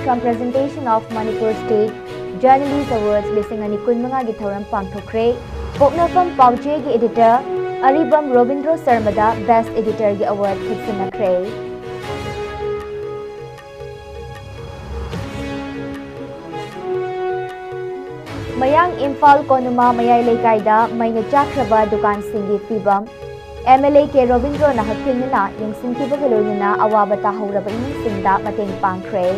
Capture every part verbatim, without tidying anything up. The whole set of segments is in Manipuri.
cum Presentation of Manipur State Journalist Awards ꯂꯤꯁꯤꯡ ꯑꯅꯤ ꯀꯨꯟꯃꯉꯥꯒꯤ ꯊꯧꯔꯝ ꯄꯥꯡꯊꯣꯛꯈ꯭ꯔꯦ꯫ ꯄꯣꯛꯅꯐꯝ ꯄꯥꯎꯆꯦꯒꯤ editor ꯑꯔꯤꯕꯝ ꯔꯣꯕꯤꯟꯗ꯭ꯔꯣ ꯁꯔꯃꯗ best editorꯒꯤ award ꯈꯨꯠꯁꯤꯟꯅꯈ꯭ꯔꯦ꯫ ꯃꯌꯥꯡ ꯏꯝꯐꯥꯜ ꯀꯣꯅꯨꯃꯥ ꯃꯌꯥꯏ ꯂꯩꯀꯥꯏꯗ ꯃꯩꯅ ꯆꯥꯛꯈ꯭ꯔꯕ ꯗꯨꯀꯥꯟꯁꯤꯡꯒꯤ ꯐꯤꯕꯝ꯫ MLA ꯀꯦ ꯔꯣꯕꯤꯟꯗ꯭ꯔꯣꯅ ꯍꯛꯊꯦꯡꯅꯅ ꯌꯦꯡꯁꯤꯟꯈꯤꯕꯒ ꯂꯣꯏꯅꯅ ꯑꯋꯥꯕ ꯇꯥꯍꯧꯔꯕ ꯏꯃꯨꯡꯁꯤꯡꯗ ꯃꯇꯦꯡ ꯄꯥꯡꯈ꯭ꯔꯦ꯫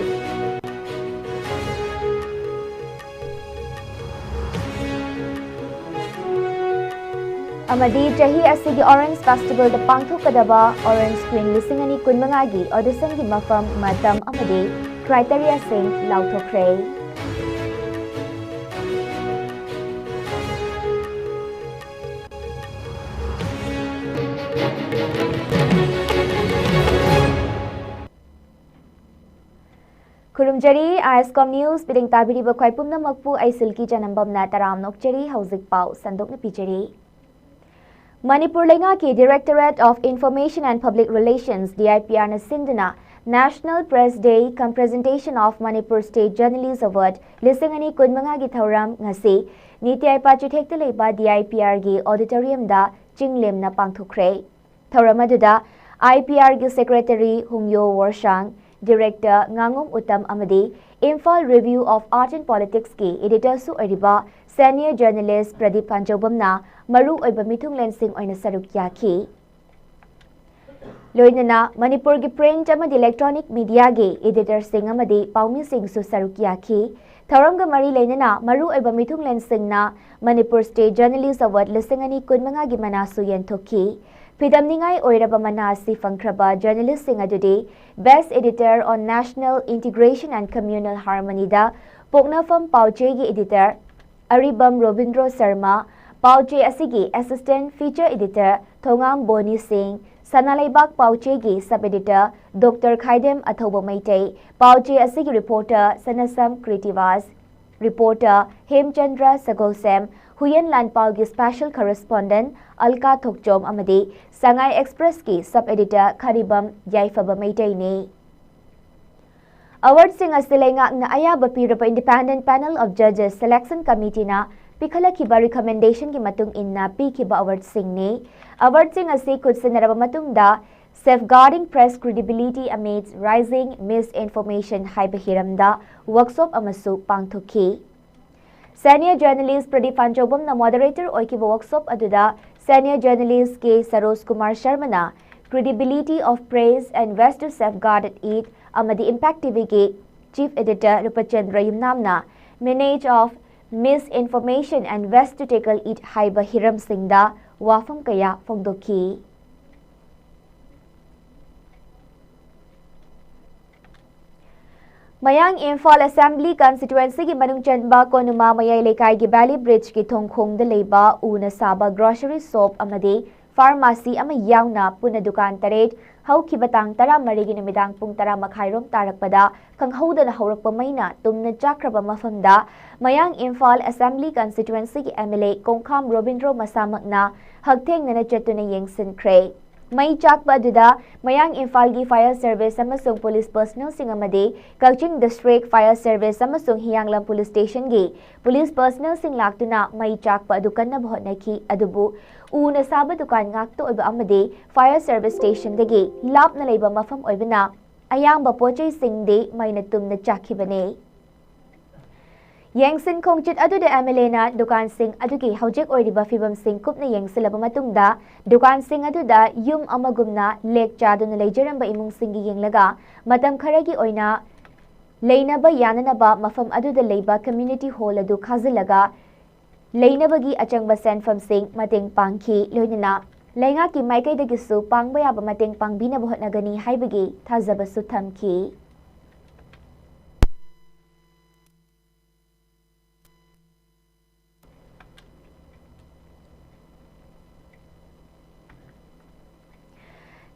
ꯑꯃꯗꯤ ꯆꯍꯤ ꯑꯁꯤꯒꯤ Orange Festivalꯗ ꯄꯥꯡꯊꯣꯛꯀꯗꯕ Orange Queen ꯂꯤꯁꯤꯡ ꯑꯅꯤ ꯀꯨꯟꯃꯉꯥꯒꯤ auditionꯒꯤ ꯃꯐꯝ, ꯃꯇꯝ ꯑꯃꯗꯤ criteriaꯁꯤꯡ ꯂꯥꯎꯊꯣꯛꯈ꯭ꯔꯦ꯫ ꯈꯨꯔꯨꯝꯖꯔꯤ, ISCOM News ꯄꯤꯔꯤꯡ ꯇꯥꯕꯤꯔꯤꯕ ꯈ꯭ꯋꯥꯏ ꯄꯨꯝꯅꯃꯛꯄꯨ ꯑꯩ ꯁꯤꯜꯀꯤ ꯆꯅꯝꯕꯝꯅ ꯇꯔꯥꯝꯅ ꯑꯣꯛꯆꯔꯤ꯫ ꯍꯧꯖꯤꯛ ꯄꯥꯎ ꯁꯟꯗꯣꯛꯅ ꯄꯤꯖꯔꯤ꯫ ꯃꯅꯤꯄꯨꯔ ꯂꯩꯉꯥꯛꯀꯤ Directorate of Information and Public Relations, DIPRꯅ ꯁꯤꯟꯗꯨꯅ National Press Day cum Presentation of Manipur State Journalist Award ꯂꯤꯁꯤꯡ ꯑꯅꯤ ꯀꯨꯟꯃꯉꯥꯒꯤ ꯊꯧꯔꯝ ꯉꯁꯤ ꯅꯤꯇꯤ ꯑꯥꯏꯄꯥ ꯆꯤꯊꯦꯛꯇ ꯂꯩꯕ DIPRꯒꯤ auditoriumꯗ ꯆꯤꯡꯂꯦꯝꯅ ꯄꯥꯡꯊꯣꯛꯈ꯭ꯔꯦ꯫ ꯊꯧꯔꯝ ꯑꯗꯨꯗ IPRꯒꯤ Secretary ꯍꯨꯡꯌꯣ ꯋꯣꯔꯁꯥꯡ, Director ꯉꯥꯉꯣꯝ ꯎꯇꯝ ꯑꯃꯗꯤ Imphal Review of Art and Politicsꯀꯤ editorꯁꯨ ꯑꯣꯏꯔꯤꯕ senior journalist ꯄ꯭ꯔꯗꯤꯞ ꯄꯥꯟꯖꯧꯕꯝꯅ ꯃꯔꯨ ꯑꯣꯏꯕ ꯃꯤꯊꯨꯡꯂꯦꯟꯁꯤꯡ ꯑꯣꯏꯅ ꯁꯔꯨꯛ ꯌꯥꯈꯤ꯫ ꯂꯣꯏꯅꯅ ꯃꯅꯤꯄꯨꯔꯒꯤ print ꯑꯃꯗꯤ electronic mediaꯒꯤ editorꯁꯤꯡ ꯑꯃꯗꯤ ꯄꯥꯎꯃꯤꯁꯤꯡꯁꯨ ꯁꯔꯨꯛ ꯌꯥꯈꯤ꯫ ꯊꯧꯔꯝꯒ ꯃꯔꯤ ꯂꯩꯅꯅ ꯃꯔꯨ ꯑꯣꯏꯕ ꯃꯤꯊꯨꯡꯂꯦꯟꯁꯤꯡꯅ Manipur State Journalist Award ꯂꯤꯁꯤꯡ ꯑꯅꯤ ꯀꯨꯟꯃꯉꯥꯒꯤ ꯃꯅꯥꯁꯨ ꯌꯦꯟꯊꯣꯛꯈꯤ꯫ ꯐꯤꯗꯝꯅꯤꯡꯉꯥꯏ ꯑꯣꯏꯔꯕ ꯃꯅꯥ ꯑꯁꯤ ꯐꯪꯈ꯭ꯔꯕ journalistꯁꯤꯡ ꯑꯗꯨꯗꯤ Best Editor on National Integration and Communal Harmonyꯗ ꯄꯣꯛꯅꯐꯝ ꯄꯥꯎꯆꯦꯒꯤ editor ꯑꯔꯤꯕꯝ ꯔꯣꯕꯤꯟꯗ꯭ꯔꯣ ꯁꯔꯃ, ꯄꯥꯎꯆꯦ ꯑꯁꯤꯒꯤ Assistant Feature Editor ꯊꯣꯉꯥꯝ ꯕꯣꯅꯤ ꯁꯤꯡ, ꯁꯅꯥꯂꯩꯕꯥꯛ ꯄꯥꯎꯆꯦꯒꯤ Sub Editor Doctor ꯈꯥꯏꯗꯦꯝ ꯑꯊꯧꯕ ꯃꯩꯇꯩ, ꯄꯥꯎꯆꯦ ꯑꯁꯤꯒꯤ reporter ꯁꯅꯁꯝ ꯀ꯭ꯔꯤꯇꯤꯕꯥꯁ, reporter ꯍꯦꯝꯆꯟꯗ꯭ꯔ ꯁꯒꯣꯜꯁꯦꯝ, ꯍꯨꯏꯌꯦꯟ ꯂꯥꯟꯄꯥꯎꯒꯤ special correspondent ꯑꯜꯀꯥ ꯊꯣꯛꯆꯣꯝ ꯑꯃꯗꯤ ꯁꯉꯥꯏ Expressꯀꯤ sub editor ꯈꯔꯤꯕꯝ ꯌꯥꯏꯐꯕ ꯃꯩꯇꯩꯅꯤ꯫ ꯑꯦꯋꯥꯔꯗꯁꯤꯡ ꯑꯁꯤ ꯂꯩꯉꯥꯛꯅ ꯑꯌꯥꯕ ꯄꯤꯔꯕ Independent Panel of Judges Selection Committeeꯅ ꯄꯤꯈꯠꯂꯛꯈꯤꯕ ꯔꯤꯀꯃꯦꯟꯗꯦꯁꯟꯒꯤ ꯃꯇꯨꯡ ꯏꯟꯅ ꯄꯤꯈꯤꯕ ꯑꯦꯋꯥꯔꯗꯁꯤꯡꯅꯤ꯫ ꯑꯦꯋꯥꯔꯗꯁꯤꯡ ꯑꯁꯤ ꯈꯨꯠꯁꯤꯟꯅꯔꯕ ꯃꯇꯨꯡꯗ Safeguarding Press Credibility Amidst Rising Misinformation ꯍꯥꯏꯕ ꯍꯤꯔꯝꯗ ꯋꯥꯔꯛꯁꯣꯞ ꯑꯃꯁꯨ ꯄꯥꯡꯊꯣꯛꯈꯤ꯫ Senior Journalist ꯄ꯭ꯔꯗꯤꯞ ꯐꯥꯟꯆꯧꯕꯝꯅ ꯃꯣꯗꯔꯦꯇꯔ ꯑꯣꯏꯈꯤꯕ ꯋꯥꯔꯛꯁꯣꯞ ꯑꯗꯨꯗ Senior Journalist K Saroj Kumar ꯁꯔꯃꯅ Credibility of Press and Ways to Safeguard It ꯑꯃꯗꯤ Impact ꯇꯤꯚꯤꯒꯤ Chief Editor ꯔꯨꯄꯆꯟꯗ꯭ꯔ ꯌꯨꯝꯅꯥꯝꯅ Manage of Misinformation and Ways to Tackle It ꯍꯥꯏꯕ ꯍꯤꯔꯝꯁꯤꯡꯗ ꯋꯥꯐꯝ ꯀꯌꯥ ꯐꯣꯡꯗꯣꯛꯈꯤ꯫ ꯃꯌꯥꯡ ꯏꯝꯐꯥꯜ ꯑꯦꯁꯦꯝꯕ꯭ꯂꯤ ꯀꯟꯁꯇꯤꯇ꯭ꯋꯦꯟꯁꯤꯒꯤ ꯃꯅꯨꯡ ꯆꯟꯕ ꯀꯣꯅꯨꯃꯥ ꯃꯌꯥꯏ ꯂꯩꯀꯥꯏꯒꯤ ꯚꯦꯂꯤ ꯕ꯭ꯔꯤꯖꯀꯤ ꯊꯣꯡꯈꯣꯡꯗ ꯂꯩꯕ ꯎꯅ ꯁꯥꯕ ꯒ꯭ꯔꯣꯁꯔꯤ ꯁꯣꯞ ꯑꯃꯗꯤ ꯐꯥꯔꯃꯥꯁꯤ ꯑꯃ ꯌꯥꯎꯅ ꯄꯨꯟꯅ ꯗꯨꯀꯥꯟ ꯇꯔꯦꯠ ꯍꯧꯈꯤꯕ ꯇꯥꯡ ꯇꯔꯥꯃꯔꯤꯒꯤ ꯅꯨꯃꯤꯗꯥꯡ ꯄꯨꯡ ꯇꯔꯥ ꯃꯈꯥꯏꯔꯣꯝ ꯇꯥꯔꯛꯄꯗ ꯈꯪꯍꯧꯗꯅ ꯍꯧꯔꯛꯄ ꯃꯩꯅ ꯇꯨꯝꯅ ꯆꯥꯛꯈ꯭ꯔꯕ ꯃꯐꯝꯗ ꯃꯌꯥꯡ ꯏꯝꯐꯥꯜ ꯑꯦꯁꯦꯝꯕ꯭ꯂꯤ ꯀꯟꯁꯇꯤꯇ꯭ꯋꯦꯟꯁꯤꯒꯤ M L A Kongkham Robindro ꯃꯁꯥꯃꯛꯅ ꯍꯛꯊꯦꯡꯅꯅ ꯆꯠꯇꯨꯅ ꯌꯦꯡꯁꯤꯟꯈ꯭ꯔꯦ꯫ ꯃꯩ ꯆꯥꯛꯄ ꯑꯗꯨꯗ ꯃꯌꯥꯡ ꯏꯝꯐꯥꯜꯒꯤ ꯐꯥꯌꯔ ꯁꯔꯚꯤꯁ ꯑꯃꯁꯨꯡ ꯄꯨꯂꯤꯁ ꯄꯔꯁꯅꯦꯜꯁꯤꯡ ꯑꯃꯗꯤ ꯀꯛꯆꯤꯡ ꯗꯤꯁꯇ꯭ꯔꯤꯛ ꯐꯥꯌꯔ ꯁꯔꯚꯤꯁ ꯑꯃꯁꯨꯡ ꯍꯤꯌꯥꯡꯂꯝ ꯄꯨꯂꯤꯁ ꯁ꯭ꯇꯦꯁꯟꯒꯤ ꯄꯨꯂꯤꯁ ꯄꯔꯁꯅꯦꯜꯁꯤꯡ ꯂꯥꯛꯇꯨꯅ ꯃꯩ ꯆꯥꯛꯄ ꯑꯗꯨ ꯀꯟꯅꯕ ꯍꯣꯠꯅꯈꯤ꯫ ꯑꯗꯨꯕꯨ ꯎꯅ ꯁꯥꯕ ꯗꯨꯀꯥꯟ ꯉꯥꯛꯇ ꯑꯣꯏꯕ ꯑꯃꯗꯤ ꯐꯥꯌꯔ ꯁꯔꯚꯤꯁ ꯁ꯭ꯇꯦꯁꯟꯗꯒꯤ ꯂꯥꯞꯅ ꯂꯩꯕ ꯃꯐꯝ ꯑꯣꯏꯕꯅ ꯑꯌꯥꯝꯕ ꯄꯣꯠꯆꯩꯁꯤꯡꯗꯤ ꯃꯩꯅ ꯇꯨꯝꯅ ꯆꯥꯛꯈꯤꯕꯅꯤ꯫ ꯌꯦꯡꯁꯤꯟ ꯈꯣꯡꯆꯠ ꯑꯗꯨꯗ ꯑꯦꯝ ꯑꯦꯜ ꯑꯦꯅ ꯗꯨꯀꯥꯟꯁꯤꯡ ꯑꯗꯨꯒꯤ ꯍꯧꯖꯤꯛ ꯑꯣꯏꯔꯤꯕ ꯐꯤꯕꯝꯁꯤꯡ ꯀꯨꯞꯅ ꯌꯦꯡꯁꯤꯜꯂꯕ ꯃꯇꯨꯡꯗ ꯗꯨꯀꯥꯟꯁꯤꯡ ꯑꯗꯨꯗ ꯌꯨꯝ ꯑꯃꯒꯨꯝꯅ ꯂꯦꯛ ꯆꯥꯗꯨꯅ ꯂꯩꯖꯔꯝꯕ ꯏꯃꯨꯡꯁꯤꯡꯒꯤ ꯌꯦꯡꯂꯒ ꯃꯇꯝ ꯈꯔꯒꯤ ꯑꯣꯏꯅ ꯂꯩꯅꯕ ꯌꯥꯅꯅꯕ ꯃꯐꯝ ꯑꯗꯨꯗ ꯂꯩꯕ ꯀꯝꯃ꯭ꯌꯨꯅꯤꯇꯤ ꯍꯣꯜ ꯑꯗꯨ ꯈꯥꯖꯤꯜꯂꯒ ꯂꯩꯅꯕꯒꯤ ꯑꯆꯪꯕ ꯁꯦꯟꯐꯝꯁꯤꯡ ꯃꯇꯦꯡ ꯄꯥꯡꯈꯤ꯫ ꯂꯣꯏꯅꯅ ꯂꯩꯉꯥꯛꯀꯤ ꯃꯥꯏꯀꯩꯗꯒꯤꯁꯨ ꯄꯥꯡꯕ ꯌꯥꯕ ꯃꯇꯦꯡ ꯄꯥꯡꯕꯤꯅꯕ ꯍꯣꯠꯅꯒꯅꯤ ꯍꯥꯏꯕꯒꯤ ꯊꯥꯖꯕꯁꯨ ꯊꯝꯈꯤ꯫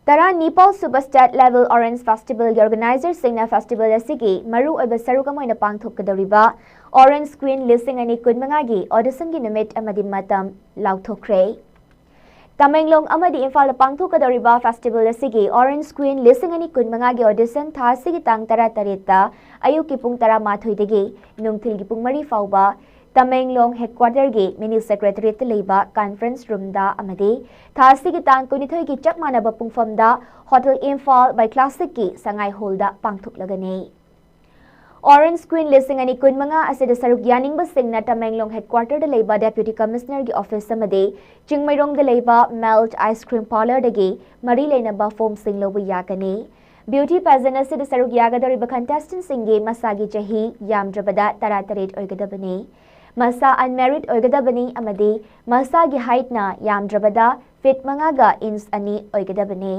ꯇꯔꯥꯅꯤꯄꯥꯜ ꯁꯨꯕ State Level Orange Festivalꯒꯤ organizerꯁꯤꯡꯅ festival ꯑꯁꯤꯒꯤ ꯃꯔꯨꯑꯣꯏꯕ ꯁꯔꯨꯛ ꯑꯃ ꯑꯣꯏꯅ ꯄꯥꯡꯊꯣꯛꯀꯗꯧꯔꯤꯕ Orange Queen ꯂꯤꯁꯤꯡ ꯑꯅꯤ ꯀꯨꯟꯃꯉꯥꯒꯤ auditionꯒꯤ ꯅꯨꯃꯤꯠ ꯑꯃꯗꯤ ꯃꯇꯝ ꯂꯥꯎꯊꯣꯛꯈ꯭ꯔꯦ꯫ ꯇꯃꯦꯡꯂꯣꯡ ꯑꯃꯗꯤ ꯏꯝꯐꯥꯜꯗ ꯄꯥꯡꯊꯣꯛꯀꯗꯧꯔꯤꯕ festival ꯑꯁꯤꯒꯤ Orange Queen ꯂꯤꯁꯤꯡ ꯑꯅꯤ ꯀꯨꯟꯃꯉꯥꯒꯤ audition ꯊꯥ ꯑꯁꯤꯒꯤ ꯇꯥꯡ ꯇꯔꯥꯇꯔꯦꯠꯇ ꯑꯌꯨꯛꯀꯤ ꯄꯨꯡ ꯇꯔꯥꯃꯥꯊꯣꯏꯗꯒꯤ ꯅꯨꯡꯊꯤꯜꯒꯤ ꯄꯨꯡ ꯃꯔꯤ ꯐꯥꯎꯕ ꯇꯃꯦꯡꯂꯣꯡ headquarterꯒꯤ mini secretariatꯇ ꯂꯩꯕ conference roomꯗ ꯑꯃꯗꯤ ꯊꯥ ꯑꯁꯤꯒꯤ ꯇꯥꯡ ꯀꯨꯟꯅꯤꯊꯣꯏꯒꯤ ꯆꯞ ꯃꯥꯟꯅꯕ ꯄꯨꯡꯐꯝꯗ Hotel Imphal by Classicꯀꯤ Sangai hallꯗ ꯄꯥꯡꯊꯣꯛꯂꯒꯅꯤ꯫ Orange Queen ꯂꯤꯁꯤꯡ ꯑꯅꯤ ꯀꯨꯟꯃꯉꯥ ꯑꯁꯤꯗ ꯁꯔꯨꯛ ꯌꯥꯅꯤꯡꯕꯁꯤꯡꯅ ꯇꯃꯦꯡꯂꯣꯡ headquarterꯗ ꯂꯩꯕ Deputy Commissionerꯒꯤ office ꯑꯃꯗꯤ ꯆꯤꯡꯃꯩꯔꯣꯡꯗ ꯂꯩꯕ Melt Ice Cream Parlourꯗꯒꯤ ꯃꯔꯤ ꯂꯩꯅꯕ formꯁꯤꯡ ꯂꯧꯕ ꯌꯥꯒꯅꯤ꯫ Beauty pageant ꯑꯁꯤꯗ ꯁꯔꯨꯛ ꯌꯥꯒꯗꯧꯔꯤꯕ contestantꯁꯤꯡꯒꯤ ꯃꯁꯥꯒꯤ ꯆꯍꯤ ꯌꯥꯝꯗ꯭ꯔꯕꯗ ꯇꯔꯥꯇꯔꯦꯠ ꯑꯣꯏꯒꯗꯕꯅꯤ꯫ ꯃꯁꯥ unmarried ꯑꯣꯏꯒꯗꯕꯅꯤ ꯑꯃꯗꯤ ꯃꯁꯥꯒꯤ heightꯅ ꯌꯥꯝꯗ꯭ꯔꯕꯗ feet ꯃꯉꯥꯒ inch ꯑꯅꯤ ꯑꯣꯏꯒꯗꯕꯅꯤ꯫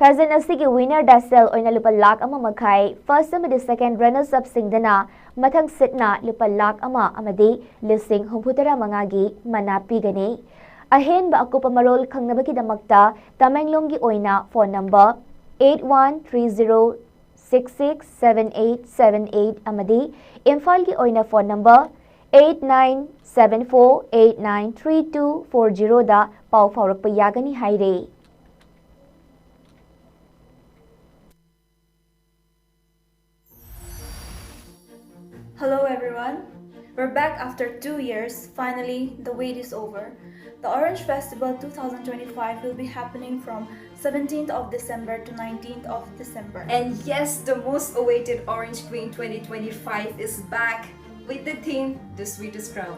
Pageant ꯑꯁꯤꯒꯤ winnerꯗ ꯁꯦꯜ ꯑꯣꯏꯅ ꯂꯨꯄꯥ ꯂꯥꯈ ꯑꯃ ꯃꯈꯥꯏ, first ꯑꯃꯗꯤ second runners upꯁꯤꯡꯗꯅ ꯃꯊꯪ ꯁꯤꯠꯅ ꯂꯨꯄꯥ ꯂꯥꯈ ꯑꯃ ꯑꯃꯗꯤ ꯂꯤꯁꯤꯡ ꯍꯨꯝꯐꯨꯇꯔꯥ ꯃꯉꯥꯒꯤ ꯃꯅꯥ ꯄꯤꯒꯅꯤ꯫ ꯑꯍꯦꯟꯕ ꯑꯀꯨꯞꯄ ꯃꯔꯣꯜ ꯈꯪꯅꯕꯒꯤꯗꯃꯛꯇ ꯇꯃꯦꯡꯂꯣꯡꯒꯤ ꯑꯣꯏꯅ phone number eight one three zero six six seven eight seven eight ꯑꯃꯗꯤ ꯏꯝꯐꯥꯜꯒꯤ ꯑꯣꯏꯅ phone number eight nine seven four eight nine three two four zeroꯗ ꯄꯥꯎ ꯐꯥꯎꯔꯛꯄ ꯌꯥꯒꯅꯤ ꯍꯥꯏꯔꯦ꯫ Hello everyone. We're back after two years. Finally, the wait is over. The Orange Festival two thousand twenty-five will be happening from seventeenth of December to nineteenth of December. And yes, the most awaited Orange Queen twenty twenty-five is back with the theme The Sweetest Crown.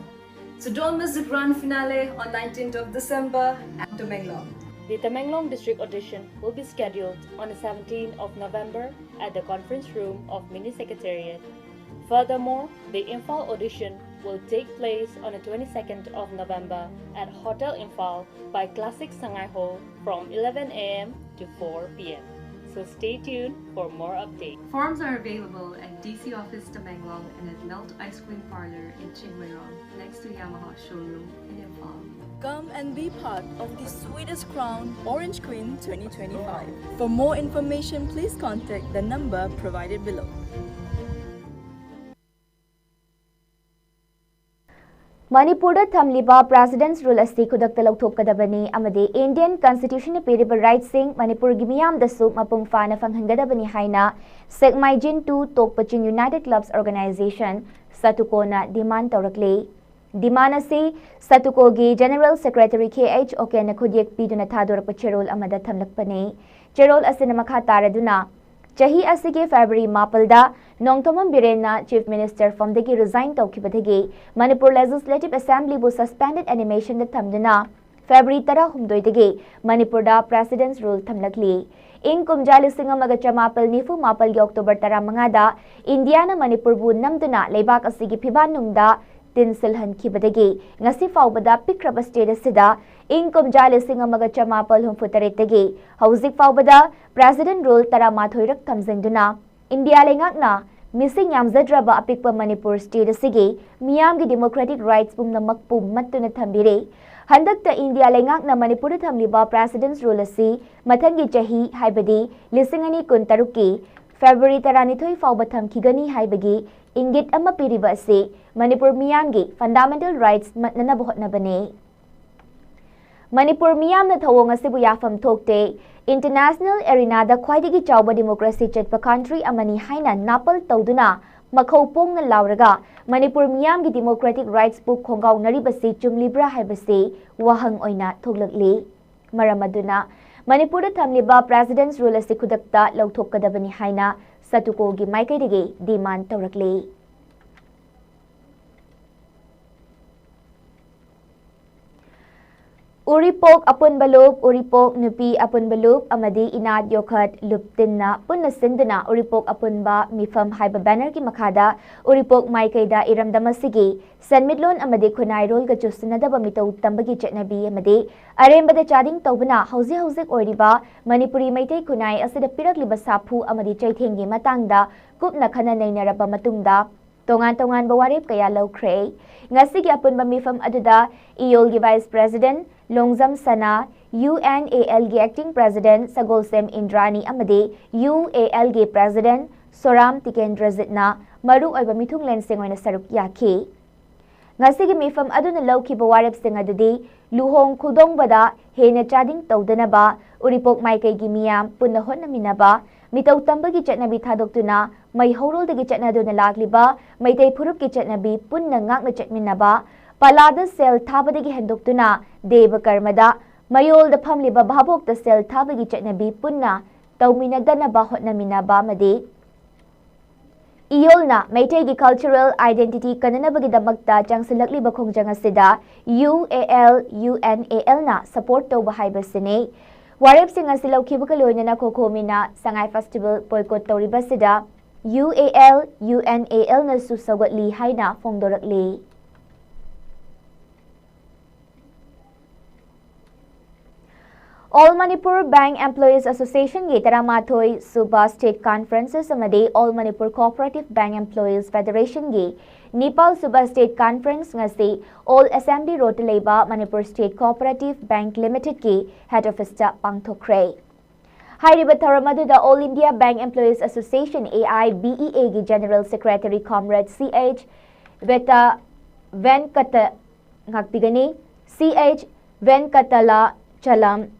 So don't miss the grand finale on nineteenth of December at Tamenglong. The Tamenglong District Audition will be scheduled on the seventeenth of November at the conference room of Mini Secretariat. Furthermore, the Imphal audition will take place on the twenty-second of November at Hotel Imphal by Classic Sangai Hall from eleven a.m. to four p.m. So stay tuned for more updates. Forms are available at D C office Tamenglong and at Melt Ice Cream Parlor in Chingmeirong, next to Yamaha showroom in Imphal. Come and be part of the Sweetest Crown Orange Queen twenty twenty-five. For more information, please contact the number provided below. ꯃꯅꯤꯄꯨꯔꯗ ꯊꯝꯂꯤꯕ President's Rule ꯑꯁꯤ ꯈꯨꯗꯛꯇ ꯂꯧꯊꯣꯛꯀꯗꯕꯅꯤ ꯑꯃꯗꯤ Indian Constitutionꯅ ꯄꯤꯔꯤꯕ rightꯁꯤꯡ ꯃꯅꯤꯄꯨꯔꯒꯤ ꯃꯤꯌꯥꯝꯗꯁꯨ ꯃꯄꯨꯡ ꯐꯥꯅ ꯐꯪꯍꯟꯒꯗꯕꯅꯤ ꯍꯥꯏꯅ ꯁꯦꯛꯃꯥꯏꯖꯤꯟ two ꯇꯣꯛꯄꯆꯤꯡ United Clubs Organisation, ꯁꯇꯨꯀꯣꯅ demand ꯇꯧꯔꯛꯂꯤ꯫ Demand ꯑꯁꯤ ꯁꯇꯨꯀꯣꯒꯤ General Secretary K H ꯑꯣꯀꯦꯟꯅ ꯈꯨꯠꯌꯦꯛ ꯄꯤꯗꯨꯅ ꯊꯥꯗꯣꯔꯛꯄ ꯆꯦꯔꯣꯜ ꯑꯃꯗ ꯊꯝꯂꯛꯄꯅꯤ꯫ ꯆꯦꯔꯣꯜ ꯑꯁꯤꯅ ꯃꯈꯥ ꯇꯥꯔꯗꯨꯅ, ꯆꯍꯤ ꯑꯁꯤꯒꯤ February ꯃꯥꯄꯜꯗ Nongthombam ꯕꯤꯔꯦꯟꯅ Chief Minister ꯐꯝꯗꯒꯤ resign ꯇꯧꯈꯤꯕꯗꯒꯤ Manipur Legislative Assemblyꯕꯨ suspended animationꯗ ꯊꯝꯗꯨꯅ February ꯇꯔꯥꯍꯨꯝꯗꯣꯏꯗꯒꯤ ꯃꯅꯤꯄꯨꯔꯗ President's Rule ꯊꯝꯂꯛꯂꯤ꯫ ꯏꯪ ꯀꯨꯝꯖꯥ ꯂꯤꯁꯤꯡ ꯑꯃꯒ ꯆꯃꯥꯄꯜ ꯅꯤꯐꯨ ꯃꯥꯄꯜꯒꯤ October ꯇꯔꯥꯃꯉꯥꯗ ꯏꯟꯗꯤꯌꯥꯅ ꯃꯅꯤꯄꯨꯔꯕꯨ ꯅꯝꯗꯨꯅ ꯂꯩꯕꯥꯛ ꯑꯁꯤꯒꯤ ꯐꯤꯕꯥꯟꯅꯨꯡꯗ ꯇꯤꯟꯁꯤꯜꯍꯟꯈꯤꯕꯗꯒꯤ ꯉꯁꯤ ꯐꯥꯎꯕꯗ ꯄꯤꯛꯈ꯭ꯔꯕ state ꯑꯁꯤꯗ ꯏꯪ ꯀꯨꯝꯖꯥ ꯂꯤꯁꯤꯡ ꯑꯃꯒ ꯆꯃꯥꯄꯜ ꯍꯨꯝꯐꯨ ꯇꯔꯦꯠꯇꯒꯤ ꯍꯧꯖꯤꯛ ꯐꯥꯎꯕꯗ President Rule ꯇꯔꯥꯃꯥꯊꯣꯏꯔꯛ ꯊꯝꯖꯤꯟꯗꯨꯅ ꯏꯟꯗꯤꯌꯥ ꯂꯩꯉꯥꯛꯅ ꯃꯤꯁꯤꯡ ꯌꯥꯝꯖꯗ꯭ꯔꯕ ꯑꯄꯤꯛꯄ ꯃꯅꯤꯄꯨꯔ state ꯑꯁꯤꯒꯤ ꯃꯤꯌꯥꯝꯒꯤ democratic rights ꯄꯨꯝꯅꯃꯛꯄꯨ ꯃꯠꯇꯨꯅ ꯊꯝꯕꯤꯔꯦ꯫ ꯍꯟꯗꯛꯇ ꯏꯟꯗꯤꯌꯥ ꯂꯩꯉꯥꯛꯅ ꯃꯅꯤꯄꯨꯔꯗ ꯊꯝꯂꯤꯕ President's Rule ꯑꯁꯤ ꯃꯊꯪꯒꯤ ꯆꯍꯤ, ꯍꯥꯏꯕꯗꯤ ꯂꯤꯁꯤꯡ ꯑꯅꯤ ꯀꯨꯟꯇꯔꯨꯛꯀꯤ February ꯇꯔꯥꯅꯤꯊꯣꯏ ꯐꯥꯎꯕ ꯊꯝꯈꯤꯒꯅꯤ ꯍꯥꯏꯕꯒꯤ ꯏꯪꯒꯤꯠ ꯑꯃ ꯄꯤꯔꯤꯕ ꯑꯁꯤ ꯃꯅꯤꯄꯨꯔ ꯃꯤꯌꯥꯝꯒꯤ fundamental rights ꯃꯠꯅꯅꯕ ꯍꯣꯠꯅꯕꯅꯤ꯫ ꯃꯅꯤꯄꯨꯔ ꯃꯤꯌꯥꯝꯅ ꯊꯧꯑꯣꯡ ꯑꯁꯤꯕꯨ ꯌꯥꯐꯝ ꯊꯣꯛꯇꯦ꯫ International arenaꯗ ꯈ꯭ꯋꯥꯏꯗꯒꯤ ꯆꯥꯎꯕ democracy ꯆꯠꯄ country ꯑꯃꯅꯤ ꯍꯥꯏꯅ ꯅꯥꯄꯜ ꯇꯧꯗꯨꯅ ꯃꯈꯧ ꯄꯣꯡꯅ ꯂꯥꯎꯔꯒ ꯃꯅꯤꯄꯨꯔ ꯃꯤꯌꯥꯝꯒꯤ democratic rightsꯄꯨ ꯈꯣꯡꯒꯥꯎꯅꯔꯤꯕꯁꯤ ꯆꯨꯝꯂꯤꯕ꯭ꯔꯥ ꯍꯥꯏꯕꯁꯤ ꯋꯥꯍꯪ ꯑꯣꯏꯅ ꯊꯣꯛꯂꯛꯂꯤ꯫ ꯃꯔꯝ ꯑꯗꯨꯅ ꯃꯅꯤꯄꯨꯔꯗ ꯊꯝꯂꯤꯕ President's Rule ꯑꯁꯤ ꯈꯨꯗꯛꯇ ꯂꯧꯊꯣꯛꯀꯗꯕꯅꯤ ꯍꯥꯏꯅ ꯁꯇꯨꯀꯣꯒꯤ ꯃꯥꯏꯀꯩꯗꯒꯤ demand ꯇꯧꯔꯛꯂꯤ꯫ ꯎꯔꯤꯄꯣꯛ ꯑꯄꯨꯟꯕ ꯂꯨꯞ, ꯎꯔꯤꯄꯣꯛ ꯅꯨꯄꯤ ꯑꯄꯨꯟꯕ ꯂꯨꯞ ꯑꯃꯗꯤ ꯏꯅꯥꯠ ꯌꯣꯛꯈꯠ ꯂꯨꯞ ꯇꯤꯟꯅ ꯄꯨꯟꯅ ꯁꯤꯟꯗꯨꯅ ꯎꯔꯤꯄꯣꯛ ꯑꯄꯨꯟꯕ ꯃꯤꯐꯝ ꯍꯥꯏꯕ bannerꯒꯤ ꯃꯈꯥꯗ ꯎꯔꯤꯄꯣꯛ ꯃꯥꯏꯀꯩꯗ ꯏꯔꯝꯗꯝ ꯑꯁꯤꯒꯤ ꯁꯦꯟꯃꯤꯠꯂꯣꯟ ꯑꯃꯗꯤ ꯈꯨꯟꯅꯥꯏꯔꯣꯜꯒ ꯆꯨꯁꯤꯟꯅꯗꯕ ꯃꯤꯇꯧ ꯇꯝꯕꯒꯤ ꯆꯠꯅꯕꯤ ꯑꯃꯗꯤ ꯑꯔꯦꯝꯕꯗ ꯆꯥꯗꯤꯡ ꯇꯧꯕꯅ ꯍꯧꯖꯤꯛ ꯍꯧꯖꯤꯛ ꯑꯣꯏꯔꯤꯕ ꯃꯅꯤꯄꯨꯔꯤ ꯃꯩꯇꯩ ꯈꯨꯟꯅꯥꯏ ꯑꯁꯤꯗ ꯄꯤꯔꯛꯂꯤꯕ ꯁꯥꯐꯨ ꯑꯃꯗꯤ ꯆꯩꯊꯦꯡꯒꯤ ꯃꯇꯥꯡꯗ ꯀꯨꯞꯅ ꯈꯟꯅ ꯅꯩꯅꯔꯕ ꯃꯇꯨꯡꯗ ꯇꯣꯉꯥꯟ ꯇꯣꯉꯥꯟꯕ ꯋꯥꯔꯦꯞ ꯀꯌꯥ ꯂꯧꯈ꯭ꯔꯦ꯫ ꯉꯁꯤꯒꯤ ꯑꯄꯨꯟꯕ ꯃꯤꯐꯝ ꯑꯗꯨꯗ ꯏꯌꯣꯜꯒꯤ Vice President ꯂꯣꯡꯖꯝ ꯁꯅꯥ, UNALꯒꯤ Acting President ꯁꯒꯣꯜꯁꯦꯝ ꯏꯟꯗ꯭ꯔꯥꯅꯤ ꯑꯃꯗꯤ UALꯒꯤ President ꯁꯣꯔꯥꯝ ꯇꯤꯀꯦꯟꯗ꯭ꯔꯖꯤꯠꯅ ꯃꯔꯨꯑꯣꯏꯕ ꯃꯤꯊꯨꯡꯂꯦꯟꯁꯤꯡ ꯑꯣꯏꯅ ꯁꯔꯨꯛ ꯌꯥꯈꯤ꯫ ꯉꯁꯤꯒꯤ ꯃꯤꯐꯝ ꯑꯗꯨꯅ ꯂꯧꯈꯤꯕ ꯋꯥꯔꯦꯞꯁꯤꯡ ꯑꯗꯨꯗꯤ ꯂꯨꯍꯣꯡ ꯈꯨꯗꯣꯡꯕꯗ ꯍꯦꯟꯅ ꯆꯥꯗꯤꯡ ꯇꯧꯗꯅꯕ, ꯎꯔꯤꯄꯣꯛ ꯃꯥꯏꯀꯩꯒꯤ ꯃꯤꯌꯥꯝ ꯄꯨꯟꯅ ꯍꯣꯠꯅꯃꯤꯟꯅꯕ, ꯃꯤꯇꯧ ꯇꯝꯕꯒꯤ ꯆꯠꯅꯕꯤ ꯊꯥꯗꯣꯛꯇꯨꯅ ꯃꯩꯍꯧꯔꯣꯜꯗꯒꯤ ꯆꯠꯅꯗꯨꯅ ꯂꯥꯛꯂꯤꯕ ꯃꯩꯇꯩ ꯐꯨꯔꯨꯞꯀꯤ ꯆꯠꯅꯕꯤ ꯄꯨꯟꯅ ꯉꯥꯛꯅ ꯆꯠꯃꯤꯟꯅꯕ, ꯄꯂꯥꯗ ꯁꯦꯜ ꯊꯥꯕꯗꯒꯤ ꯍꯦꯟꯗꯣꯛꯇꯨꯅ ꯗꯦꯕ ꯀꯔꯃꯗ, ꯃꯌꯣꯜꯗ ꯐꯝꯂꯤꯕ ꯚꯥꯕꯣꯛꯇ ꯁꯦꯜ ꯊꯥꯕꯒꯤ ꯆꯠꯅꯕꯤ ꯄꯨꯟꯅ ꯇꯧꯃꯤꯟꯅꯗꯅꯕ ꯍꯣꯠꯅꯃꯤꯟꯅꯕ ꯑꯃꯗꯤ ꯏꯌꯣꯜꯅ ꯃꯩꯇꯩꯒꯤ cultural identity ꯀꯟꯅꯅꯕꯒꯤꯗꯃꯛꯇ ꯆꯪꯁꯤꯜꯂꯛꯂꯤꯕ ꯈꯣꯡꯖꯪ ꯑꯁꯤꯗ UAL, UNALꯅ support ꯇꯧꯕ ꯍꯥꯏꯕꯁꯤꯅꯤ꯫ ꯋꯥꯔꯦꯞꯁꯤꯡ ꯑꯁꯤ ꯂꯧꯈꯤꯕꯒ ꯂꯣꯏꯅꯅ ꯈꯣꯈꯣꯃꯤꯅ ꯁꯉꯥꯏ festival boycott ꯇꯧꯔꯤꯕꯁꯤꯗ UAL, UNALꯅꯁꯨ ꯁꯧꯒꯠꯂꯤ ꯍꯥꯏꯅ ꯐꯣꯡꯗꯣꯔꯛꯂꯤ꯫ All Manipur Bank Employees Associationꯒꯤ ꯇꯔꯥꯃꯥꯊꯣꯏ ꯁꯨꯕ State Conferences ꯑꯃꯗꯤ All Manipur Cooperative Bank Employees Federationꯒꯤ ꯅꯤꯄꯥꯜ ꯁꯨꯕ State Conference ꯉꯁꯤ Old Assembly Roadꯇ ꯂꯩꯕ Manipur State Cooperative Bank Limitedꯀꯤ head officeꯇ ꯄꯥꯡꯊꯣꯛꯈ꯭ꯔꯦ꯫ ꯍꯥꯏꯔꯤꯕ ꯊꯧꯔꯝ ꯑꯗꯨꯗ All India Bank Employees Association, AIBEAꯒꯤ General Secretary Comrade CH ꯕꯦꯇ Venkata ꯉꯥꯛꯄꯤꯒꯅꯤ꯫ CH ꯚꯦꯟꯀꯇꯂꯥ ꯆꯂꯝ,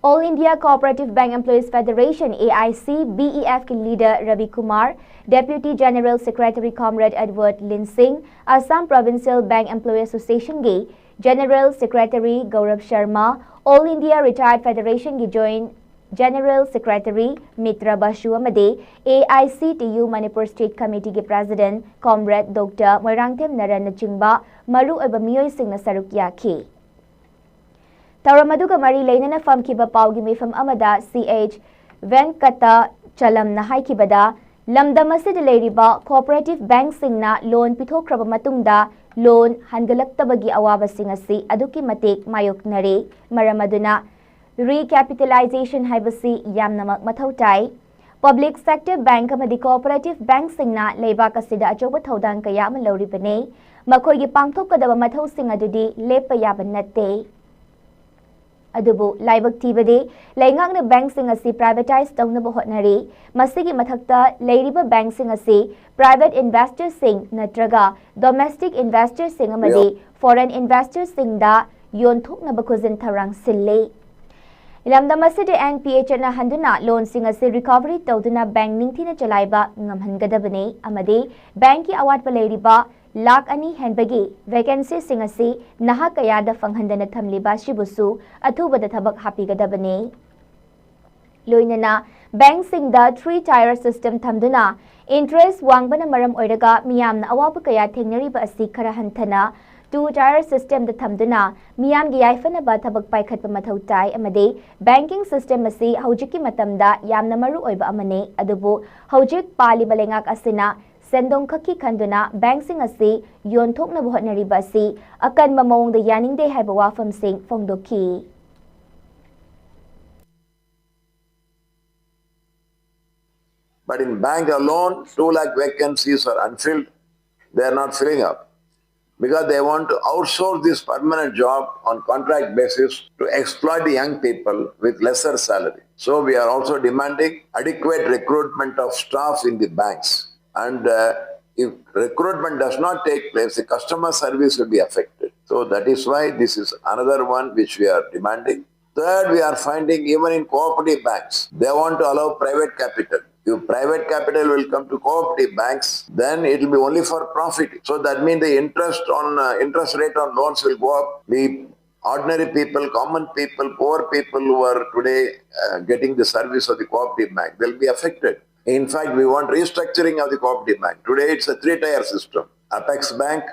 All India Cooperative Bank Employees Federation, AICBEFꯀꯤ leader Ravi Kumar, Deputy General Secretary Comrade Edward Linsing, Assam Provincial Bank Employee Associationꯒꯤ General Secretary ꯒꯧꯔꯕ Sharma, All India Retired Federationꯒꯤ Joint General Secretary metre ꯕꯁꯨ ꯑꯃꯗꯤ AICTU Manipur State Committeeꯒꯤ President Comrade Doctor Moirangthem ꯅꯔꯟꯅꯆꯤꯡꯕ ꯃꯔꯨꯑꯣꯏꯕ ꯃꯤꯑꯣꯏꯁꯤꯡꯅ ꯁꯔꯨꯛ ꯌꯥꯈꯤ꯫ ꯊꯧꯔꯝ ꯑꯗꯨꯒ ꯃꯔꯤ ꯂꯩꯅꯅ ꯐꯝꯈꯤꯕ ꯄꯥꯎꯒꯤ ꯃꯤꯐꯝ ꯑꯃꯗ CH ꯚꯦꯟꯀꯇ ꯆꯂꯝꯅ ꯍꯥꯏꯈꯤꯕꯗ, ꯂꯝꯗꯝ ꯑꯁꯤꯗ ꯂꯩꯔꯤꯕ cooperative bankꯁꯤꯡꯅ loan ꯄꯤꯊꯣꯛꯈ꯭ꯔꯕ ꯃꯇꯨꯡꯗ loan ꯍꯟꯒꯠꯂꯛꯇꯕꯒꯤ ꯑꯋꯥꯕꯁꯤꯡ ꯑꯁꯤ ꯑꯗꯨꯛꯀꯤ ꯃꯇꯤꯛ ꯃꯥꯌꯣꯛꯅꯔꯤ꯫ ꯃꯔꯝ ꯑꯗꯨꯅ recapitalization ꯍꯥꯏꯕꯁꯤ ꯌꯥꯝꯅꯃꯛ ꯃꯊꯧ ꯇꯥꯏ꯫ Public sector bank ꯑꯃꯗꯤ cooperative bankꯁꯤꯡꯅ ꯂꯩꯕꯥꯛ ꯑꯁꯤꯗ ꯑꯆꯧꯕ ꯊꯧꯗꯥꯡ ꯀꯌꯥ ꯑꯃ ꯂꯧꯔꯤꯕꯅꯤ꯫ ꯃꯈꯣꯏꯒꯤ ꯄꯥꯡꯊꯣꯛꯀꯗꯕ ꯃꯊꯧꯁꯤꯡ ꯑꯗꯨꯗꯤ ꯂꯦꯞꯄ ꯌꯥꯕ ꯅꯠꯇꯦ꯫ ꯑꯗꯨꯕꯨ ꯂꯥꯏꯕꯛ ꯊꯤꯕꯗꯤ, ꯂꯩꯉꯥꯛꯅ ꯕꯦꯡꯛꯁꯤꯡ ꯑꯁꯤ privatise ꯇꯧꯅꯕ ꯍꯣꯠꯅꯔꯤ꯫ ꯃꯁꯤꯒꯤ ꯃꯊꯛꯇ, ꯂꯩꯔꯤꯕ ꯕꯦꯡꯛꯁꯤꯡ ꯑꯁꯤ private investorꯁꯤꯡ ꯅꯠꯇ꯭ꯔꯒ domestic investorꯁꯤꯡ ꯑꯃꯗꯤ foreign investorꯁꯤꯡꯗ ꯌꯣꯟꯊꯣꯛꯅꯕ ꯈꯨꯖꯤꯟ ꯊꯧꯔꯥꯡ ꯁꯤꯜꯂꯤ꯫ ꯂꯝꯗꯝ ꯑꯁꯤꯗ NPA ꯆꯠꯅꯍꯟꯗꯨꯅ loanꯁꯤꯡ ꯑꯁꯤ recovery ꯇꯧꯗꯨꯅ ꯕꯦꯡꯛ ꯅꯤꯡꯊꯤꯅ ꯆꯂꯥꯏꯕ ꯉꯝꯍꯟꯒꯗꯕꯅꯤ ꯑꯃꯗꯤ ꯕꯦꯡꯛꯀꯤ ꯑꯋꯥꯠꯄ ꯂꯩꯔꯤꯕ ꯂꯥꯈ ꯑꯅꯤ ꯍꯦꯟꯕꯒꯤ vacancyꯁꯤꯡ ꯑꯁꯤ ꯅꯍꯥ ꯀꯌꯥꯗ ꯐꯪꯍꯟꯗꯅ ꯊꯝꯂꯤꯕ ꯑꯁꯤꯕꯨꯁꯨ ꯑꯊꯨꯕꯗ ꯊꯕꯛ ꯍꯥꯞꯄꯤꯒꯗꯕꯅꯤ꯫ ꯂꯣꯏꯅꯅ ꯕꯦꯡꯛꯁꯤꯡꯗ three tier system ꯊꯝꯗꯨꯅ interest ꯋꯥꯡꯕꯅ ꯃꯔꯝ ꯑꯣꯏꯔꯒ ꯃꯤꯌꯥꯝꯅ ꯑꯋꯥꯕ ꯀꯌꯥ ꯊꯦꯡꯅꯔꯤꯕ ꯑꯁꯤ ꯈꯔ ꯍꯟꯊꯅ two tier systemꯗ ꯊꯝꯗꯨꯅ ꯃꯤꯌꯥꯝꯒꯤ ꯌꯥꯏꯐꯅꯕ ꯊꯕꯛ ꯄꯥꯏꯈꯠꯄ ꯃꯊꯧ ꯇꯥꯏ ꯑꯃꯗꯤ banking system ꯑꯁꯤ ꯍꯧꯖꯤꯛꯀꯤ ꯃꯇꯝꯗ ꯌꯥꯝꯅ ꯃꯔꯨ ꯑꯣꯏꯕ ꯑꯃꯅꯤ꯫ ꯑꯗꯨꯕꯨ ꯍꯧꯖꯤꯛ ꯄꯥꯜꯂꯤꯕ ꯂꯩꯉꯥꯛ ꯑꯁꯤꯅ ꯁꯦꯟꯗꯣꯡ ꯈꯛꯀꯤ ꯈꯟꯗꯨꯅ ꯕꯦꯡꯛꯁꯤꯡ ꯑꯁꯤ ꯌꯣꯟꯊꯣꯛꯅꯕ ꯍꯣꯠꯅꯔꯤꯕ ꯑꯁꯤ ꯑꯀꯟꯕ ꯃꯑꯣꯡꯗ ꯌꯥꯅꯤꯡꯗꯦ ꯍꯥꯏꯕ ꯋꯥꯐꯝꯁꯤꯡ ꯐꯣꯡꯗꯣꯛꯈꯤ꯫ But in bank alone, two lakh vacancies are unfilled. They are not filling up because they want to outsource this permanent job on contract basis to exploit the young people with lesser salary. So we are also demanding adequate recruitment of staff in the banks. And uh, if recruitment does not take place, the customer service will be affected. So that is why this is another one which we are demanding. Third, we are finding even in cooperative banks, they want to allow private capital. If private capital will come to cooperative banks, then it will be only for profit. So that means the interest on uh, interest rate on loans will go up. The ordinary people, common people, poor people who are today uh, getting the service of the cooperative bank, they'll be affected. In fact, we want restructuring of the cooperative bank. Today, it's a three-tier system: apex bank,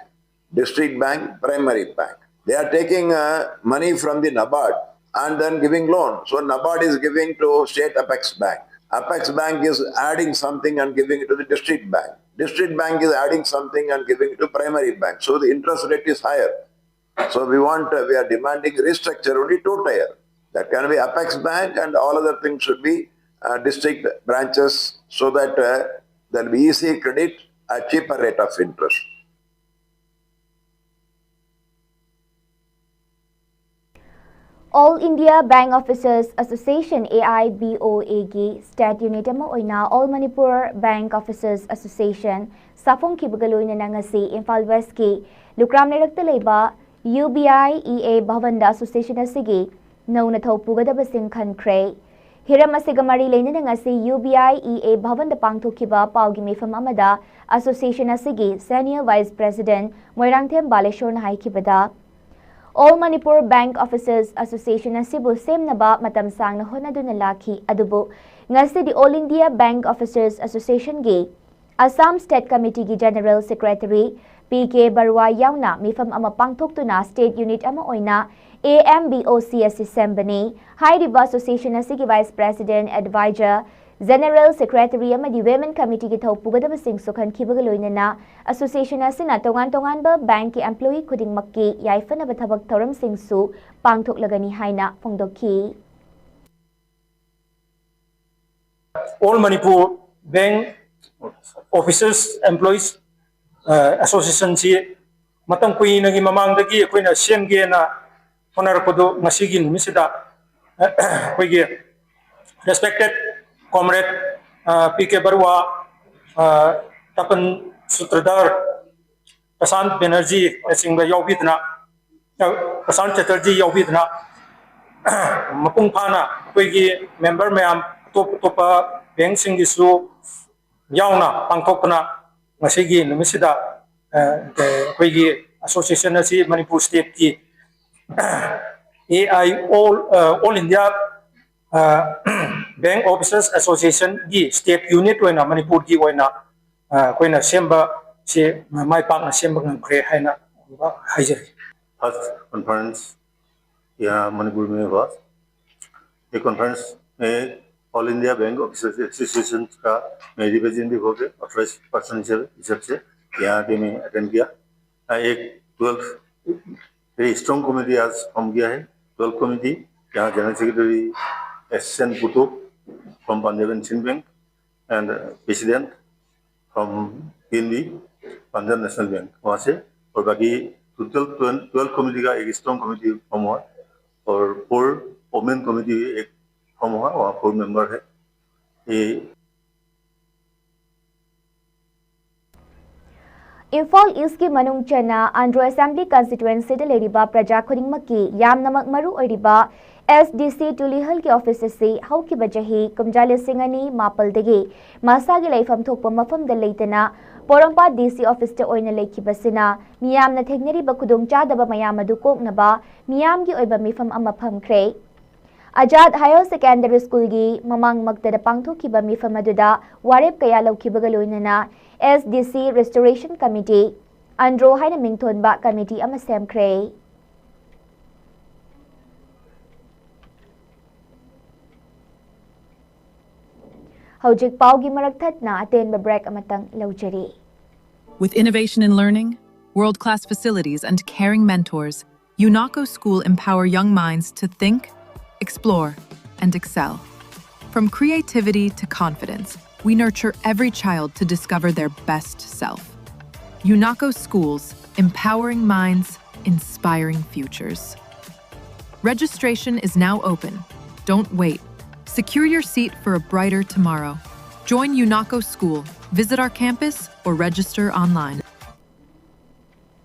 district bank, primary bank. They are taking uh, money from the NABARD and then giving loan. So NABARD is giving to state apex bank. Apex bank is adding something and giving it to the district bank. District bank is adding something and giving it to primary bank. So the interest rate is higher. So we want, uh, we are demanding restructure only two tier. That can be apex bank and all other things should be uh, district branches so that uh, there will be easy credit at cheaper rate of interest. All India Bank Officers Association, A I B O A ꯒꯤ state unit ꯑꯃ ꯑꯣꯏꯅ All Manipur Bank Officers Association ꯁꯥꯐꯣꯡꯈꯤꯕꯒ ꯂꯣꯏꯅꯅ ꯉꯁꯤ ꯏꯝꯐꯥꯜ West ꯀꯤ ꯂꯨꯀ꯭ꯔꯥꯝ ꯂꯩꯔꯛꯇ ꯂꯩꯕ U B I E A ꯚꯕꯟꯗ association ꯑꯁꯤꯒꯤ ꯅꯧꯅ ꯊꯧ ꯄꯨꯒꯗꯕꯁꯤꯡ ꯈꯟꯈ꯭ꯔꯦ꯫ ꯍꯤꯔꯝ ꯑꯁꯤꯒ ꯃꯔꯤ ꯂꯩꯅꯅ ꯉꯁꯤ U B I E A ꯚꯕꯟꯗ ꯄꯥꯡꯊꯣꯛꯈꯤꯕ ꯄꯥꯎꯒꯤ ꯃꯤꯐꯝ ꯑꯃꯗ association ꯑꯁꯤꯒꯤ senior vice president Moirangthem ꯕꯥꯂꯦꯁꯣꯔꯅ ꯍꯥꯏꯈꯤꯕꯗ, All Manipur Bank Officers Association ꯑꯁꯤꯕꯨ ꯁꯦꯝꯅꯕ ꯃꯇꯝ ꯁꯥꯡꯅ ꯍꯣꯠꯅꯗꯨꯅ ꯂꯥꯛꯈꯤ, ꯑꯗꯨꯕꯨ ꯉꯁꯤꯗꯤ All India Bank Officers Association ꯒꯤ Assam State Committee ꯒꯤ General Secretary P K ꯕꯔꯨꯋꯥ ꯌꯥꯎꯅ ꯃꯤꯐꯝ ꯑꯃ ꯄꯥꯡꯊꯣꯛꯇꯨꯅ state unit ꯑꯃ ꯑꯣꯏꯅ A M B O C ꯑꯁꯤ ꯁꯦꯝꯕꯅꯤ꯫ ꯍꯥꯏꯔꯤꯕ association ꯑꯁꯤꯒꯤ vice president, advisor, general secretary ꯑꯃꯗꯤ women committee ꯒꯤ ꯊꯧ ꯄꯨꯒꯗꯕꯁꯤꯡꯁꯨ ꯈꯟꯈꯤꯕꯒ ꯂꯣꯏꯅꯅ association ꯑꯁꯤꯅ ꯇꯣꯉꯥꯟ ꯇꯣꯉꯥꯟꯕ bank ꯀꯤ employee ꯈꯨꯗꯤꯡꯃꯛꯀꯤ ꯌꯥꯏꯐꯅꯕ ꯊꯕꯛ ꯊꯧꯔꯝꯁꯤꯡꯁꯨ ꯄꯥꯡꯊꯣꯛꯂꯒꯅꯤ ꯍꯥꯏꯅ ꯐꯣꯡꯗꯣꯛꯈꯤ꯫ All Manipur Bank Officers Employees Association ꯁꯤ ꯃꯇꯝ ꯀꯨꯏꯅꯒꯤ ꯃꯃꯥꯡꯗꯒꯤ ꯑꯩꯈꯣꯏꯅ ꯁꯦꯝꯒꯦꯅ ꯍꯣꯠꯅꯔꯛꯄꯗꯨ ꯉꯁꯤꯒꯤ ꯅꯨꯃꯤꯠꯁꯤꯗ ꯑꯩꯈꯣꯏꯒꯤ respected comrade P K ꯕꯔꯨꯋꯥ, ꯇꯄꯟ ꯁꯨꯇ꯭ꯔꯙꯔ ꯄ꯭ꯔꯁꯥꯟ ꯕꯦꯅꯔꯖꯤꯅꯆꯤꯡꯕ ꯌꯥꯎꯕꯤꯗꯨꯅ, ꯄ꯭ꯔꯁꯥꯟ ꯆꯦꯇꯔꯖꯤ ꯌꯥꯎꯕꯤꯗꯨꯅ ꯃꯄꯨꯡ ꯐꯥꯅ ꯑꯩꯈꯣꯏꯒꯤ member ꯃꯌꯥꯝ ꯑꯇꯣꯞ ꯑꯇꯣꯞꯄ bank ꯁꯤꯡꯒꯤꯁꯨ ꯌꯥꯎꯅ ꯄꯥꯡꯊꯣꯛꯇꯨꯅ ꯉꯁꯤꯒꯤ ꯅꯨꯃꯤꯠꯁꯤꯗ ꯑꯩꯈꯣꯏꯒꯤ association ꯑꯁꯤ ꯃꯅꯤꯄꯨꯔ state ꯀꯤ A I All, All India Bank Officers Association ꯒꯤ state unit ꯑꯣꯏꯅ ꯃꯅꯤꯄꯨꯔꯒꯤ ꯑꯣꯏꯅ ꯑꯩꯈꯣꯏꯅ ꯁꯦꯝꯕ ꯁꯤ ꯃꯥꯏ ꯄꯥꯛꯅ ꯁꯦꯝꯕ ꯉꯝꯈ꯭ꯔꯦ ꯍꯥꯏꯅ ꯍꯥꯏꯖꯔꯤ꯫ First conference यहाँ मणिपुर में हुआ। ये conference में All India Bank Officers Association का मैं representative होकर authorized person हिसाब से यहाँ पे मैं attend किया। एक twelve very strong committee आज form किया है। Twelve committee यहाँ general secretary S N Puto from Punjab and Sind Bank and president from P N B, Punjab National Bank वहाँ से, और बाकी total twelve committee का एक strong committee form हुआ। और फोर वुमेन कमेटी एक फॉर्म हुआ, वहाँ फोर मेंबर है। ये ꯏꯝꯐꯥꯜ ꯏꯁꯀꯤ ꯃꯅꯨꯡ ꯆꯟꯅ ꯑꯟꯗ꯭ꯔꯣ ꯑꯦꯁꯦꯝꯕ꯭ꯂꯤ ꯀꯟꯁꯇꯤꯇ꯭ꯋꯦꯟꯁꯤꯗ ꯂꯩꯔꯤꯕ ꯄ꯭ꯔꯖꯥ ꯈꯨꯗꯤꯡꯃꯛꯀꯤ ꯌꯥꯝꯅꯃꯛ ꯃꯔꯨ ꯑꯣꯏꯔꯤꯕ ꯑꯦꯁ ꯗꯤ ꯁꯤ ꯇꯨꯂꯤꯍꯜꯒꯤ ꯑꯣꯐꯤꯁ ꯑꯁꯤ ꯍꯧꯈꯤꯕ ꯆꯍꯤ ꯀꯨꯝꯖꯥ ꯂꯤꯁꯤꯡ ꯑꯅꯤ ꯃꯥꯄꯜꯗꯒꯤ ꯃꯁꯥꯒꯤ ꯂꯩꯐꯝ ꯊꯣꯛꯄ ꯃꯐꯝꯗ ꯂꯩꯇꯅ ꯄꯣꯔꯣꯝꯄꯥꯠ ꯗꯤ ꯁꯤ ꯑꯣꯐꯤꯁꯇ ꯑꯣꯏꯅ ꯂꯩꯈꯤꯕꯁꯤꯅ ꯃꯤꯌꯥꯝꯅ ꯊꯦꯡꯅꯔꯤꯕ ꯈꯨꯗꯣꯡꯆꯥꯗꯕ ꯃꯌꯥꯝ ꯑꯗꯨ ꯀꯣꯛꯅꯕ ꯃꯤꯌꯥꯝꯒꯤ ꯑꯣꯏꯕ ꯃꯤꯐꯝ ꯑꯃ ꯐꯝꯈ꯭ꯔꯦ꯫ ꯑꯖꯥꯗ ꯍꯥꯌꯔ ꯁꯦꯀꯦꯟꯗꯔꯤ ꯁ꯭ꯀꯨꯜꯒꯤ ꯃꯃꯥꯡꯃꯛꯇꯗ ꯄꯥꯡꯊꯣꯛꯈꯤꯕ ꯃꯤꯐꯝ ꯑꯗꯨꯗ ꯋꯥꯔꯦꯞ ꯀꯌꯥ ꯂꯧꯈꯤꯕꯒ ꯂꯣꯏꯅꯅ ꯑꯦꯁ ꯗꯤ ꯁꯤ ꯔꯦꯁꯇꯣꯔꯦꯁꯟ ꯀꯃꯤꯇꯤ, ꯑꯟꯗ꯭ꯔꯣ ꯍꯥꯏꯅ ꯃꯤꯡꯊꯣꯟꯕ ꯀꯃꯤꯇꯤ ꯑꯃ ꯁꯦꯝꯈ꯭ꯔꯦ꯫ ꯍꯧꯖꯤꯛ ꯄꯥꯎꯒꯤ ꯃꯔꯛ ꯊꯠꯅ ꯑꯇꯦꯟꯕ ꯕ꯭ꯔꯦꯛ ꯑꯃꯇꯪ ꯂꯧꯖꯔꯤ꯫ With innovation in learning, world class facilities, and caring mentors, UNACO School empower young minds to think, explore, and excel. From creativity to confidence, we nurture every child to discover their best self. UNACO Schools, empowering minds, inspiring futures. Registration is now open. Don't wait. Secure your seat for a brighter tomorrow. Join UNACO School. Visit our campus or register online.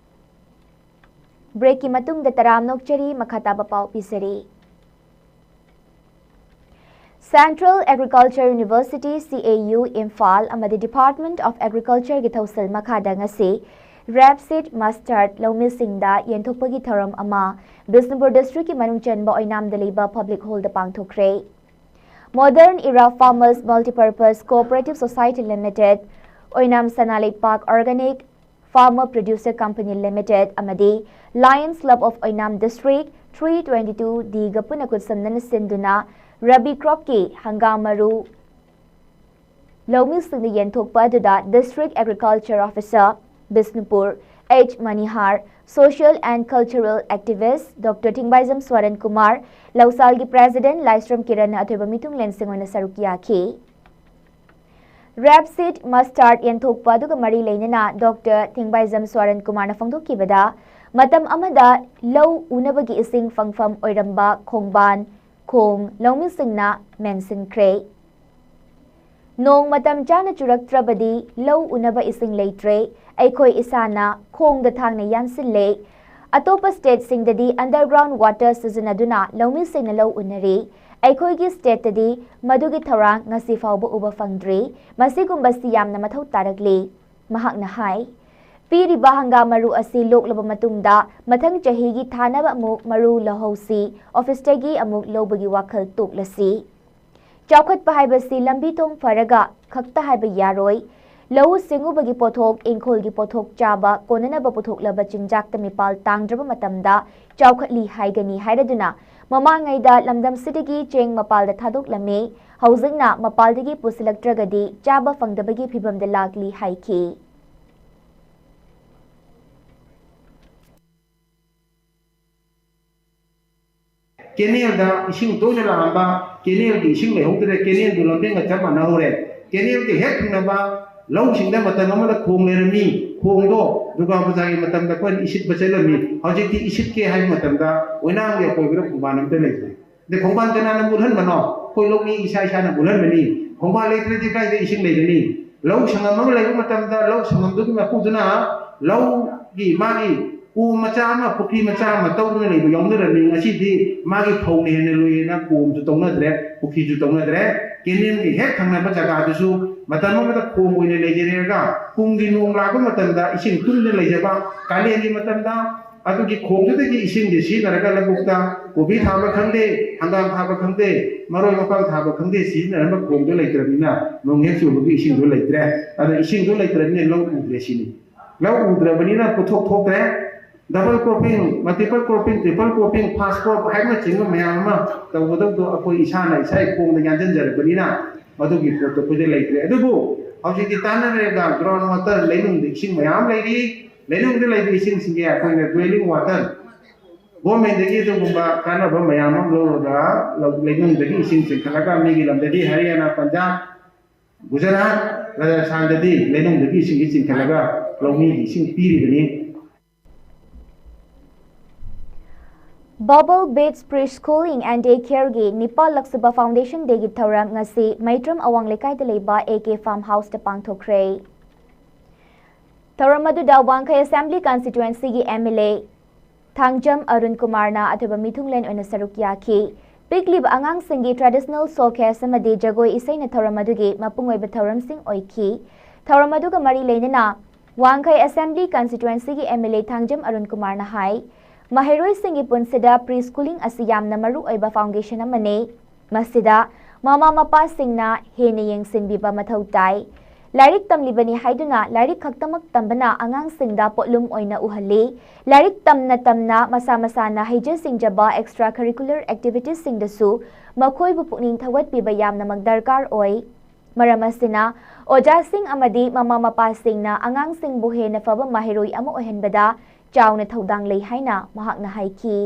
ꯕ꯭ꯔꯦꯛꯀꯤ ꯃꯇꯨꯡꯗ ꯇꯔꯥꯝꯅ ꯑꯣꯛꯆꯔꯤ, ꯃꯈꯥ ꯇꯥꯕ ꯄꯥꯎ ꯄꯤꯖꯔꯤ꯫ Central Agriculture University, C A U, Imphal ꯑꯃꯗꯤ Department of Agricultureꯒꯤ ꯊꯧꯁꯤꯜ ꯃꯈꯥꯗ ꯉꯁꯤ Rapeseed Mustard ꯂꯧꯃꯤꯁꯤꯡꯗ ꯌꯦꯟꯊꯣꯛꯄꯒꯤ ꯊꯧꯔꯝ ꯑꯃ ꯕꯤꯁꯅꯨꯄꯨꯔ ꯗꯤꯁꯇ꯭ꯔꯤꯛꯀꯤ ꯃꯅꯨꯡ ꯆꯟꯕ ꯑꯣꯏꯅꯥꯝꯗ ꯂꯩꯕ ꯄꯕ꯭ꯂꯤꯛ ꯍꯣꯜꯗ ꯄꯥꯡꯊꯣꯛꯈ꯭ꯔꯦ꯫ Modern Era Farmers Multipurpose Cooperative Society Limited, ꯑꯣꯏꯅꯥꯝ ꯁꯅꯥ ꯂꯩꯄꯥꯛ Organic Farmer Producer Company Limited ꯑꯃꯗꯤ Lions Club of Oinam District three twenty two Dꯒ ꯄꯨꯟꯅ ꯈꯨꯠꯁꯝꯅꯅ ꯁꯤꯟꯗꯨꯅ ꯔꯕꯤ ꯀ꯭ꯔꯣꯞꯀꯤ ꯍꯪꯒꯥꯝ ꯃꯔꯨ ꯂꯧꯃꯤꯁꯤꯡꯗ ꯌꯦꯟꯊꯣꯛꯄ ꯑꯗꯨꯗ District Agriculture Officer, Bishnupur, H ꯃꯅꯤꯍꯥꯔ, Social and Cultural Activist Doctor ꯊꯤꯡꯕꯥꯏꯖꯝ ꯁ꯭ꯋꯥꯔꯟ Kumar, ꯂꯧꯁꯥꯜꯒꯤ President ꯂꯥꯏꯁ꯭ꯔꯝ ꯀꯤꯔꯟꯅ ꯑꯊꯣꯏꯕ ꯃꯤꯊꯨꯡꯂꯦꯟꯁꯤꯡ ꯑꯣꯏꯅ ꯁꯔꯨꯛ ꯌꯥꯈꯤ꯫ Rapeseed Mustard ꯌꯦꯟꯊꯣꯛꯄ ꯑꯗꯨꯒ ꯃꯔꯤ ꯂꯩꯅꯅ ꯗꯣꯛꯇꯔ ꯊꯤꯡꯕꯥꯏꯖꯝ ꯁ꯭ꯋꯥꯔꯟ ꯀꯨꯃꯥꯔꯅ ꯐꯣꯡꯗꯣꯛꯈꯤꯕꯗ, ꯃꯇꯝ ꯑꯃꯗ ꯂꯧ ꯎꯅꯕꯒꯤ ꯏꯁꯤꯡ ꯐꯪꯐꯝ ꯑꯣꯏꯔꯝꯕ ꯈꯣꯡꯕꯥꯟ, ꯈꯣꯡ ꯂꯧꯃꯤꯁꯤꯡꯅ ꯃꯦꯟꯁꯤꯟꯈ꯭ꯔꯦ꯫ ꯅꯣꯡ ꯃꯇꯝ ꯆꯥꯅ ꯆꯨꯔꯛꯇ꯭ꯔꯕꯗꯤ ꯂꯧ ꯎꯅꯕ ꯏꯁꯤꯡ ꯂꯩꯇ꯭ꯔꯦ꯫ ꯑꯩꯈꯣꯏ ꯏꯁꯥꯅ ꯈꯣꯡꯗ ꯊꯥꯡꯅ ꯌꯥꯟꯁꯤꯜꯂꯦ꯫ ꯑꯇꯣꯞꯄ ꯁ꯭ꯇꯦꯠꯁꯤꯡꯗꯗꯤ ꯑꯟꯗꯔꯒ꯭ꯔꯥꯎꯟ ꯋꯥꯇꯔ ꯁꯤꯖꯤꯟꯅꯗꯨꯅ ꯂꯧꯃꯤꯁꯤꯡꯅ ꯂꯧ ꯎꯅꯔꯤ꯫ ꯑꯩꯈꯣꯏꯒꯤ ꯁ꯭ꯇꯦꯠꯇꯗꯤ ꯃꯗꯨꯒꯤ ꯊꯧꯔꯥꯡ ꯉꯁꯤ ꯐꯥꯎꯕ ꯎꯕ ꯐꯪꯗ꯭ꯔꯤ꯫ ꯃꯁꯤꯒꯨꯝꯕꯁꯤ ꯌꯥꯝꯅ ꯃꯊꯧ ꯇꯥꯔꯛꯂꯤ꯫ ꯃꯍꯥꯛꯅ ꯍꯥꯏ, ꯄꯤꯔꯤꯕ ꯍꯪꯒꯥꯝ ꯃꯔꯨ ꯑꯁꯤ ꯂꯣꯛꯂꯕ ꯃꯇꯨꯡꯗ ꯃꯊꯪ ꯆꯍꯤꯒꯤ ꯊꯥꯅꯕ ꯑꯃꯨꯛ ꯃꯔꯨ ꯂꯧꯍꯧꯁꯤ, ꯑꯣꯐꯤꯁꯇꯒꯤ ꯑꯃꯨꯛ ꯂꯧꯕꯒꯤ ꯋꯥꯈꯜ ꯇꯣꯛꯂꯁꯤ꯫ ꯆꯥꯎꯈꯠꯄ ꯍꯥꯏꯕꯁꯤ ꯂꯝꯕꯤ ꯊꯣꯡ ꯐꯔꯒ ꯈꯛꯇ ꯍꯥꯏꯕ ꯌꯥꯔꯣꯏ꯫ ꯂꯧꯎ ꯁꯤꯡꯎꯕꯒꯤ ꯄꯣꯠꯊꯣꯛ, ꯏꯪꯈꯣꯜꯒꯤ ꯄꯣꯠꯊꯣꯛ ꯆꯥꯕ ꯀꯣꯟꯅꯅꯕ ꯄꯨꯊꯣꯛꯂꯕ ꯆꯤꯟꯖꯥꯛꯇ ꯃꯤꯄꯥꯜ ꯇꯥꯡꯗ꯭ꯔꯕ ꯃꯇꯝꯗ ꯆꯥꯎꯈꯠꯂꯤ ꯍꯥꯏꯒꯅꯤ ꯍꯥꯏꯔꯗꯨꯅ ꯃꯃꯥꯡꯉꯩꯗ ꯂꯝꯗꯝꯁꯤꯗꯒꯤ ꯆꯦꯡ ꯃꯄꯥꯜꯗ ꯊꯥꯗꯣꯛꯂꯝꯃꯤ꯫ ꯍꯧꯖꯤꯛꯅ ꯃꯄꯥꯜꯗꯒꯤ ꯄꯨꯁꯤꯜꯂꯛꯇ꯭ꯔꯒꯗꯤ ꯆꯥꯕ ꯐꯪꯗꯕꯒꯤ ꯐꯤꯚꯝꯗ ꯂꯥꯛꯂꯤ ꯍꯥꯏꯈꯤ꯫ ꯀꯦꯅꯦꯜꯗ ꯏꯁꯤꯡ ꯇꯣꯏꯅ ꯂꯥꯛꯑꯝꯕ, ꯀꯦꯅꯦꯜꯒꯤ ꯏꯁꯤꯡ ꯂꯩꯍꯧꯗ꯭ꯔꯦ, ꯀꯦꯅꯦꯜꯗꯨ ꯂꯝꯕꯦꯟꯒ ꯆꯞ ꯃꯥꯟꯅꯍꯧꯔꯦ꯫ ꯀꯦꯅꯦꯜꯒꯤ ꯍꯦꯛ ꯊꯪꯅꯕ ꯂꯧꯁꯤꯡꯗ ꯃꯇꯝ ꯑꯃꯗ ꯈꯣꯡ ꯂꯩꯔꯝꯃꯤ꯫ ꯈꯣꯡꯗꯣ ꯗꯨꯔꯒꯥ ꯄꯨꯖꯥꯒꯤ ꯃꯇꯝꯗ ꯑꯩꯈꯣꯏꯅ ꯏꯁꯤꯠꯄ ꯆꯠꯂꯝꯃꯤ꯫ ꯍꯧꯖꯤꯛꯇꯤ ꯏꯁꯤꯠꯀꯦ ꯍꯥꯏꯕ ꯃꯇꯝꯗ ꯑꯣꯏꯅꯥꯝꯒꯤ ꯑꯀꯣꯏꯕꯗ ꯈꯣꯡꯕꯥꯟ ꯑꯝꯇ ꯂꯩꯇ꯭ꯔꯦ꯫ ꯑꯗꯩ ꯈꯣꯡꯕꯥꯟ ꯀꯅꯥꯅ ꯃꯨꯠꯍꯟꯕꯅꯣ? ꯑꯩꯈꯣꯏ ꯂꯧꯃꯤ ꯏꯁꯥ ꯏꯁꯥꯅ ꯃꯨꯠꯍꯟꯕꯅꯤ꯫ ꯈꯣꯡꯕꯥꯟ ꯂꯩꯇ꯭ꯔꯗꯤ ꯀꯥꯏꯗ ꯏꯁꯤꯡ ꯂꯩꯒꯅꯤ? ꯂꯧ ꯁꯪꯉꯝ ꯑꯃ ꯂꯩꯕ ꯃꯇꯝꯗ ꯂꯧ ꯁꯪꯉꯝꯗꯨꯒꯤ ꯃꯄꯨꯗꯨꯅ ꯂꯧꯒꯤ ꯃꯥꯒꯤ ꯀꯣꯝ ꯃꯆꯥ ꯑꯃ, ꯄꯨꯈ꯭ꯔꯤ ꯃꯆꯥ ꯑꯃ ꯇꯧꯗꯨꯅ ꯂꯩꯕ ꯌꯥꯎꯅꯔꯝꯃꯤ꯫ ꯉꯁꯤꯗꯤ ꯃꯥꯒꯤ ꯐꯧꯅ ꯍꯦꯟꯅ ꯂꯨꯏꯌꯦꯅ ꯀꯣꯝꯁꯨ ꯇꯧꯅꯗ꯭ꯔꯦ, ꯄꯨꯈ꯭ꯔꯤꯁꯨ ꯇꯧꯅꯗ꯭ꯔꯦ꯫ ꯀꯦꯅꯦꯜꯒꯤ ꯍꯦꯛ ꯊꯪꯅꯕ ꯖꯒꯥꯗꯨꯁꯨ ꯃꯇꯝ ꯑꯃꯗ ꯈꯣꯡ ꯑꯣꯏꯅ ꯂꯩꯖꯔꯒ ꯀꯨꯝꯒꯤ ꯅꯣꯡ ꯂꯥꯛꯄ ꯃꯇꯝꯗ ꯏꯁꯤꯡ ꯇꯨꯡꯗꯨꯅ ꯂꯩꯖꯕ, ꯀꯥꯂꯦꯟꯒꯤ ꯃꯇꯝꯗ ꯑꯗꯨꯒꯤ ꯈꯣꯡꯗꯨꯗꯒꯤ ꯏꯁꯤꯡꯁꯦ ꯁꯤꯖꯤꯟꯅꯔꯒ ꯂꯧꯕꯨꯛꯇ ꯀꯣꯕꯤ ꯊꯥꯕ ꯈꯪꯗꯦ, ꯍꯪꯒꯥꯝ ꯊꯥꯕ ꯈꯪꯗꯦ, ꯃꯔꯣꯏ ꯃꯄꯥꯡ ꯊꯥꯕ ꯈꯪꯗꯦ, ꯁꯤꯖꯤꯟꯅꯔꯝꯕ ꯈꯣꯡꯗꯣ ꯂꯩꯇ꯭ꯔꯕꯅꯤꯅ ꯅꯣꯡ ꯍꯦꯛ ꯆꯨꯕꯒꯤ ꯏꯁꯤꯡꯗꯣ ꯂꯩꯇ꯭ꯔꯦ꯫ ꯑꯗ ꯏꯁꯤꯡꯗꯣ ꯂꯩꯇ꯭ꯔꯕꯅꯤꯅ ꯂꯧ ꯎꯗ꯭ꯔꯦ ꯁꯤꯅꯤ꯫ ꯂꯧ ꯎꯗ꯭ꯔꯕꯅꯤꯅ ꯄꯣꯠꯊꯣꯛ ꯊꯣꯛꯇ꯭ꯔꯦ꯫ Double cropping, multiple cropping, triple cropping, fast crop ꯍꯥꯏꯕꯅꯆꯤꯡꯕ ꯃꯌꯥꯝ ꯑꯃ ꯇꯧꯒꯗꯧꯗꯣ ꯑꯩꯈꯣꯏ ꯏꯁꯥꯅ ꯏꯁꯥꯒꯤ ꯈꯣꯡꯗ ꯌꯥꯟꯁꯤꯟꯖꯔꯕꯅꯤꯅ ꯃꯗꯨꯒꯤ ꯄꯣꯠꯇꯣ ꯑꯩꯈꯣꯏꯗ ꯂꯩꯇ꯭ꯔꯦ꯫ ꯑꯗꯨꯕꯨ ꯍꯧꯖꯤꯛꯇꯤ ꯇꯥꯟꯅꯔꯦꯒ ꯒ꯭ꯔꯥꯎꯟ ꯋꯥꯇꯔ, ꯂꯩꯅꯨꯡꯗ ꯏꯁꯤꯡ ꯃꯌꯥꯝ ꯂꯩꯔꯤ꯫ ꯂꯩꯅꯨꯡꯗ ꯂꯩꯕ ꯏꯁꯤꯡꯁꯤꯡꯁꯦ ꯑꯩꯈꯣꯏꯅ ꯗ꯭ꯋꯦꯂꯤꯡ ꯋꯥꯇꯔ, ꯒꯣꯔꯃꯦꯟꯗꯒꯤ ꯑꯗꯨꯒꯨꯝꯕ ꯀꯥꯟꯅꯕ ꯃꯌꯥꯝ ꯑꯃ ꯂꯧꯔꯒ ꯂꯧ-, ꯂꯩꯅꯨꯡꯗꯒꯤ ꯏꯁꯤꯡ ꯆꯤꯡꯈꯠꯂꯒ ꯃꯤꯒꯤ ꯂꯝꯗꯗꯤ ꯍꯔꯤꯌꯥꯅꯥ, ꯄꯟꯖꯥꯕ, ꯒꯨꯖꯔꯥꯠ, ꯔꯥꯖꯁꯊꯥꯟꯗꯗꯤ ꯂꯩꯅꯨꯡꯗꯒꯤ ꯏꯁꯤꯡꯁꯤ ꯆꯤꯡꯈꯠꯂꯒ ꯂꯧꯃꯤꯒꯤ ꯏꯁꯤꯡ ꯄꯤꯔꯤꯕꯅꯤ꯫ Bubble Beach Preschooling and Day Careꯒꯤ ꯅꯤꯄꯥꯜꯂꯛꯁꯨꯕ Foundation Dayꯒꯤ ꯊꯧꯔꯝ ꯉꯁꯤ ꯃꯩꯇ꯭ꯔꯝ ꯑꯋꯥꯡ ꯂꯩꯀꯥꯏꯗ ꯂꯩꯕ A K Farm Houseꯇ ꯄꯥꯡꯊꯣꯛꯈ꯭ꯔꯦ꯫ ꯊꯧꯔꯝ ꯑꯗꯨꯗ ꯋꯥꯡꯈꯩ Assembly Constituencyꯒꯤ M L A Thangjam Arun ꯀꯨꯃꯥꯔꯅ ꯑꯊꯣꯏꯕ ꯃꯤꯊꯨꯡꯂꯦꯟ ꯑꯣꯏꯅ ꯁꯔꯨꯛ ꯌꯥꯈꯤ꯫ ꯄꯤꯛꯂꯤꯕ ꯑꯉꯥꯡꯁꯤꯡꯒꯤ traditional showcase ꯑꯃꯗꯤ ꯖꯒꯣꯏ ꯏꯁꯩꯅ ꯊꯧꯔꯝ ꯑꯗꯨꯒꯤ ꯃꯄꯨꯡ ꯑꯣꯏꯕ ꯊꯧꯔꯝꯁꯤꯡ ꯑꯣꯏꯈꯤ꯫ ꯊꯧꯔꯝ ꯑꯗꯨꯒ ꯃꯔꯤ ꯂꯩꯅꯅ ꯋꯥꯡꯈꯩ Assembly Constituencyꯒꯤ M L A Thangjam Arun ꯀꯨꯃꯥꯔꯅ ꯍꯥꯏ, ꯃꯍꯩꯔꯣꯏꯁꯤꯡꯒꯤ ꯄꯨꯟꯁꯤꯗ preschooling ꯑꯁꯤ ꯌꯥꯝꯅ ꯃꯔꯨ ꯑꯣꯏꯕ foundation ꯑꯃꯅꯤ꯫ ꯃꯁꯤꯗ ꯃꯃꯥ ꯃꯄꯥꯁꯤꯡꯅ ꯍꯦꯟꯅ ꯌꯦꯡꯁꯤꯟꯕꯤꯕ ꯃꯊꯧ ꯇꯥꯏ꯫ ꯂꯥꯏꯔꯤꯛ ꯇꯝꯂꯤꯕꯅꯤ ꯍꯥꯏꯗꯨꯅ ꯂꯥꯏꯔꯤꯛ ꯈꯛꯇꯃꯛ ꯇꯝꯕꯅ ꯑꯉꯥꯡꯁꯤꯡꯗ ꯄꯣꯠꯂꯨꯝ ꯑꯣꯏꯅ ꯎꯍꯜꯂꯤ꯫ ꯂꯥꯏꯔꯤꯛ ꯇꯝꯅ ꯇꯝꯅ ꯃꯁꯥ ꯃꯁꯥꯅ ꯍꯩꯖ ꯁꯤꯡꯖꯕ extra curricular activitiesꯁꯤꯡꯗꯁꯨ ꯃꯈꯣꯏꯕꯨ ꯄꯨꯛꯅꯤꯡ ꯊꯧꯒꯠꯄꯤꯕ ꯌꯥꯝꯅꯃꯛ ꯗꯔꯀꯥꯔ ꯑꯣꯏ꯫ ꯃꯔꯝ ꯑꯁꯤꯅ, ꯑꯣꯖꯥꯁꯤꯡ ꯑꯃꯗꯤ ꯃꯃꯥ ꯃꯄꯥꯁꯤꯡꯅ ꯑꯉꯥꯡꯁꯤꯡꯕꯨ ꯍꯦꯟꯅ ꯐꯕ ꯃꯍꯩꯔꯣꯏ ꯑꯃ ꯑꯣꯏꯍꯟꯕꯗ ꯆꯥꯎꯅ ꯊꯧꯗꯥꯡ ꯂꯩ ꯍꯥꯏꯅ ꯃꯍꯥꯛꯅ ꯍꯥꯏꯈꯤ꯫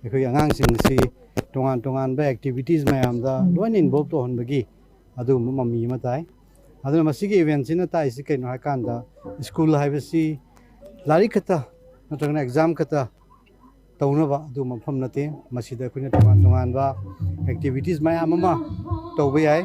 ꯑꯩꯈꯣꯏꯒꯤ ꯑꯉꯥꯡꯁꯤꯡ ꯑꯁꯤ ꯇꯣꯉꯥꯟ ꯇꯣꯉꯥꯟꯕ activities ꯃꯌꯥꯝꯗ ꯂꯣꯏꯅ involve ꯇꯧꯍꯟꯕꯒꯤ ꯑꯗꯨꯒꯨꯝꯕ ꯃꯃꯤ ꯑꯃ ꯇꯥꯏ꯫ ꯑꯗꯨꯅ ꯃꯁꯤꯒꯤ eventꯁꯤꯅ ꯇꯥꯛꯏꯁꯤ ꯀꯩꯅꯣ ꯍꯥꯏꯀꯥꯟꯗ, school ꯍꯥꯏꯕꯁꯤ ꯂꯥꯏꯔꯤꯛ ꯈꯛꯇ ꯅꯠꯇ꯭ꯔꯒꯅ exam ꯈꯛꯇ ꯇꯧꯅꯕ ꯑꯗꯨꯒꯨꯝꯕ ꯃꯐꯝ ꯅꯠꯇꯦ꯫ ꯃꯁꯤꯗ ꯑꯩꯈꯣꯏꯅ ꯇꯣꯉꯥꯟ ꯇꯣꯉꯥꯟꯕ activities ꯃꯌꯥꯝ ꯑꯃ ꯇꯧꯕ ꯌꯥꯏ꯫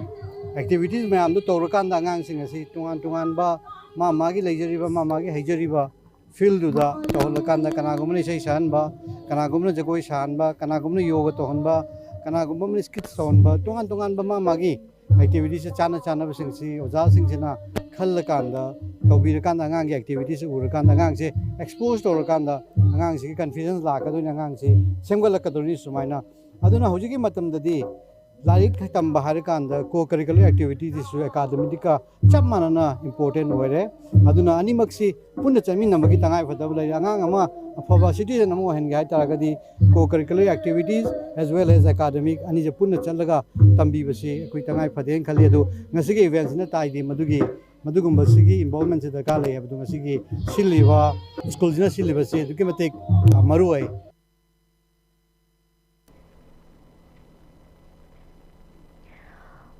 Activities ꯃꯌꯥꯝꯗꯨ ꯇꯧꯔꯀꯥꯟꯗ ꯑꯉꯥꯡꯁꯤꯡ ꯑꯁꯤ ꯇꯣꯉꯥꯟ ꯇꯣꯉꯥꯟꯕ ꯃꯥ ꯃꯥꯒꯤ ꯂꯩꯖꯔꯤꯕ, ꯃꯥ ꯃꯥꯒꯤ ꯍꯩꯖꯔꯤꯕ fieldꯗꯨꯗ ꯇꯧꯍꯜꯂꯀꯥꯟꯗ, ꯀꯅꯥꯒꯨꯝꯕꯅ ꯏꯁꯩ ꯁꯛꯍꯟꯕ, ꯀꯅꯥꯒꯨꯝꯕꯅ ꯖꯒꯣꯏ ꯁꯥꯍꯟꯕ, ꯀꯅꯥꯒꯨꯝꯕꯅ ꯌꯣꯒ ꯇꯧꯍꯟꯕ, ꯀꯅꯥꯒꯨꯝꯕ ꯑꯃꯅ skits ꯇꯧꯍꯟꯕ, ꯇꯣꯉꯥꯟ ꯇꯣꯉꯥꯟꯕ ꯃꯥ ꯃꯥꯒꯤ activitiesꯁꯦ ꯆꯥꯟꯅ ꯆꯥꯟꯅꯕꯁꯤꯡꯁꯤ ꯑꯣꯖꯥꯁꯤꯡꯁꯤꯅ ꯈꯜꯂꯀꯥꯟꯗ, ꯇꯧꯕꯤꯔꯀꯥꯟꯗ, ꯑꯉꯥꯡꯒꯤ activitiesꯁꯦ ꯎꯔꯀꯥꯟꯗ, ꯑꯉꯥꯡꯁꯦ expose ꯇꯧꯔꯀꯥꯟꯗ, ꯑꯉꯥꯡꯁꯤꯒꯤ confidence ꯂꯥꯛꯀꯗꯣꯏꯅꯤ, ꯑꯉꯥꯡꯁꯤ ꯁꯦꯝꯒꯠꯂꯛꯀꯗꯣꯏꯅꯤ꯫ ꯁꯨꯃꯥꯏꯅ, ꯑꯗꯨꯅ ꯍꯧꯖꯤꯛꯀꯤ ꯃꯇꯝꯗꯗꯤ ꯂꯥꯏꯔꯤꯛ ꯇꯝꯕ ꯍꯥꯏꯔꯀꯥꯟꯗ co-curricular activitiesꯁꯤꯁꯨ academicꯀ ꯆꯞ ꯃꯥꯟꯅꯅ important ꯑꯣꯏꯔꯦ꯫ ꯑꯗꯨꯅ ꯑꯅꯤꯃꯛꯁꯤ ꯄꯨꯟꯅ ꯆꯠꯃꯤꯟꯅꯕꯒꯤ ꯇꯉꯥꯏꯐꯗꯕ ꯂꯩꯔꯦ꯫ ꯑꯉꯥꯡ ꯑꯃ ꯑꯐꯕ citizen ꯑꯃ ꯑꯣꯏꯍꯟꯒꯦ ꯍꯥꯏ ꯇꯥꯔꯒꯗꯤ co-curricular activities as well as academic ꯑꯅꯤꯁꯦ ꯄꯨꯟꯅ ꯆꯠꯂꯒ ꯇꯝꯕꯤꯕꯁꯤ ꯑꯩꯈꯣꯏ ꯇꯉꯥꯏ ꯐꯗꯦꯅ ꯈꯜꯂꯤ꯫ ꯑꯗꯨ ꯉꯁꯤꯒꯤ eventꯁꯤꯅ ꯇꯥꯛꯏꯗꯤ ꯃꯗꯨꯒꯤ, ꯃꯗꯨꯒꯨꯝꯕꯁꯤꯒꯤ involvementꯁꯤ ꯗꯔꯀꯥꯔ ꯂꯩ ꯍꯥꯏꯕꯗꯨ ꯉꯁꯤꯒꯤ ꯁꯤꯜꯂꯤꯕ, schoolꯁꯤꯅ ꯁꯤꯜꯂꯤꯕꯁꯤ ꯑꯗꯨꯛꯀꯤ ꯃꯇꯤꯛ, ꯑ, ꯃꯔꯨ ꯑꯣꯏ꯫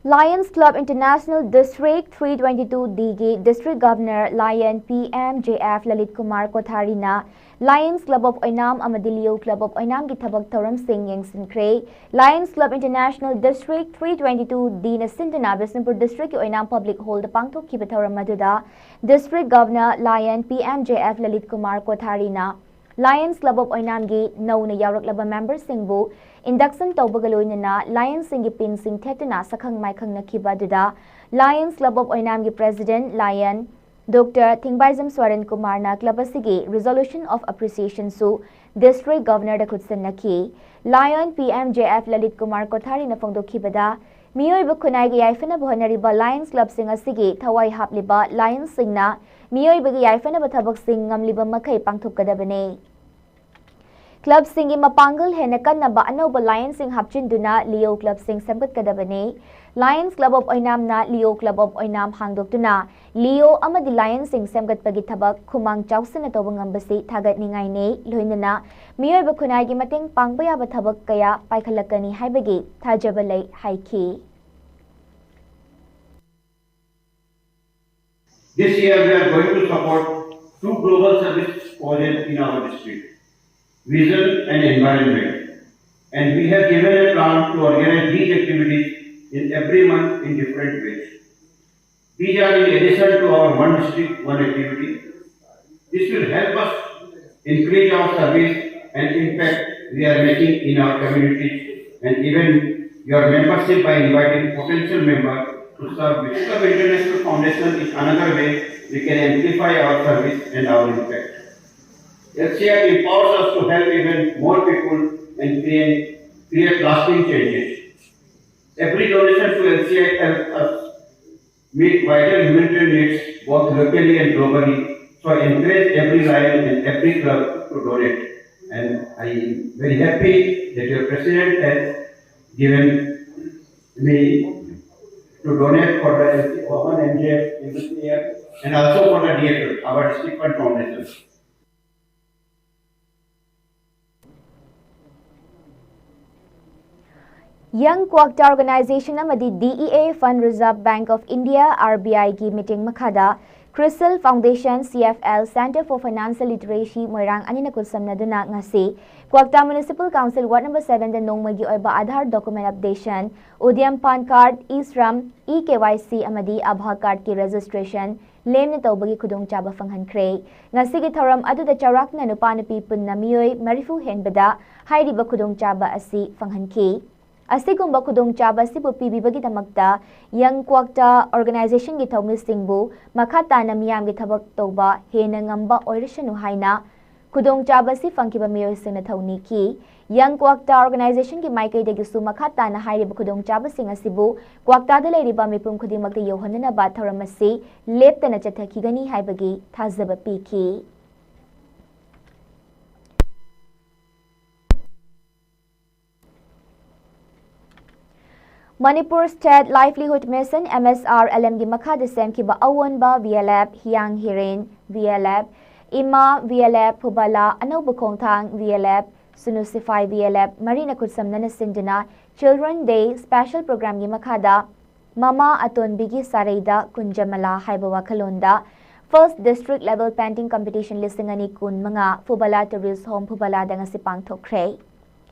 Lions Club International District three twenty-two D ꯒꯤ District Governor Lion P M J F Lalit Kumar Kothari ꯅ Lions Club of Oinam ꯑꯃꯗꯤ Leo Club of Oinam ꯒꯤ ꯊꯕꯛ ꯊꯧꯔꯝꯁꯤꯡ ꯌꯦꯡꯁꯤꯟꯈ꯭ꯔꯦ꯫ Lions Club International District three twenty-two D ꯅ ꯁꯤꯟꯗꯨꯅ ꯕꯤꯁꯅꯨꯄꯨꯔ District ꯀꯤ ꯑꯣꯏꯅꯥꯝ Public Hall ꯗ ꯄꯥꯡꯊꯣꯛꯈꯤꯕ ꯊꯧꯔꯝ ꯑꯗꯨꯗ District Governor Lion P M J F Lalit Kumar Kothari ꯅ Lions Club of Oinam ꯒꯤ ꯅꯧꯅ ꯌꯥꯎꯔꯛꯂꯕ member ꯁꯤꯡꯕꯨ induction ꯇꯧꯕꯒ ꯂꯣꯏꯅꯅ Lions ꯁꯤꯡꯒꯤ pin ꯁꯤꯡ ꯊꯦꯠꯇꯨꯅ ꯁꯛꯈꯪ ꯃꯥꯏꯈꯪꯅꯈꯤꯕ ꯑꯗꯨꯗ Lions Club of Oinam ꯒꯤ President Lion Doctor ꯊꯤꯡꯕꯥꯏꯖꯝ ꯁ꯭ꯋꯥꯔꯟ ꯀꯨꯃꯥꯔꯅ club ꯑꯁꯤꯒꯤ Resolution of Appreciation ꯁꯨ District Governor ꯗ ꯈꯨꯠꯁꯤꯟꯅꯈꯤ꯫ Lion P M J F Lalit Kumar Kothari ꯅ ꯐꯣꯡꯗꯣꯛꯈꯤꯕꯗ, ꯃꯤꯑꯣꯏꯕ ꯈꯨꯟꯅꯥꯏꯒꯤ ꯌꯥꯏꯐꯅꯕ ꯍꯣꯠꯅꯔꯤꯕ Lions Club ꯁꯤꯡ ꯑꯁꯤꯒꯤ ꯊꯋꯥꯏ ꯍꯥꯞꯂꯤꯕ Lions ꯁꯤꯡꯅ ꯃꯤꯑꯣꯏꯕꯒꯤ ꯌꯥꯏꯐꯅꯕ ꯊꯕꯛꯁꯤꯡ ꯉꯝꯂꯤꯕ ꯃꯈꯩ ꯄꯥꯡꯊꯣꯛꯀꯗꯕꯅꯤ꯫ Club ꯁꯤꯡꯒꯤ ꯃꯄꯥꯡꯒꯜ ꯍꯦꯟꯅ ꯀꯟꯅꯕ ꯑꯅꯧꯕ Lions ꯁꯤꯡ ꯍꯥꯞꯆꯤꯟꯗꯨꯅ Leo Club ꯁꯤꯡ ꯁꯦꯝꯒꯠꯀꯗꯕꯅꯤ꯫ Lions Club of Oinam ꯅ Leo Club of Oinam ꯍꯥꯡꯗꯣꯛꯇꯨꯅ Leo ꯑꯃꯗꯤ Lions ꯁꯤꯡ ꯁꯦꯝꯒꯠꯄꯒꯤ ꯊꯕꯛ ꯈꯨꯃꯥꯡ ꯆꯥꯎꯁꯤꯟꯅ ꯇꯧꯕ ꯉꯝꯕꯁꯤ ꯊꯥꯒꯠꯅꯤꯡꯉꯥꯏꯅꯤ꯫ ꯂꯣꯏꯅꯅ ꯃꯤꯑꯣꯏꯕ ꯈꯨꯟꯅꯥꯏꯒꯤ ꯃꯇꯦꯡ ꯄꯥꯡꯕ ꯌꯥꯕ ꯊꯕꯛ ꯀꯌꯥ ꯄꯥꯏꯈꯠꯂꯛꯀꯅꯤ ꯍꯥꯏꯕꯒꯤ ꯊꯥꯖꯕ ꯂꯩ ꯍꯥꯏꯈꯤ꯫ This year we are going to support two global service projects in our district, vision and environment. And we have given a plan to organize these activities in every month in different ways. These are in addition to our one district, one activity. This will help us increase our service and impact we are making in our communities, and even your membership by inviting potential members to serve. Vision Club International Foundation is another way we can amplify our service and our impact. L C F empowers us to help even more people and create, create lasting changes. Every donation to L C F helps us meet vital humanitarian needs both locally and globally. So I encourage every Lion and every club to donate. And I am very happy that your president has given me to donate for the L C F, one M J F in this year, and also for the D F L, our district fund foundation. Young Kwakta Organization ꯑꯃꯗꯤ D E A Fund Reserve Bank of India, R B I ꯒꯤ ꯃꯤꯇꯤꯡ ꯃꯈꯥꯗ CRISIL Foundation, C F L, Center for Financial Literacy ꯃꯣꯏꯔꯥꯡ ꯑꯅꯤꯅ ꯈꯨꯠꯁꯝꯅꯗꯨꯅ ꯉꯁꯤ ꯀ꯭ꯋꯥꯛꯇꯥ Municipal Council Ward number seven ꯗ ꯅꯣꯡꯃꯒꯤ ꯑꯣꯏꯕ Aadhaar document updation, Udyam PAN card, e-Shram, e-K Y C ꯑꯃꯗꯤ Aabha card ꯀꯤ registration ꯂꯦꯝꯅ ꯇꯧꯕꯒꯤ ꯈꯨꯗꯣꯡꯆꯥꯕ ꯐꯪꯍꯟꯈ꯭ꯔꯦ꯫ ꯉꯁꯤꯒꯤ ꯊꯧꯔꯝ ꯑꯗꯨꯗ ꯆꯥꯎꯔꯥꯛꯅ ꯅꯨꯄꯥ ꯅꯨꯄꯤ ꯄꯨꯟꯅ ꯃꯤꯑꯣꯏ ꯃꯔꯤꯐꯨ ꯍꯦꯟꯕꯗ ꯍꯥꯏꯔꯤꯕ ꯈꯨꯗꯣꯡꯆꯥꯕ ꯑꯁꯤ ꯐꯪꯍꯟꯈꯤ꯫ ꯑꯁꯤꯒꯨꯝꯕ ꯈꯨꯗꯣꯡꯆꯥꯕ ꯑꯁꯤꯕꯨ ꯄꯤꯕꯤꯕꯒꯤꯗꯃꯛꯇ Young Kwakta Organization ꯒꯤ ꯊꯧꯃꯤꯁꯤꯡꯕꯨ ꯃꯈꯥ ꯇꯥꯅ ꯃꯤꯌꯥꯝꯒꯤ ꯊꯕꯛ ꯇꯧꯕ ꯍꯦꯟꯅ ꯉꯝꯕ ꯑꯣꯏꯔꯁꯅꯨ ꯍꯥꯏꯅ ꯈꯨꯗꯣꯡꯆꯥꯕ ꯑꯁꯤ ꯐꯪꯈꯤꯕ ꯃꯤꯑꯣꯏꯁꯤꯡꯅ ꯊꯧꯅꯤꯈꯤ꯫ Young Kwakta Organization ꯒꯤ ꯃꯥꯏꯀꯩꯗꯒꯤꯁꯨ ꯃꯈꯥ ꯇꯥꯅ ꯍꯥꯏꯔꯤꯕ ꯈꯨꯗꯣꯡꯆꯥꯕꯁꯤꯡ ꯑꯁꯤꯕꯨ ꯀ꯭ꯋꯥꯛꯇꯥꯗ ꯂꯩꯔꯤꯕ ꯃꯤꯄꯨꯝ ꯈꯨꯗꯤꯡꯃꯛꯇ ꯌꯧꯍꯟꯅꯅꯕ ꯊꯧꯔꯝ ꯑꯁꯤ ꯂꯦꯞꯇꯅ ꯆꯠꯊꯈꯤꯒꯅꯤ ꯍꯥꯏꯕꯒꯤ ꯊꯥꯖꯕ ꯄꯤꯈꯤ꯫ Manipur State Livelihood Mission, M S R L M ꯒꯤ ꯃꯈꯥꯗ ꯁꯦꯝꯈꯤꯕ ꯑꯑꯣꯟꯕ V L F, ꯍꯤꯌꯥꯡ ꯍꯤꯔꯦꯟ V L F, ꯏꯃꯥ V L F, ꯐꯨꯕꯂꯥ ꯑꯅꯧꯕ ꯈꯣꯡꯊꯥꯡ V L F, ꯁꯨꯅꯨ ꯁꯤꯐꯥꯏ V L F ꯃꯔꯤꯅ ꯈꯨꯠꯁꯝꯅꯅ ꯁꯤꯟꯗꯨꯅ Children Day Special Program ꯒꯤ ꯃꯈꯥꯗ ꯃꯃꯥ ꯑꯇꯣꯟꯕꯤꯒꯤ ꯁꯥꯔꯩꯗ ꯀꯨꯟꯖꯃꯂꯥ ꯍꯥꯏꯕ ꯋꯥꯈꯜꯂꯣꯟꯗ First District Level Painting Competition ꯂꯤꯁꯤꯡ ꯑꯅꯤ ꯀꯨꯟꯃꯉꯥ ꯐꯨꯕꯂꯥ Tourist Home ꯐꯨꯕꯂꯥꯗ ꯉꯁꯤ ꯄꯥꯡꯊꯣꯛꯈ꯭ꯔꯦ꯫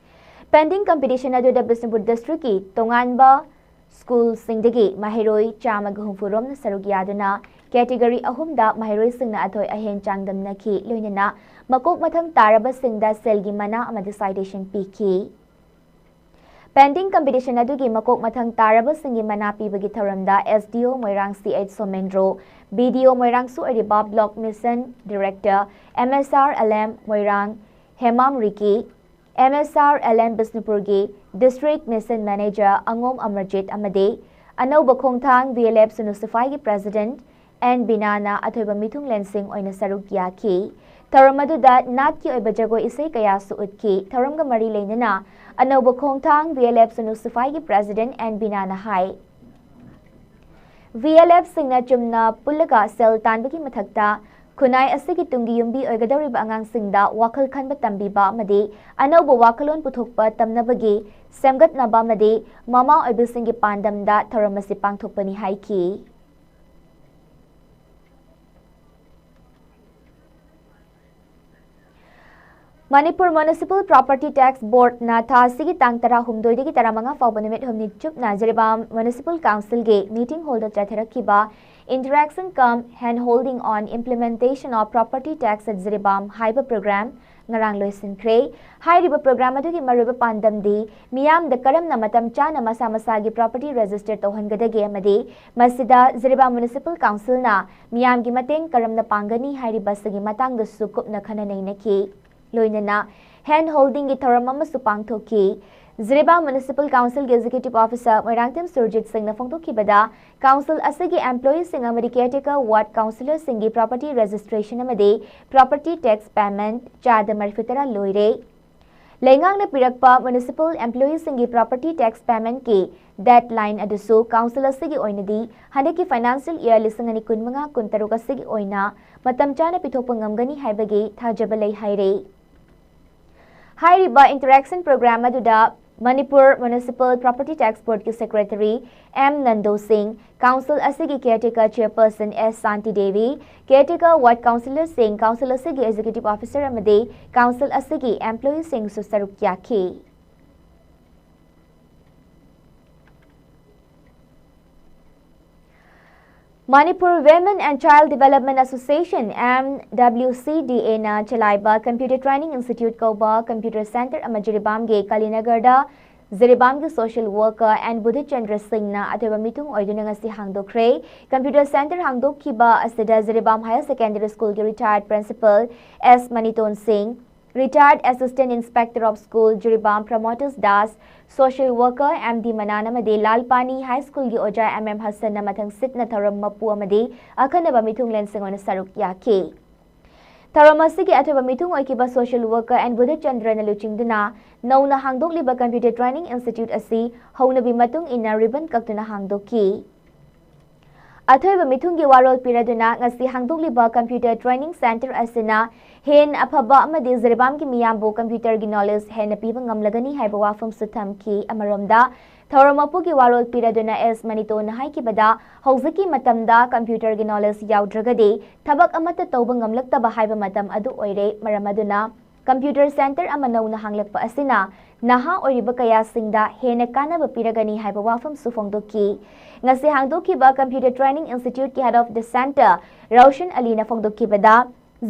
Painting competition ꯑꯗꯨꯗ ꯕꯤꯁꯅꯨꯄꯨꯔ district ꯀꯤ ꯇꯣꯉꯥꯟꯕ school ꯁꯤꯡꯗꯒꯤ ꯃꯍꯩꯔꯣꯏ ꯆꯥꯝꯃꯒ ꯍꯨꯝꯐꯨ ꯔꯣꯝꯅ ꯁꯔꯨꯛ ꯌꯥꯗꯨꯅ category ꯑꯍꯨꯝꯗ ꯃꯍꯩꯔꯣꯏꯁꯤꯡꯅ ꯑꯊꯣꯏ ꯑꯍꯦꯟ ꯆꯥꯡꯗꯝꯅꯈꯤ, ꯂꯣꯏꯅꯅ ꯃꯀꯣꯛ ꯃꯊꯪ ꯇꯥꯔꯕꯁꯤꯡꯗ ꯁꯦꯜꯒꯤ ꯃꯅꯥ ꯑꯃꯗꯤ citation ꯄꯤꯈꯤ꯫ Painting competition ꯑꯗꯨꯒꯤ ꯃꯀꯣꯛ ꯃꯊꯪ ꯇꯥꯔꯕꯁꯤꯡꯒꯤ ꯃꯅꯥ ꯄꯤꯕꯒꯤ ꯊꯧꯔꯝꯗ S D O ꯃꯣꯏꯔꯥꯡ C H Somendro, B D O ꯃꯣꯏꯔꯥꯡꯁꯨ ꯑꯣꯏꯔꯤꯕ Block Mission Director, M S R L M ꯃꯣꯏꯔꯥꯡ Hemam ꯔꯤꯀꯤ, M S R L M ꯕꯤꯁꯅꯨꯄꯨꯔꯒꯤ District Mission Manager ꯑꯉꯣꯝ Amarjeet ꯑꯃꯗꯤ ꯑꯅꯧꯕ ꯈꯣꯡꯊꯥꯡ V L F ꯁꯨꯅꯨ ꯁꯤꯐꯥꯏꯒꯤ President N ꯕꯤꯅꯥꯅ ꯑꯊꯣꯏꯕ ꯃꯤꯊꯨꯡꯂꯦꯟꯁꯤꯡ ꯑꯣꯏꯅ ꯁꯔꯨꯛ ꯌꯥꯈꯤ꯫ ꯊꯧꯔꯝ ꯑꯗꯨꯗ ꯅꯥꯠꯀꯤ ꯑꯣꯏꯕ ꯖꯒꯣꯏ ꯏꯁꯩ ꯀꯌꯥꯁꯨ ꯎꯠꯈꯤ꯫ ꯊꯧꯔꯝꯒ ꯃꯔꯤ ꯂꯩꯅꯅ ꯑꯅꯧꯕ ꯈꯣꯡꯊꯥꯡ V L F ꯁꯨꯅꯨ ꯁꯤꯐꯥꯏꯒꯤ President N ꯕꯤꯅꯥꯅ ꯍꯥꯏ, V L F ꯁꯤꯡꯅ ꯆꯨꯝꯅ ꯄꯨꯜꯂꯒ ꯁꯦꯜ ꯇꯥꯟꯕꯒꯤ ꯃꯊꯛꯇ ꯈꯨꯟꯅꯥꯏ ꯑꯁꯤꯒꯤ ꯇꯨꯡꯒꯤ ꯌꯨꯝꯕꯤ ꯑꯣꯏꯒꯗꯧꯔꯤꯕ ꯑꯉꯥꯡꯁꯤꯡꯗ ꯋꯥꯈꯜ ꯈꯟꯕ ꯇꯝꯕꯤꯕ ꯑꯃꯗꯤ ꯑꯅꯧꯕ ꯋꯥꯈꯜꯂꯣꯟ ꯄꯨꯊꯣꯛꯄ ꯇꯝꯅꯕꯒꯤ ꯁꯦꯝꯒꯠꯅꯕ ꯑꯃꯗꯤ ꯃꯃꯥ ꯑꯣꯏꯕꯁꯤꯡꯒꯤ ꯄꯥꯟꯗꯝꯗ ꯊꯧꯔꯝ ꯑꯁꯤ ꯄꯥꯡꯊꯣꯛꯄꯅꯤ ꯍꯥꯏꯈꯤ꯫ ꯃꯅꯤꯄꯨꯔ ꯃ꯭ꯌꯨꯅꯤꯁꯤꯄꯥꯜ ꯄ꯭ꯔꯣꯄꯔꯇꯤ ꯇꯦꯛꯁ ꯕꯣꯔꯗꯅ ꯊꯥ ꯑꯁꯤꯒꯤ ꯇꯥꯡ ꯇꯔꯥꯍꯨꯝꯗꯣꯏꯗꯒꯤ ꯇꯔꯥꯃꯉꯥ ꯐꯥꯎꯕ ꯅꯨꯃꯤꯠ ꯍꯨꯝꯅꯤ ꯆꯨꯞꯅ ꯖꯤꯔꯤꯕꯥꯝ ꯃ꯭ꯌꯨꯅꯤꯁꯤꯄꯥꯜ ꯀꯥꯎꯟꯁꯤꯜꯒꯤ ꯃꯤꯇꯤꯡ ꯍꯣꯜꯗ ꯆꯠꯊꯔꯛꯈꯤꯕ Interaction cum Hand Holding on Implementation of Property Tax at Jiribam ꯍꯥꯏꯕ ꯄ꯭ꯔꯣꯒ꯭ꯔꯥꯝ ꯉꯔꯥꯡ ꯂꯣꯏꯁꯤꯟꯈ꯭ꯔꯦ꯫ ꯍꯥꯏꯔꯤꯕ ꯄ꯭ꯔꯣꯒ꯭ꯔꯥꯝ ꯑꯗꯨꯒꯤ ꯃꯔꯨꯑꯣꯏꯕ ꯄꯥꯟꯗꯝꯗꯤ ꯃꯤꯌꯥꯝꯗ ꯀꯔꯝꯅ ꯃꯇꯝ ꯆꯥꯅ ꯃꯁꯥ ꯃꯁꯥꯒꯤ ꯄ꯭ꯔꯣꯄꯔꯇꯤ ꯔꯦꯖꯤꯁꯇꯔ ꯇꯧꯍꯟꯒꯗꯒꯦ ꯑꯃꯗꯤ ꯃꯁꯤꯗ ꯖꯤꯔꯤꯕꯥꯝ ꯃ꯭ꯌꯨꯅꯤꯁꯤꯄꯥꯜ ꯀꯥꯎꯟꯁꯤꯜꯅ ꯃꯤꯌꯥꯝꯒꯤ ꯃꯇꯦꯡ ꯀꯔꯝꯅ ꯄꯥꯡꯒꯅꯤ ꯍꯥꯏꯔꯤꯕ ꯑꯁꯤꯒꯤ ꯃꯇꯥꯡꯗꯁꯨ ꯀꯨꯞꯅ ꯈꯟꯅ ꯅꯩꯅꯈꯤ꯫ ꯂꯣꯏꯅꯅ ꯍꯦꯟ ꯍꯣꯜꯗꯤꯡꯒꯤ ꯊꯧꯔꯝ ꯑꯃꯁꯨ ꯄꯥꯡꯊꯣꯛꯈꯤ꯫ ꯖꯤꯔꯤꯕꯥꯝ ꯃ꯭ꯌꯨꯅꯤꯁꯤꯄꯥꯜ ꯀꯥꯎꯟꯁꯤꯜꯒꯤ ꯑꯦꯛꯖꯤꯀ꯭ꯌꯨꯇꯤꯚ ꯑꯣꯐꯤꯁꯥꯔ ꯃꯣꯏꯔꯥꯡꯊꯦꯝ ꯁꯨꯔꯖꯤꯠ ꯁꯤꯡꯅ ꯐꯣꯡꯗꯣꯛꯈꯤꯕꯗ, ꯀꯥꯎꯟꯁꯤꯜ ꯑꯁꯤꯒꯤ ꯑꯦꯝꯄ꯭ꯂꯣꯌꯤꯁꯤꯡ ꯑꯃꯗꯤ ꯀꯦꯌꯔꯇꯦꯀꯔ ꯋꯥꯔꯗ ꯀꯥꯎꯟꯁꯤꯂꯔꯁꯤꯡꯒꯤ ꯄ꯭ꯔꯣꯄꯔꯇꯤ ꯔꯦꯖꯤꯁꯇ꯭ꯔꯦꯁꯟ ꯑꯃꯗꯤ ꯄ꯭ꯔꯣꯄꯔꯇꯤ ꯇꯦꯛꯁ ꯄꯦꯃꯦꯟꯠ ꯆꯥꯗ ꯃꯔꯤꯐꯨ ꯇꯔꯥ ꯂꯣꯏꯔꯦ꯫ ꯂꯩꯉꯥꯛꯅ ꯄꯤꯔꯛꯄ ꯃ꯭ꯌꯨꯅꯤꯁꯤꯄꯥꯜ ꯑꯦꯝꯄ꯭ꯂꯣꯌꯤꯁꯤꯡꯒꯤ ꯄ꯭ꯔꯣꯄꯔꯇꯤ ꯇꯦꯛꯁ ꯄꯦꯃꯦꯟꯠꯀꯤ ꯗꯦꯗꯂꯥꯏꯟ ꯑꯗꯨꯁꯨ ꯀꯥꯎꯟꯁꯤꯜ ꯑꯁꯤꯒꯤ ꯑꯣꯏꯅꯗꯤ ꯍꯟꯗꯛꯀꯤ ꯐꯥꯏꯅꯥꯟꯁꯤꯌꯦꯜ ꯏꯌꯥꯔ ꯂꯤꯁꯤꯡ ꯑꯅꯤ ꯀꯨꯟꯃꯉꯥ ꯀꯨꯟꯇꯔꯨꯛ ꯑꯁꯤꯒꯤ ꯑꯣꯏꯅ ꯃꯇꯝ ꯆꯥꯅ ꯄꯤꯊꯣꯛꯄ ꯉꯝꯒꯅꯤ ꯍꯥꯏꯕꯒꯤ ꯊꯥꯖꯕ ꯂꯩ ꯍꯥꯏꯔꯦ꯫ ꯍꯥꯏꯔꯤꯕ ꯏꯟꯇꯔꯦꯛꯁꯟ ꯄ꯭ꯔꯣꯒ꯭ꯔꯥꯝ ꯑꯗꯨꯗ ꯃꯅꯤꯄꯨꯔ ꯃ꯭ꯌꯨꯅꯤꯁꯤꯄꯥꯜ ꯄ꯭ꯔꯣꯄꯔꯇꯤ ꯇꯦꯛꯁ ꯕꯣꯔꯗꯀꯤ secretary M Nando Singh, council ꯑꯁꯤꯒꯤ caretaker chairperson S Shanti Devi, caretaker ward ꯀꯥꯎꯟꯁꯤꯂꯔꯁꯤꯡ, ꯀꯥꯎꯟꯁꯤꯜ ꯑꯁꯤꯒꯤ ꯑꯦꯛꯖꯤꯀ꯭ꯌꯨꯇꯤꯚ ꯑꯣꯐꯤꯁꯥꯔ ꯑꯃꯗꯤ ꯀꯥꯎꯟꯁꯤꯜ ꯑꯁꯤꯒꯤ ꯑꯦꯝꯄ꯭ꯂꯣꯌꯤꯁꯤꯡꯁꯨ ꯁꯔꯨꯛ ꯌꯥꯈꯤ꯫ Manipur Women and Child Development Association, M W C D A, ꯅ ꯆꯂꯥꯏꯕ Computer Training Institute ꯀꯧꯕ computer center ꯑꯃ ꯖꯤꯔꯤꯕꯥꯝꯒꯤ ꯀꯥꯂꯤꯅꯒꯔꯗ ꯖꯤꯔꯤꯕꯥꯝꯒꯤ social worker N ꯕꯨꯙꯆꯟꯗ꯭ꯔ ꯁꯤꯡꯅ ꯑꯊꯣꯏꯕ ꯃꯤꯊꯨꯡ ꯑꯣꯏꯗꯨꯅ ꯉꯁꯤ ꯍꯥꯡꯗꯣꯛꯈ꯭ꯔꯦ꯫ Computer center ꯍꯥꯡꯗꯣꯛꯈꯤꯕ ꯑꯁꯤꯗ ꯖꯤꯔꯤꯕꯥꯝ Higher Secondary School ꯒꯤ retired principal S ꯃꯅꯤꯇꯣꯟ ꯁꯤꯡ, retired Assistant Inspector of School, Jiribam Promotus Das, social worker M D ꯃꯅꯥꯟ ꯑꯃꯗꯤ ꯂꯥꯜꯄꯥꯅꯤ High School ꯒꯤ ꯑꯣꯖꯥ M M ꯍꯁꯟꯅ ꯃꯊꯪ ꯁꯤꯠꯅ ꯊꯧꯔꯝ ꯃꯄꯨ ꯑꯃꯗꯤ ꯑꯈꯟꯅꯕ ꯃꯤꯊꯨꯡꯂꯦꯟꯁꯤꯡ ꯑꯣꯏꯅ ꯁꯔꯨꯛ ꯌꯥꯈꯤ꯫ ꯊꯧꯔꯝ ꯑꯁꯤꯒꯤ ꯑꯊꯣꯏꯕ ꯃꯤꯊꯨꯡ ꯑꯣꯏꯈꯤꯕ social worker N ꯕꯨꯙꯆꯟꯗ꯭ꯔꯅ ꯂꯨꯆꯤꯡꯗꯨꯅ ꯅꯧꯅ ꯍꯥꯡꯗꯣꯛꯂꯤꯕ Computer Training Institute ꯑꯁꯤ ꯍꯧꯅꯕꯤ ꯃꯇꯨꯡ ꯏꯟꯅ ribbon ꯀꯛꯇꯨꯅ ꯍꯥꯡꯗꯣꯛꯈꯤ꯫ ꯑꯊꯣꯏꯕ ꯃꯤꯊꯨꯡꯒꯤ ꯋꯥꯔꯣꯜ ꯄꯤꯔꯗꯨꯅ ꯉꯁꯤ ꯍꯥꯡꯗꯣꯛꯂꯤꯕ computer training centre ꯑꯁꯤꯅ ꯍꯦꯟꯅ ꯑꯐꯕ ꯑꯃꯗꯤ ꯖꯤꯔꯤꯕꯥꯝꯒꯤ ꯃꯤꯌꯥꯝꯕꯨ computerꯒꯤ knowledge ꯍꯦꯟꯅ ꯄꯤꯕ ꯉꯝꯂꯒꯅꯤ ꯍꯥꯏꯕ ꯋꯥꯐꯝꯁꯨ ꯊꯝꯈꯤ꯫ ꯑꯃꯔꯣꯝꯗ ꯊꯧꯔꯝ ꯃꯄꯨꯒꯤ ꯋꯥꯔꯣꯜ ꯄꯤꯔꯗꯨꯅ ꯑꯦꯁ ꯃꯅꯤꯇꯣꯟꯅ ꯍꯥꯏꯈꯤꯕꯗ, ꯍꯧꯖꯤꯛꯀꯤ ꯃꯇꯝꯗ computerꯒꯤ knowledge ꯌꯥꯎꯗ꯭ꯔꯒꯗꯤ ꯊꯕꯛ ꯑꯃꯠꯇ ꯇꯧꯕ ꯉꯝꯂꯛꯇꯕ ꯍꯥꯏꯕ ꯃꯇꯝ ꯑꯗꯨ ꯑꯣꯏꯔꯦ꯫ ꯃꯔꯝ ꯑꯗꯨꯅ computer centre ꯑꯃ ꯅꯧꯅ ꯍꯥꯡꯂꯛꯄ ꯑꯁꯤꯅ ꯅꯍꯥ ꯑꯣꯏꯔꯤꯕ ꯀꯌꯥꯁꯤꯡꯗ ꯍꯦꯟꯅ ꯀꯥꯟꯅꯕ ꯄꯤꯔꯒꯅꯤ ꯍꯥꯏꯕ ꯋꯥꯐꯝꯁꯨ ꯐꯣꯡꯗꯣꯛꯈꯤ꯫ ꯉꯁꯤ ꯍꯥꯡꯗꯣꯛꯈꯤꯕ computer training instituteꯀꯤ head of the centre ꯔꯧꯁꯟ ꯑꯂꯤꯅ ꯐꯣꯡꯗꯣꯛꯈꯤꯕꯗ,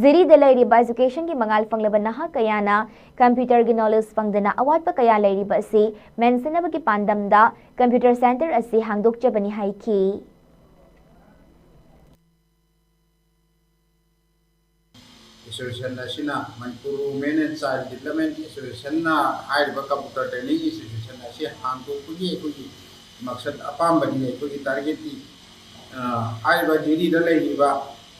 ꯖꯤꯔꯤꯗ ꯂꯩꯔꯤꯕ educationꯒꯤ ꯃꯉꯥꯜ ꯐꯪꯂꯕ ꯅꯍꯥ ꯀꯌꯥꯅ computerꯒꯤ knowledge ꯐꯪꯗꯅ ꯑꯋꯥꯠꯄ ꯀꯌꯥ ꯂꯩꯔꯤꯕ ꯑꯁꯤ ꯃꯦꯟꯁꯤꯟꯅꯕꯒꯤ ꯄꯥꯟꯗꯝꯗ computer centre ꯑꯁꯤ ꯍꯥꯡꯗꯣꯛꯆꯕꯅꯤ ꯍꯥꯏꯈꯤ꯫ Association ꯑꯁꯤꯅ, Manipur Women and Child Development Associationꯅ ꯍꯥꯏꯔꯤꯕ computer training institution ꯑꯁꯤ ꯍꯥꯡꯗꯣꯛꯄꯒꯤ ꯑꯩꯈꯣꯏꯒꯤ ꯃꯛꯁꯠ, ꯑꯄꯥꯝꯕꯅꯤ, ꯑꯩꯈꯣꯏꯒꯤ targetꯇꯤ꯫ ꯑ, ꯍꯥꯏꯔꯤꯕ ꯖꯤꯔꯤꯗ ꯂꯩꯔꯤꯕ,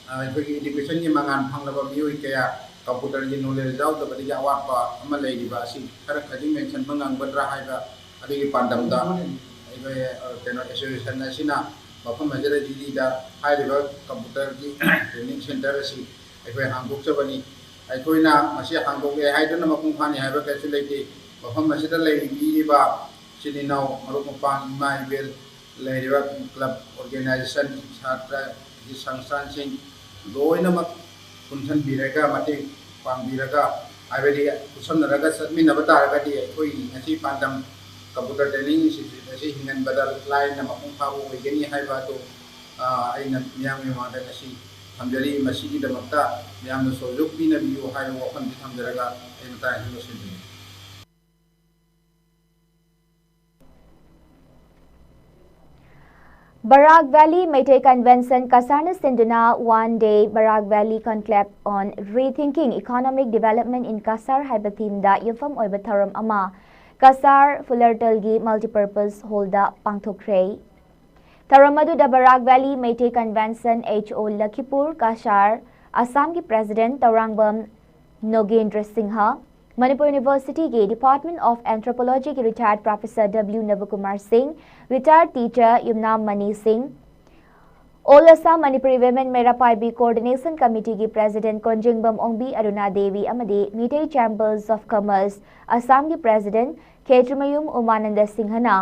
ꯑ, ꯑꯩꯈꯣꯏꯒꯤ educationꯒꯤ ꯃꯉꯥꯜ ꯐꯪꯂꯕ ꯃꯤꯑꯣꯏ ꯀꯌꯥ computerꯒꯤ knowledge ꯌꯥꯎꯗꯕꯗꯒꯤ ꯑꯋꯥꯠꯄ ꯑꯃ ꯂꯩꯔꯤꯕ ꯑꯁꯤ ꯈꯔ ꯈꯖꯤꯛ ꯃꯦꯟꯁꯤꯟꯕ ꯉꯝꯒꯗ꯭ꯔꯥ ꯍꯥꯏꯕ ꯑꯗꯨꯒꯤ ꯄꯥꯟꯗꯝꯗ ꯑꯩꯈꯣꯏ, ꯑ, ꯀꯩꯅꯣ, association ꯑꯁꯤꯅ ꯃꯐꯝ ꯑꯁꯤꯗ ꯖꯤꯔꯤꯗ ꯍꯥꯏꯔꯤꯕ computerꯒꯤ training centre ꯑꯁꯤ ꯑꯩꯈꯣꯏ ꯍꯥꯡꯗꯣꯛꯆꯕꯅꯤ꯫ ꯑꯩꯈꯣꯏꯅ ꯃꯁꯤ ꯍꯥꯡꯗꯣꯛꯂꯦ ꯍꯥꯏꯗꯨꯅ ꯃꯄꯨꯡ ꯐꯥꯅꯤ ꯍꯥꯏꯕ ꯀꯔꯤꯁꯨ ꯂꯩꯇꯦ꯫ ꯃꯐꯝ ꯑꯁꯤꯗ ꯂꯩꯕꯤꯔꯤꯕ ꯏꯆꯤꯜ ꯏꯅꯥꯎ, ꯃꯔꯨꯞ ꯃꯄꯥꯡ, ꯏꯃꯥ ꯏꯕꯦꯜ, ꯂꯩꯔꯤꯕ club, organisation, ꯁꯥꯇ꯭ꯔꯒꯤ ꯁꯪꯁꯊꯥꯟꯁꯤꯡ ꯂꯣꯏꯅꯃꯛ ꯄꯨꯟꯁꯤꯟꯕꯤꯔꯒ, ꯃꯇꯦꯡ ꯄꯥꯡꯕꯤꯔꯒ, ꯍꯥꯏꯕꯗꯤ ꯈꯨꯠꯁꯝꯅꯔꯒ ꯆꯠꯃꯤꯟꯅꯕ ꯇꯥꯔꯒꯗꯤ ꯑꯩꯈꯣꯏ ꯉꯁꯤ ꯄꯥꯟꯗꯝ computer training institute ꯑꯁꯤ ꯍꯤꯡꯍꯟꯕꯗ ꯂꯥꯏꯅ ꯃꯄꯨꯡ ꯐꯥꯕ ꯑꯣꯏꯒꯅꯤ ꯍꯥꯏꯕ ꯑꯗꯨ, ꯑ, ꯑꯩꯅ ꯃꯤꯌꯥꯝꯒꯤ ꯃꯃꯥꯡꯗ ꯉꯁꯤ ꯊꯝꯖꯔꯤ꯫ ꯃꯁꯤꯒꯤꯗꯃꯛꯇ ꯃꯌꯥꯝꯅ ꯁꯍꯌꯣꯒ ꯄꯤꯅꯕꯤꯌꯨ ꯍꯥꯏꯕ ꯋꯥꯐꯝꯁꯤ ꯊꯝꯖꯔꯒ ꯑꯩ ꯃꯇꯥꯡ ꯑꯁꯤꯗ ꯂꯣꯏꯁꯤꯟꯖꯒꯦ꯫ Barak Valley Meitei Convention ꯀꯁꯥꯔꯅ ꯁꯤꯟꯗꯨꯅ One Day Barak Valley Conclave on Rethinking Economic Development in Kasar ꯍꯥꯏꯕ themeꯗ ꯌꯨꯝꯐꯝ ꯑꯣꯏꯕ ꯊꯧꯔꯝ ꯑꯃ ꯀꯁꯥꯔ ꯐꯨꯂꯔꯇꯜꯒꯤ multipurpose hallꯗ ꯄꯥꯡꯊꯣꯛꯈ꯭ꯔꯦ꯫ ꯊꯧꯔꯝ ꯑꯗꯨꯗ Barak Valley Meitei Convention H O Lakhipur, Cachar, ꯑꯁꯥꯝꯒꯤ president ꯇꯧꯔꯥꯡꯕꯝ ꯅꯣꯒꯦꯟꯗ꯭ꯔ ꯁꯤꯡꯍ, ꯃꯅꯤꯄꯨꯔ ꯌꯨꯅꯤꯚꯔꯁꯤꯇꯤꯒꯤ Department of Anthropologyꯒꯤ retired professor W ꯅꯕꯀꯨꯃꯥꯔ Singh, retired teacher ꯌꯨꯝꯅꯥꯝ Mani Singh, All Assam Manipuri Women ꯃꯩꯔꯥ ꯄꯥꯏꯕꯤ Coordination Committeeꯒꯤ President ꯀꯣꯟꯖꯤꯡꯕꯝ ꯑꯣꯡꯕꯤ ꯑꯔꯨꯅꯥ ꯗꯦꯕꯤ ꯑꯃꯗꯤ Meitei Chambers of Commerce Assamꯒꯤ President ꯈꯦꯇ꯭ꯔꯤꯃꯌꯨꯝ ꯎꯃꯥꯅꯟꯗ ꯁꯤꯡꯍꯅ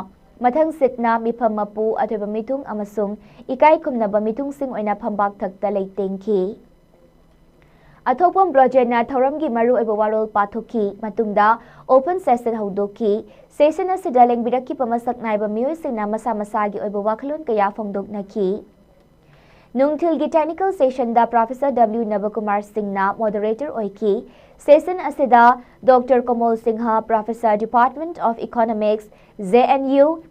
ꯃꯊꯪꯁꯤꯠꯅ ꯃꯤꯐꯝ ꯃꯄꯨ, ꯑꯊꯣꯏꯕ ꯃꯤꯊꯨꯡ ꯑꯃꯁꯨꯡ ꯏꯀꯥꯏ ꯈꯨꯝꯅꯕ ꯃꯤꯊꯨꯡꯁꯤꯡ ꯑꯣꯏꯅ ꯐꯝꯕꯥꯛ ꯊꯛꯇ ꯂꯩꯇꯦꯡꯈꯤ꯫ ꯑꯊꯣꯛꯄꯝ ꯕ꯭ꯔꯣꯖꯦꯟꯅ ꯊꯧꯔꯝꯒꯤ ꯃꯔꯨꯑꯣꯏꯕ ꯋꯥꯔꯣꯜ ꯄꯥꯊꯣꯛꯈꯤ꯫ ꯃꯇꯨꯡꯗ open session ꯍꯧꯗꯣꯛꯈꯤ꯫ Session ꯑꯁꯤꯗ ꯂꯦꯡꯕꯤꯔꯛꯈꯤꯕ ꯃꯁꯛ ꯅꯥꯏꯕ ꯃꯤꯑꯣꯏꯁꯤꯡꯅ ꯃꯁꯥ ꯃꯁꯥꯒꯤ ꯑꯣꯏꯕ ꯋꯥꯈꯜꯂꯣꯟ ꯀꯌꯥ ꯐꯣꯡꯗꯣꯛꯅꯈꯤ꯫ ꯅꯨꯡꯊꯤꯜꯒꯤ technical sessionꯗ Professor W ꯅꯕꯀꯨꯃꯥꯔ ꯁꯤꯡꯅ moderator ꯑꯣꯏꯈꯤ꯫ Session ꯑꯁꯤꯗ Doctor ꯀꯣꯃꯣꯜ Singh, Professor, Department of Economics, J N U,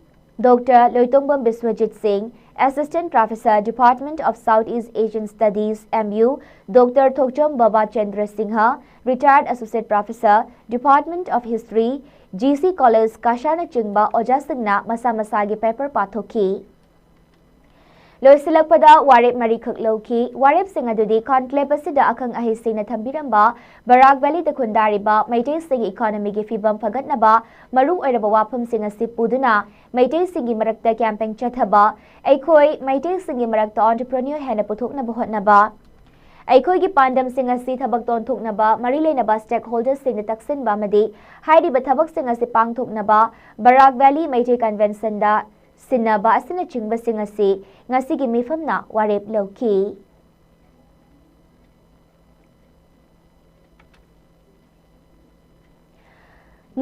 Doctor ꯂꯣꯏꯇꯣꯡꯕꯝ ꯕꯤꯁ꯭ꯋꯖꯤꯠ ꯁꯤꯡ, Assistant Professor, Department of South East Asian Studies, M U, Doctor ꯊꯣꯛꯆꯣꯝ ꯕꯕꯥ Chandra Singh, Retired Associate Professor, Department of History, G C College, ꯀꯁꯥꯔꯅꯆꯤꯡꯕ ꯑꯣꯖꯥꯁꯤꯡꯅ ꯃꯁꯥ ꯃꯁꯥꯒꯤ paper ꯄꯥꯊꯣꯛꯈꯤ꯫ ꯂꯣꯏꯁꯤꯜꯂꯛꯄꯗ ꯋꯥꯔꯦꯞ ꯃꯔꯤꯈꯛ ꯂꯧꯈꯤ꯫ ꯋꯥꯔꯦꯞꯁꯤꯡ ꯑꯗꯨꯗꯤ conclave ꯑꯁꯤꯗ ꯑꯈꯪ ꯑꯍꯩꯁꯤꯡꯅ ꯊꯝꯕꯤꯔꯝꯕ ꯕꯔꯥꯛ ꯚꯦꯂꯤꯗ ꯈꯨꯟꯗꯥꯔꯤꯕ ꯃꯩꯇꯩꯁꯤꯡꯒꯤ economyꯒꯤ ꯐꯤꯕꯝ ꯐꯒꯠꯅꯕ ꯃꯔꯨ ꯑꯣꯏꯔꯕ ꯋꯥꯐꯝꯁꯤꯡ ꯑꯁꯤ ꯄꯨꯗꯨꯅ ꯃꯩꯇꯩꯁꯤꯡꯒꯤ ꯃꯔꯛꯇ campaign ꯆꯠꯊꯕ, ꯑꯩꯈꯣꯏ ꯃꯩꯇꯩꯁꯤꯡꯒꯤ ꯃꯔꯛꯇ entrepreneur ꯍꯦꯟꯅ ꯄꯨꯊꯣꯛꯅꯕ ꯍꯣꯠꯅꯕ, ꯑꯩꯈꯣꯏꯒꯤ ꯄꯥꯟꯗꯝꯁꯤꯡ ꯑꯁꯤ ꯊꯕꯛꯇ ꯑꯣꯟꯊꯣꯛꯅꯕ ꯃꯔꯤ ꯂꯩꯅꯕ stakeholderꯁꯤꯡꯗ ꯇꯛꯁꯤꯟꯕ ꯑꯃꯗꯤ ꯍꯥꯏꯔꯤꯕ ꯊꯕꯛꯁꯤꯡ ꯑꯁꯤ ꯄꯥꯡꯊꯣꯛꯅꯕ ꯕꯔꯥꯛ ꯚꯦꯂꯤ ꯃꯩꯇꯩ conventionꯗ ꯁꯤꯟꯅꯕ ꯑꯁꯤꯅꯆꯤꯡꯕꯁꯤꯡ ꯑꯁꯤ ꯉꯁꯤꯒꯤ ꯃꯤꯐꯝꯅ ꯋꯥꯔꯦꯞ ꯂꯧꯈꯤ꯫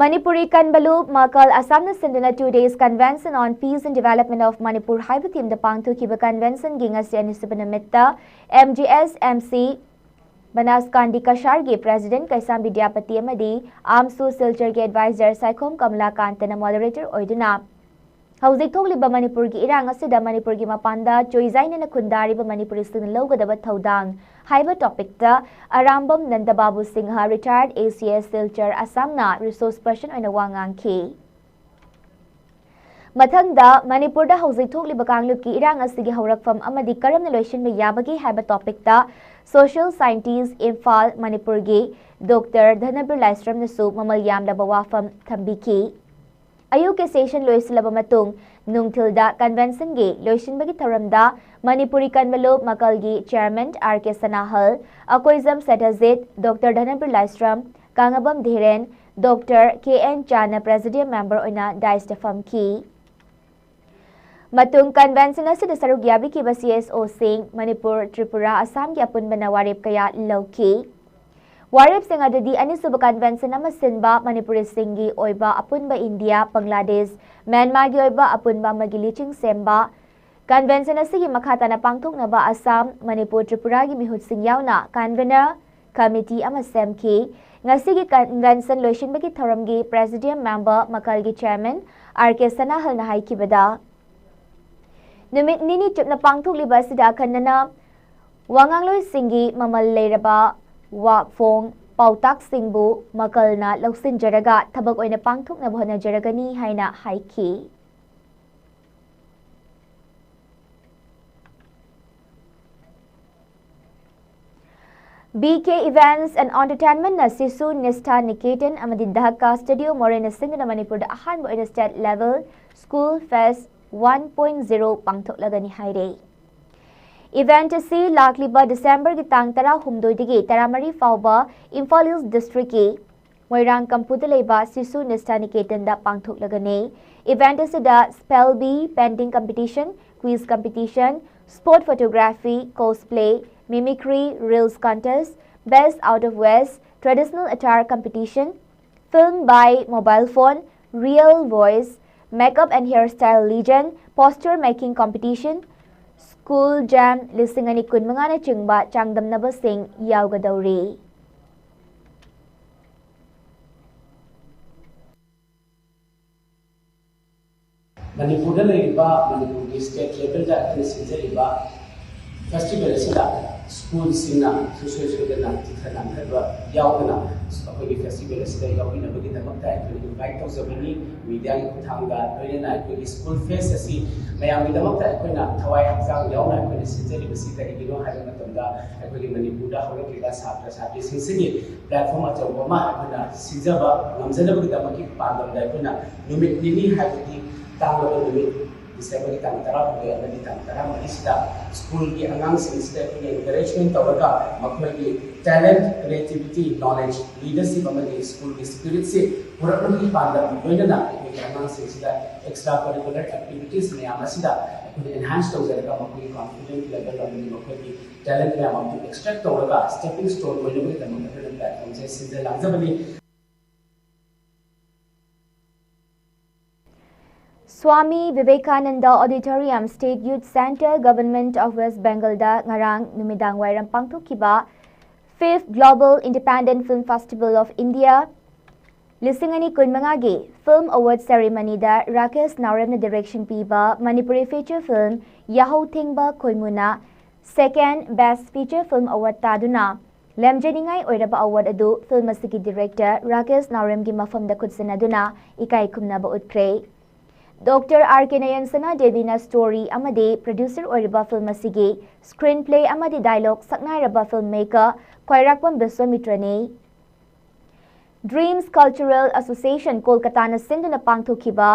ꯃꯅꯤꯄꯨꯔꯤ ꯀꯟꯕ ꯂꯨꯞ ꯃꯀꯜ ꯑꯁꯥꯝꯅ ꯁꯤꯟꯗꯨꯅ Two Days Convention on Peace and Development of Manipur ꯍꯥꯏꯕ themeꯗ ꯄꯥꯡꯊꯣꯛꯈꯤꯕ conventionꯒꯤ ꯉꯁꯤ ꯑꯅꯤꯁꯨꯕ ꯅꯨꯃꯤꯠꯇ M G S M C ꯕꯅꯥꯁꯀꯥꯟꯗꯤ ꯀꯁꯥꯔꯒꯤ President ꯀꯩꯁꯥꯝ ꯕꯤꯗ꯭ꯌꯥꯄꯇꯤ ꯑꯃꯗꯤ AMSU ꯁꯤꯜꯆꯔꯒꯤ Advisor ꯁꯥꯏꯈꯣꯝ ꯀꯃꯂꯥꯀꯥꯟꯇꯅ moderator ꯑꯣꯏꯗꯨꯅ ꯍꯧꯖꯤꯛ ꯊꯣꯛꯂꯤꯕ ꯃꯅꯤꯄꯨꯔꯒꯤ ꯏꯔꯥꯡ ꯑꯁꯤꯗ ꯃꯅꯤꯄꯨꯔꯒꯤ ꯃꯄꯥꯟꯗ ꯆꯣꯏꯖꯥꯏꯅꯅ ꯈꯨꯟꯗꯥꯔꯤꯕ ꯃꯅꯤꯄꯨꯔꯤꯁꯤꯡꯅ ꯂꯧꯒꯗꯕ ꯊꯧꯗꯥꯡ ꯍꯥꯏꯕ topicꯇ Arambam ꯅꯟꯗꯕꯥꯕꯨ Singh, Retired A C S Silchar ꯑꯁꯥꯝꯅ resource person ꯑꯣꯏꯅ ꯋꯥ ꯉꯥꯡꯈꯤ꯫ ꯃꯊꯪꯗ ꯃꯅꯤꯄꯨꯔꯗ ꯍꯧꯖꯤꯛ ꯊꯣꯛꯂꯤꯕ ꯀꯥꯡꯂꯨꯞꯀꯤ ꯏꯔꯥꯡ ꯑꯁꯤꯒꯤ ꯍꯧꯔꯛꯐꯝ ꯑꯃꯗꯤ ꯀꯔꯝꯅ ꯂꯣꯏꯁꯤꯟꯕ ꯌꯥꯕꯒꯦ ꯍꯥꯏꯕ topicꯇ social scientist, ꯏꯝꯐꯥꯜ, ꯃꯅꯤꯄꯨꯔꯒꯤ Doctor ꯙꯅꯕꯤꯔ ꯂꯥꯏꯁ꯭ꯔꯝꯅꯁꯨ ꯃꯃꯜ ꯌꯥꯝꯂꯕ ꯋꯥꯐꯝ ꯊꯝꯕꯤꯈꯤ꯫ ꯑꯌꯨꯛꯀꯤ session ꯂꯣꯏꯁꯤꯜꯂꯕ ꯃꯇꯨꯡ ꯅꯨꯡꯊꯤꯜꯗ conventionꯒꯤ ꯂꯣꯏꯁꯤꯟꯕꯒꯤ ꯊꯧꯔꯝꯗ Manipuri ꯀꯟꯚꯂꯨꯞ ꯃꯀꯜꯒꯤ chairman R K ꯁꯅꯥꯍꯜ, Akoijam ꯁꯇꯖꯤꯠ, Doctor ꯙꯅꯕꯤꯔ ꯂꯥꯏꯁ꯭ꯔꯝ, ꯀꯥꯉꯕꯝ ꯙꯤꯔꯦꯟ, Doctor K N ꯆꯥꯟꯅ presidium member ꯑꯣꯏꯅ daisꯇ ꯐꯝꯈꯤ꯫ ꯃꯇꯨꯡ convention ꯑꯁꯤꯗ ꯁꯔꯨꯛ ꯌꯥꯕꯤꯈꯤꯕ C S Oꯁꯤꯡ, ꯃꯅꯤꯄꯨꯔ, ꯇ꯭ꯔꯤꯄꯨꯔꯥ, ꯑꯁꯥꯝꯒꯤ ꯑꯄꯨꯟꯕꯅ ꯋꯥꯔꯦꯞ ꯀꯌꯥ ꯂꯧꯈꯤ꯫ ꯋꯥꯔꯦꯞꯁꯤꯡ ꯑꯗꯨꯗꯤ ꯑꯅꯤꯁꯨꯕ convention ꯑꯃ ꯁꯤꯟꯕ ꯃꯅꯤꯄꯨꯔꯤꯁꯤꯡꯒꯤ ꯑꯣꯏꯕ ꯑꯄꯨꯟꯕ ꯏꯟꯗꯤꯌꯥ, ꯕꯪꯒ꯭ꯂꯥꯗꯦꯁ, ꯃ꯭ꯌꯥꯟꯃꯥꯔꯒꯤ ꯑꯣꯏꯕ ꯑꯄꯨꯟꯕ ꯑꯃꯒꯤ ꯂꯤꯆꯤꯡ ꯁꯦꯝꯕ, convention ꯑꯁꯤꯒꯤ ꯃꯈꯥ ꯇꯥꯅ ꯄꯥꯡꯊꯣꯛꯅꯕ ꯑꯁꯥꯝ, ꯃꯅꯤꯄꯨꯔ, ꯇ꯭ꯔꯤꯄꯨꯔꯥꯒꯤ ꯃꯤꯍꯨꯠꯁꯤꯡ ꯌꯥꯎꯅ convener committee ꯑꯃ ꯁꯦꯝꯈꯤ꯫ ꯉꯁꯤꯒꯤ convention ꯂꯣꯏꯁꯤꯟꯕꯒꯤ ꯊꯧꯔꯝꯒꯤ presidium member ꯃꯀꯜꯒꯤ chairman R K ꯁꯅꯥꯍꯜꯅ ꯍꯥꯏꯈꯤꯕꯗ, ꯅꯨꯃꯤꯠ ꯅꯤꯅꯤ ꯆꯨꯞꯅ ꯄꯥꯡꯊꯣꯛꯂꯤꯕ ꯑꯁꯤꯗ ꯑꯈꯟꯅꯅ ꯋꯥꯉꯥꯡꯂꯣꯏꯁꯤꯡꯒꯤ ꯃꯃꯜ ꯂꯩꯔꯕ ꯋꯥꯐꯣꯡ ꯄꯥꯎꯇꯥꯛꯁꯤꯡꯕꯨ ꯃꯀꯜꯅ ꯂꯧꯁꯤꯟꯖꯔꯒ ꯊꯕꯛ ꯑꯣꯏꯅ ꯄꯥꯡꯊꯣꯛꯅꯕ ꯍꯣꯠꯅꯖꯔꯒꯅꯤ ꯍꯥꯏꯅ ꯍꯥꯏꯈꯤ꯫ B K Events and Entertainmentꯅ Shishu Nishtha Niketan ꯑꯃꯗꯤ Dhaka Studio ꯃꯣꯔꯦꯅ ꯁꯤꯟꯗꯨꯅ ꯃꯅꯤꯄꯨꯔꯗ ꯑꯍꯥꯟꯕ ꯑꯣꯏꯅ state level School Fest one point zero ꯄꯥꯡꯊꯣꯛꯂꯒꯅꯤ ꯍꯥꯏꯔꯦ꯫ Event ꯑꯁꯤ ꯂꯥꯛꯂꯤꯕ Decemberꯒꯤ ꯇꯥꯡ ꯇꯔꯥꯍꯨꯝꯗꯣꯏꯗꯒꯤ ꯇꯔꯥꯃꯔꯤ ꯐꯥꯎꯕ ꯏꯝꯐꯥꯜ East Districtꯀꯤ ꯃꯣꯏꯔꯥꯡ ꯀꯝꯄꯨꯗ ꯂꯩꯕ Shishu Nishtha Niketanꯗ ꯄꯥꯡꯊꯣꯛꯂꯒꯅꯤ꯫ Event ꯑꯁꯤꯗ spell bee, painting competition, quiz competition, sport photography, cosplay, mimicry, reels contest, best out of west, traditional attire competition, film by mobile phone, real voice, makeup and hairstyle legend, poster making competition, school jam ꯂꯤꯁꯤꯡ ꯑꯅꯤ ꯀꯨꯟꯃꯉꯥꯅꯆꯤꯡꯕ ꯆꯥꯡꯗꯝꯅꯕꯁꯤꯡ ꯌꯥꯎꯒꯗꯧꯔꯤ꯫ ꯃꯅꯤꯄꯨꯔꯗ ꯂꯩꯔꯤꯕ ꯃꯅꯤꯄꯨꯔꯒꯤ state levelꯗ ꯑꯩꯈꯣꯏꯅ ꯁꯤꯟꯖꯔꯤꯕ festival ꯑꯁꯤꯗ schoolꯁꯤꯡꯅ ꯁꯨꯡꯁꯣꯏ ꯁꯣꯏꯗꯅ ꯆꯤꯊ ꯅꯥꯟꯊꯕ ꯌꯥꯎꯗꯅ ꯑꯩꯈꯣꯏꯒꯤ festival ꯑꯁꯤꯗ ꯌꯥꯎꯕꯤꯅꯕꯒꯤꯗꯃꯛꯇ ꯑꯩꯈꯣꯏꯅ invite ꯇꯧꯖꯕꯅꯤ꯫ Mediaꯒꯤ ꯈꯨꯠꯊꯥꯡꯗ ꯂꯣꯏꯅꯅ ꯑꯩꯈꯣꯏꯒꯤ school fest ꯑꯁꯤ ꯃꯌꯥꯝꯒꯤꯗꯃꯛꯇ ꯑꯩꯈꯣꯏꯅ ꯊꯋꯥꯏ ꯍꯛꯆꯥꯡ ꯌꯥꯎꯅ ꯑꯩꯈꯣꯏꯅ ꯁꯤꯟꯖꯔꯤꯕꯁꯤ ꯀꯔꯤꯒꯤꯅꯣ ꯍꯥꯏꯕ ꯃꯇꯝꯗ ꯑꯩꯈꯣꯏꯒꯤ ꯃꯅꯤꯄꯨꯔꯗ ꯍꯧꯔꯛꯂꯤꯕ ꯁꯥꯇ꯭ꯔ ꯁꯥꯇ꯭ꯔꯤꯁꯤꯡꯁꯤꯒꯤ platform ꯑꯆꯧꯕ ꯑꯃ ꯑꯩꯈꯣꯏꯅ ꯁꯤꯟꯖꯕ ꯉꯝꯖꯅꯕꯒꯤꯗꯃꯛꯀꯤ ꯄꯥꯟꯗꯝꯗ ꯑꯩꯈꯣꯏꯅ ꯅꯨꯃꯤꯠ ꯅꯤꯅꯤ, ꯍꯥꯏꯕꯗꯤ ꯇꯥꯡꯂꯕ ꯅꯨꯃꯤꯠ Decemberꯒꯤ ꯇꯥꯡ ꯇꯔꯥꯍꯨꯝꯗꯣꯏ ꯑꯃꯗꯤ ꯇꯥꯡ ꯇꯔꯥꯃꯔꯤꯁꯤꯗ schoolꯒꯤ ꯑꯉꯥꯡꯁꯤꯡꯁꯤꯗ ꯑꯩꯈꯣꯏꯅ encouragement ꯇꯧꯔꯒ ꯃꯈꯣꯏꯒꯤ talent, creativity, knowledge, leadership ꯑꯃꯗꯤ schoolꯒꯤ spiritꯁꯤ ꯄꯨꯔꯛꯅꯕꯒꯤ ꯄꯥꯟꯗꯝ ꯂꯣꯏꯅꯅ ꯑꯩꯈꯣꯏꯒꯤ ꯑꯉꯥꯡꯁꯤꯡꯁꯤꯗ extra curricular activities ꯃꯌꯥꯝ ꯑꯁꯤꯗ ꯑꯩꯈꯣꯏꯅ enhance ꯇꯧꯖꯔꯒ ꯃꯈꯣꯏꯒꯤ confidence level ꯑꯃꯗꯤ ꯃꯈꯣꯏꯒꯤ talent ꯃꯌꯥꯝ ꯑꯃꯗꯨ extract ꯇꯧꯔꯒ stepping stone ꯑꯣꯏꯅꯕꯒꯤꯗꯃꯛ ꯑꯩꯈꯣꯏꯅ platformꯁꯦ ꯁꯤꯟꯖ ꯂꯥꯡꯖꯕꯅꯤ꯫ Swami Vivekananda Auditorium, State Youth Centre, Government of West Bengalꯗ ꯉꯔꯥꯡ ꯅꯨꯃꯤꯗꯥꯡ ꯋꯥꯏꯔꯝ ꯄꯥꯡꯊꯣꯛꯈꯤꯕ Fifth Global Independent Film Festival of India ꯂꯤꯁꯤꯡ ꯑꯅꯤ ꯀꯨꯟꯃꯉꯥꯒꯤ Film Award Ceremonyꯗ ꯔꯥꯀꯦꯁ ꯅꯥꯎꯔꯦꯝꯅ direction ꯄꯤꯕ ꯃꯅꯤꯄꯨꯔꯤ feature film ꯌꯥꯍꯧ ꯊꯦꯡꯕ ꯈꯣꯏꯃꯨꯅ Second Best Feature Film Award ꯇꯥꯗꯨꯅ ꯂꯝꯖꯅꯤꯡꯉꯥꯏ ꯑꯣꯏꯔꯕ award ꯑꯗꯨ film ꯑꯁꯤꯒꯤ director ꯔꯥꯀꯦꯁ ꯅꯥꯎꯔꯦꯝꯒꯤ ꯃꯐꯝꯗ ꯈꯨꯠꯁꯤꯟꯅꯗꯨꯅ ꯏꯀꯥꯏ ꯈꯨꯝꯅꯕ ꯎꯠꯈ꯭ꯔꯦ꯫ Doctor R K ꯅꯌꯟꯁꯅꯥ ꯗꯦꯕꯤꯅ story ꯑꯃꯗꯤ producer ꯑꯣꯏꯔꯤꯕ film ꯑꯁꯤꯒꯤ screenplay ꯑꯃꯗꯤ dialogue ꯁꯛꯅꯥꯏꯔꯕ filmmaker ꯈ꯭ꯋꯥꯏꯔꯥꯛꯄꯝ ꯕꯤꯁ꯭ꯋꯥꯃꯤꯇ꯭ꯔꯅꯤ꯫ Dreams Cultural Association ꯀꯣꯜꯀꯇꯥꯅ ꯁꯤꯟꯗꯨꯅ ꯄꯥꯡꯊꯣꯛꯈꯤꯕ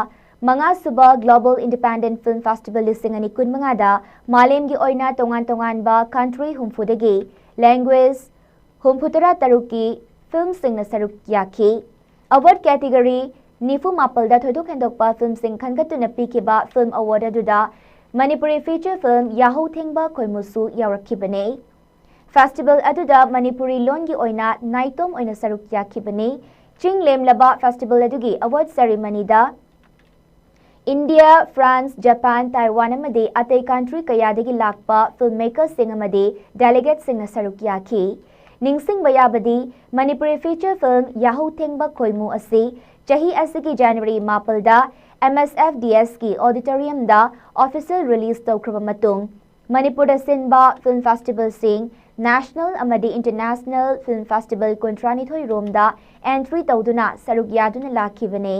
ꯃꯉꯥꯁꯨꯕ Global Independent Film Festival ꯂꯤꯁꯤꯡ ꯑꯅꯤ ꯀꯨꯟꯃꯉꯥꯗ ꯃꯥꯂꯦꯝꯒꯤ ꯑꯣꯏꯅ ꯇꯣꯉꯥꯟ ꯇꯣꯉꯥꯟꯕ country ꯍꯨꯝꯐꯨꯗꯒꯤ language ꯍꯨꯝꯐꯨꯇꯔꯥ ꯇꯔꯨꯛꯀꯤ filmꯁꯤꯡꯅ ꯁꯔꯨꯛ ꯌꯥꯈꯤ꯫ Award category ꯅꯤꯐꯨ ꯃꯥꯄꯜꯗ ꯊꯣꯏꯗꯣꯛ ꯍꯦꯟꯗꯣꯛꯄ filmꯁꯤꯡ ꯈꯟꯒꯠꯇꯨꯅ ꯄꯤꯈꯤꯕ film award ꯑꯗꯨꯗ ꯃꯅꯤꯄꯨꯔꯤ feature film ꯌꯥꯍꯧ ꯊꯦꯡꯕ ꯈꯣꯏꯃꯨꯁꯨ ꯌꯥꯎꯔꯛꯈꯤꯕꯅꯤ꯫ Festival ꯑꯗꯨꯗ ꯃꯅꯤꯄꯨꯔꯤ ꯂꯣꯟꯒꯤ ꯑꯣꯏꯅ ꯅꯥꯏꯇꯣꯝ ꯑꯣꯏꯅ ꯁꯔꯨꯛ ꯌꯥꯈꯤꯕꯅꯤ꯫ ꯆꯤꯡ ꯂꯦꯝꯂꯕ festival ꯑꯗꯨꯒꯤ award ceremonyꯗ India, France, Japan, Taiwan ꯑꯃꯗꯤ ꯑꯇꯩ country ꯀꯌꯥꯗꯒꯤ ꯂꯥꯛꯄ filmmakerꯁꯤꯡ ꯑꯃꯗꯤ delegateꯁꯤꯡꯅ ꯁꯔꯨꯛ ꯌꯥꯈꯤ꯫ ꯅꯤꯡꯁꯤꯡꯕ ꯌꯥꯕꯗꯤ ꯃꯅꯤꯄꯨꯔꯤ feature film ꯌꯥꯍꯧ ꯊꯦꯡꯕ ꯈꯣꯏꯃꯨ ꯑꯁꯤ ꯆꯍꯤ ꯑꯁꯤꯒꯤ January ꯃꯥꯄꯜꯗ MSFDSꯀꯤ auditoriumꯗ official release ꯇꯧꯈ꯭ꯔꯕ ꯃꯇꯨꯡ ꯃꯅꯤꯄꯨꯔꯗ ꯁꯤꯟꯕ film festivalꯁꯤꯡ, national ꯑꯃꯗꯤ international film festival ꯀꯨꯟꯊ꯭ꯔꯥꯅꯤꯊꯣꯏ ꯔꯣꯝꯗ entry ꯇꯧꯗꯨꯅ ꯁꯔꯨꯛ ꯌꯥꯗꯨꯅ ꯂꯥꯛꯈꯤꯕꯅꯤ꯫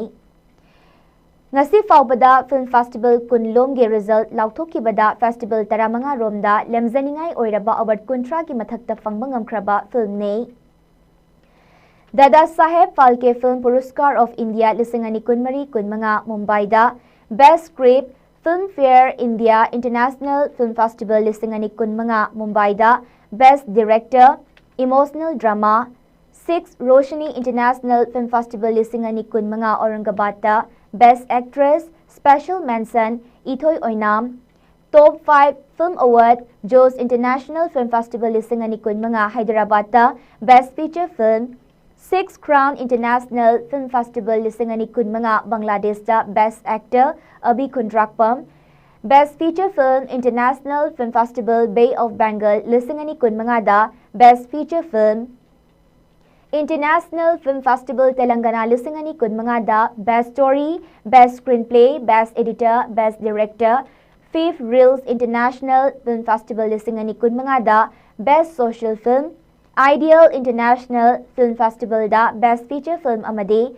ꯉꯁꯤ ꯐꯥꯎꯕꯗ film festival ꯀꯨꯟ ꯂꯣꯝꯒꯤ result ꯂꯥꯎꯊꯣꯛꯈꯤꯕꯗ festival ꯇꯔꯥꯃꯉꯥ ꯔꯣꯝꯗ ꯂꯦꯝꯖꯅꯤꯡꯉꯥꯏ ꯑꯣꯏꯔꯕ award ꯀꯨꯟꯊ꯭ꯔꯥꯒꯤ ꯃꯊꯛꯇ ꯐꯪꯕ ꯉꯝꯈ꯭ꯔꯕ filmꯅꯤ꯫ Dada Saheb Phalke Film Puraskar of India ꯂꯤꯁꯤꯡ ꯑꯅꯤ ꯀꯨꯟꯃꯔꯤ ꯀꯨꯟꯃꯉꯥ ꯃꯨꯝꯕꯥꯏꯗ, Best Script, Filmfare India International Film Festival ꯂꯤꯁꯤꯡ ꯑꯅꯤ ꯀꯨꯟꯃꯉꯥ ꯃꯨꯝꯕꯥꯏꯗ, Best Director, Emotional Drama, Six Roshni International Film Festival ꯂꯤꯁꯤꯡ ꯑꯅꯤ ꯀꯨꯟꯃꯉꯥ ꯑꯧꯔꯪꯒꯕꯥꯗꯇ, Best Actress, Special Mention, ꯏꯊꯣꯏ ꯑꯣꯏꯅꯥꯝ, Top five Film Award, Josh International Film Festival ꯂꯤꯁꯤꯡ ꯑꯅꯤ ꯀꯨꯟꯃꯉꯥ ꯍꯥꯏꯗ꯭ꯔꯕꯥꯗꯇ, Best Feature Film, Six Crown International Film Festival ꯂꯤꯁꯤꯡ ꯑꯅꯤ ꯀꯨꯟꯃꯉꯥ ꯕꯪꯒ꯭ꯂꯥꯗꯦꯁꯇ Best Actor ꯑꯕꯤ Khundrakpam, Best Feature Film International Film Festival Bay of Bengal ꯂꯤꯁꯤꯡ ꯑꯅꯤ ꯀꯨꯟꯃꯉꯥꯗ Best Feature Film, International Film Festival Telangana ꯂꯤꯁꯤꯡ ꯑꯅꯤ ꯀꯨꯟꯃꯉꯥꯗ Best Story, Best Screenplay, Best Editor, Best Director, Fifth Reels International Film Festival ꯂꯤꯁꯤꯡ ꯑꯅꯤ ꯀꯨꯟꯃꯉꯥꯗ Best Social Film, Ideal International Film Festivalꯗ Best Feature Film ꯑꯃꯗꯤ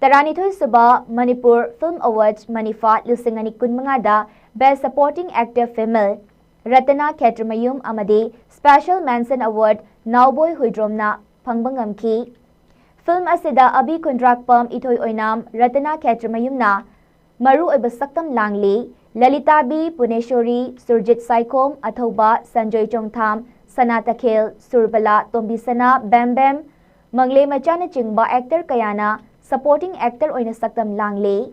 ꯇꯔꯥꯅꯤꯊꯣꯏ ꯁꯨꯕ Manipur Film Awards ꯃꯅꯤꯐꯥꯠ ꯂꯤꯁꯤꯡ ꯑꯅꯤ ꯀꯨꯟꯃꯉꯥꯗ Best Supporting Actor Female ꯔꯇꯅꯥ ꯈꯦꯇ꯭ꯔꯃꯌꯨꯝ ꯑꯃꯗꯤ Special Mention Award ꯅꯥꯎꯕꯣꯏ ꯍꯨꯏꯗ꯭ꯔꯣꯝꯅ ꯐꯪꯕ ꯉꯝꯈꯤ꯫ Film ꯑꯁꯤꯗ ꯑꯕꯤ ꯈꯨꯟꯗ꯭ꯔꯥꯛꯄꯝ, ꯏꯊꯣꯏ ꯑꯣꯏꯅꯥꯝ, ꯔꯇꯅꯥ ꯈꯦꯇ꯭ꯔꯃꯌꯨꯝꯅ ꯃꯔꯨꯑꯣꯏꯕ ꯁꯛꯇꯝ ꯂꯥꯡꯂꯤ꯫ ꯂꯂꯤꯇꯥꯕꯤ, ꯄꯨꯅꯦꯁꯣꯔꯤ, ꯁꯨꯔꯖꯤꯠ ꯁꯥꯏꯈꯣꯝ, ꯑꯊꯧꯕ, ꯁꯟꯖꯣꯏ ꯆꯣꯡꯊꯥꯝ, ꯁꯅꯥ ꯇꯈꯦꯜ, ꯁꯨꯔꯕꯂꯥ, ꯇꯣꯝꯕꯤꯁꯅꯥ, ꯕꯦꯝ ꯕꯦꯝ, ꯃꯪꯂꯦ ꯃꯆꯥꯅꯆꯤꯡꯕ actor ꯀꯌꯥꯅ supporting actor ꯑꯣꯏꯅ ꯁꯛꯇꯝ ꯂꯥꯡꯂꯤ꯫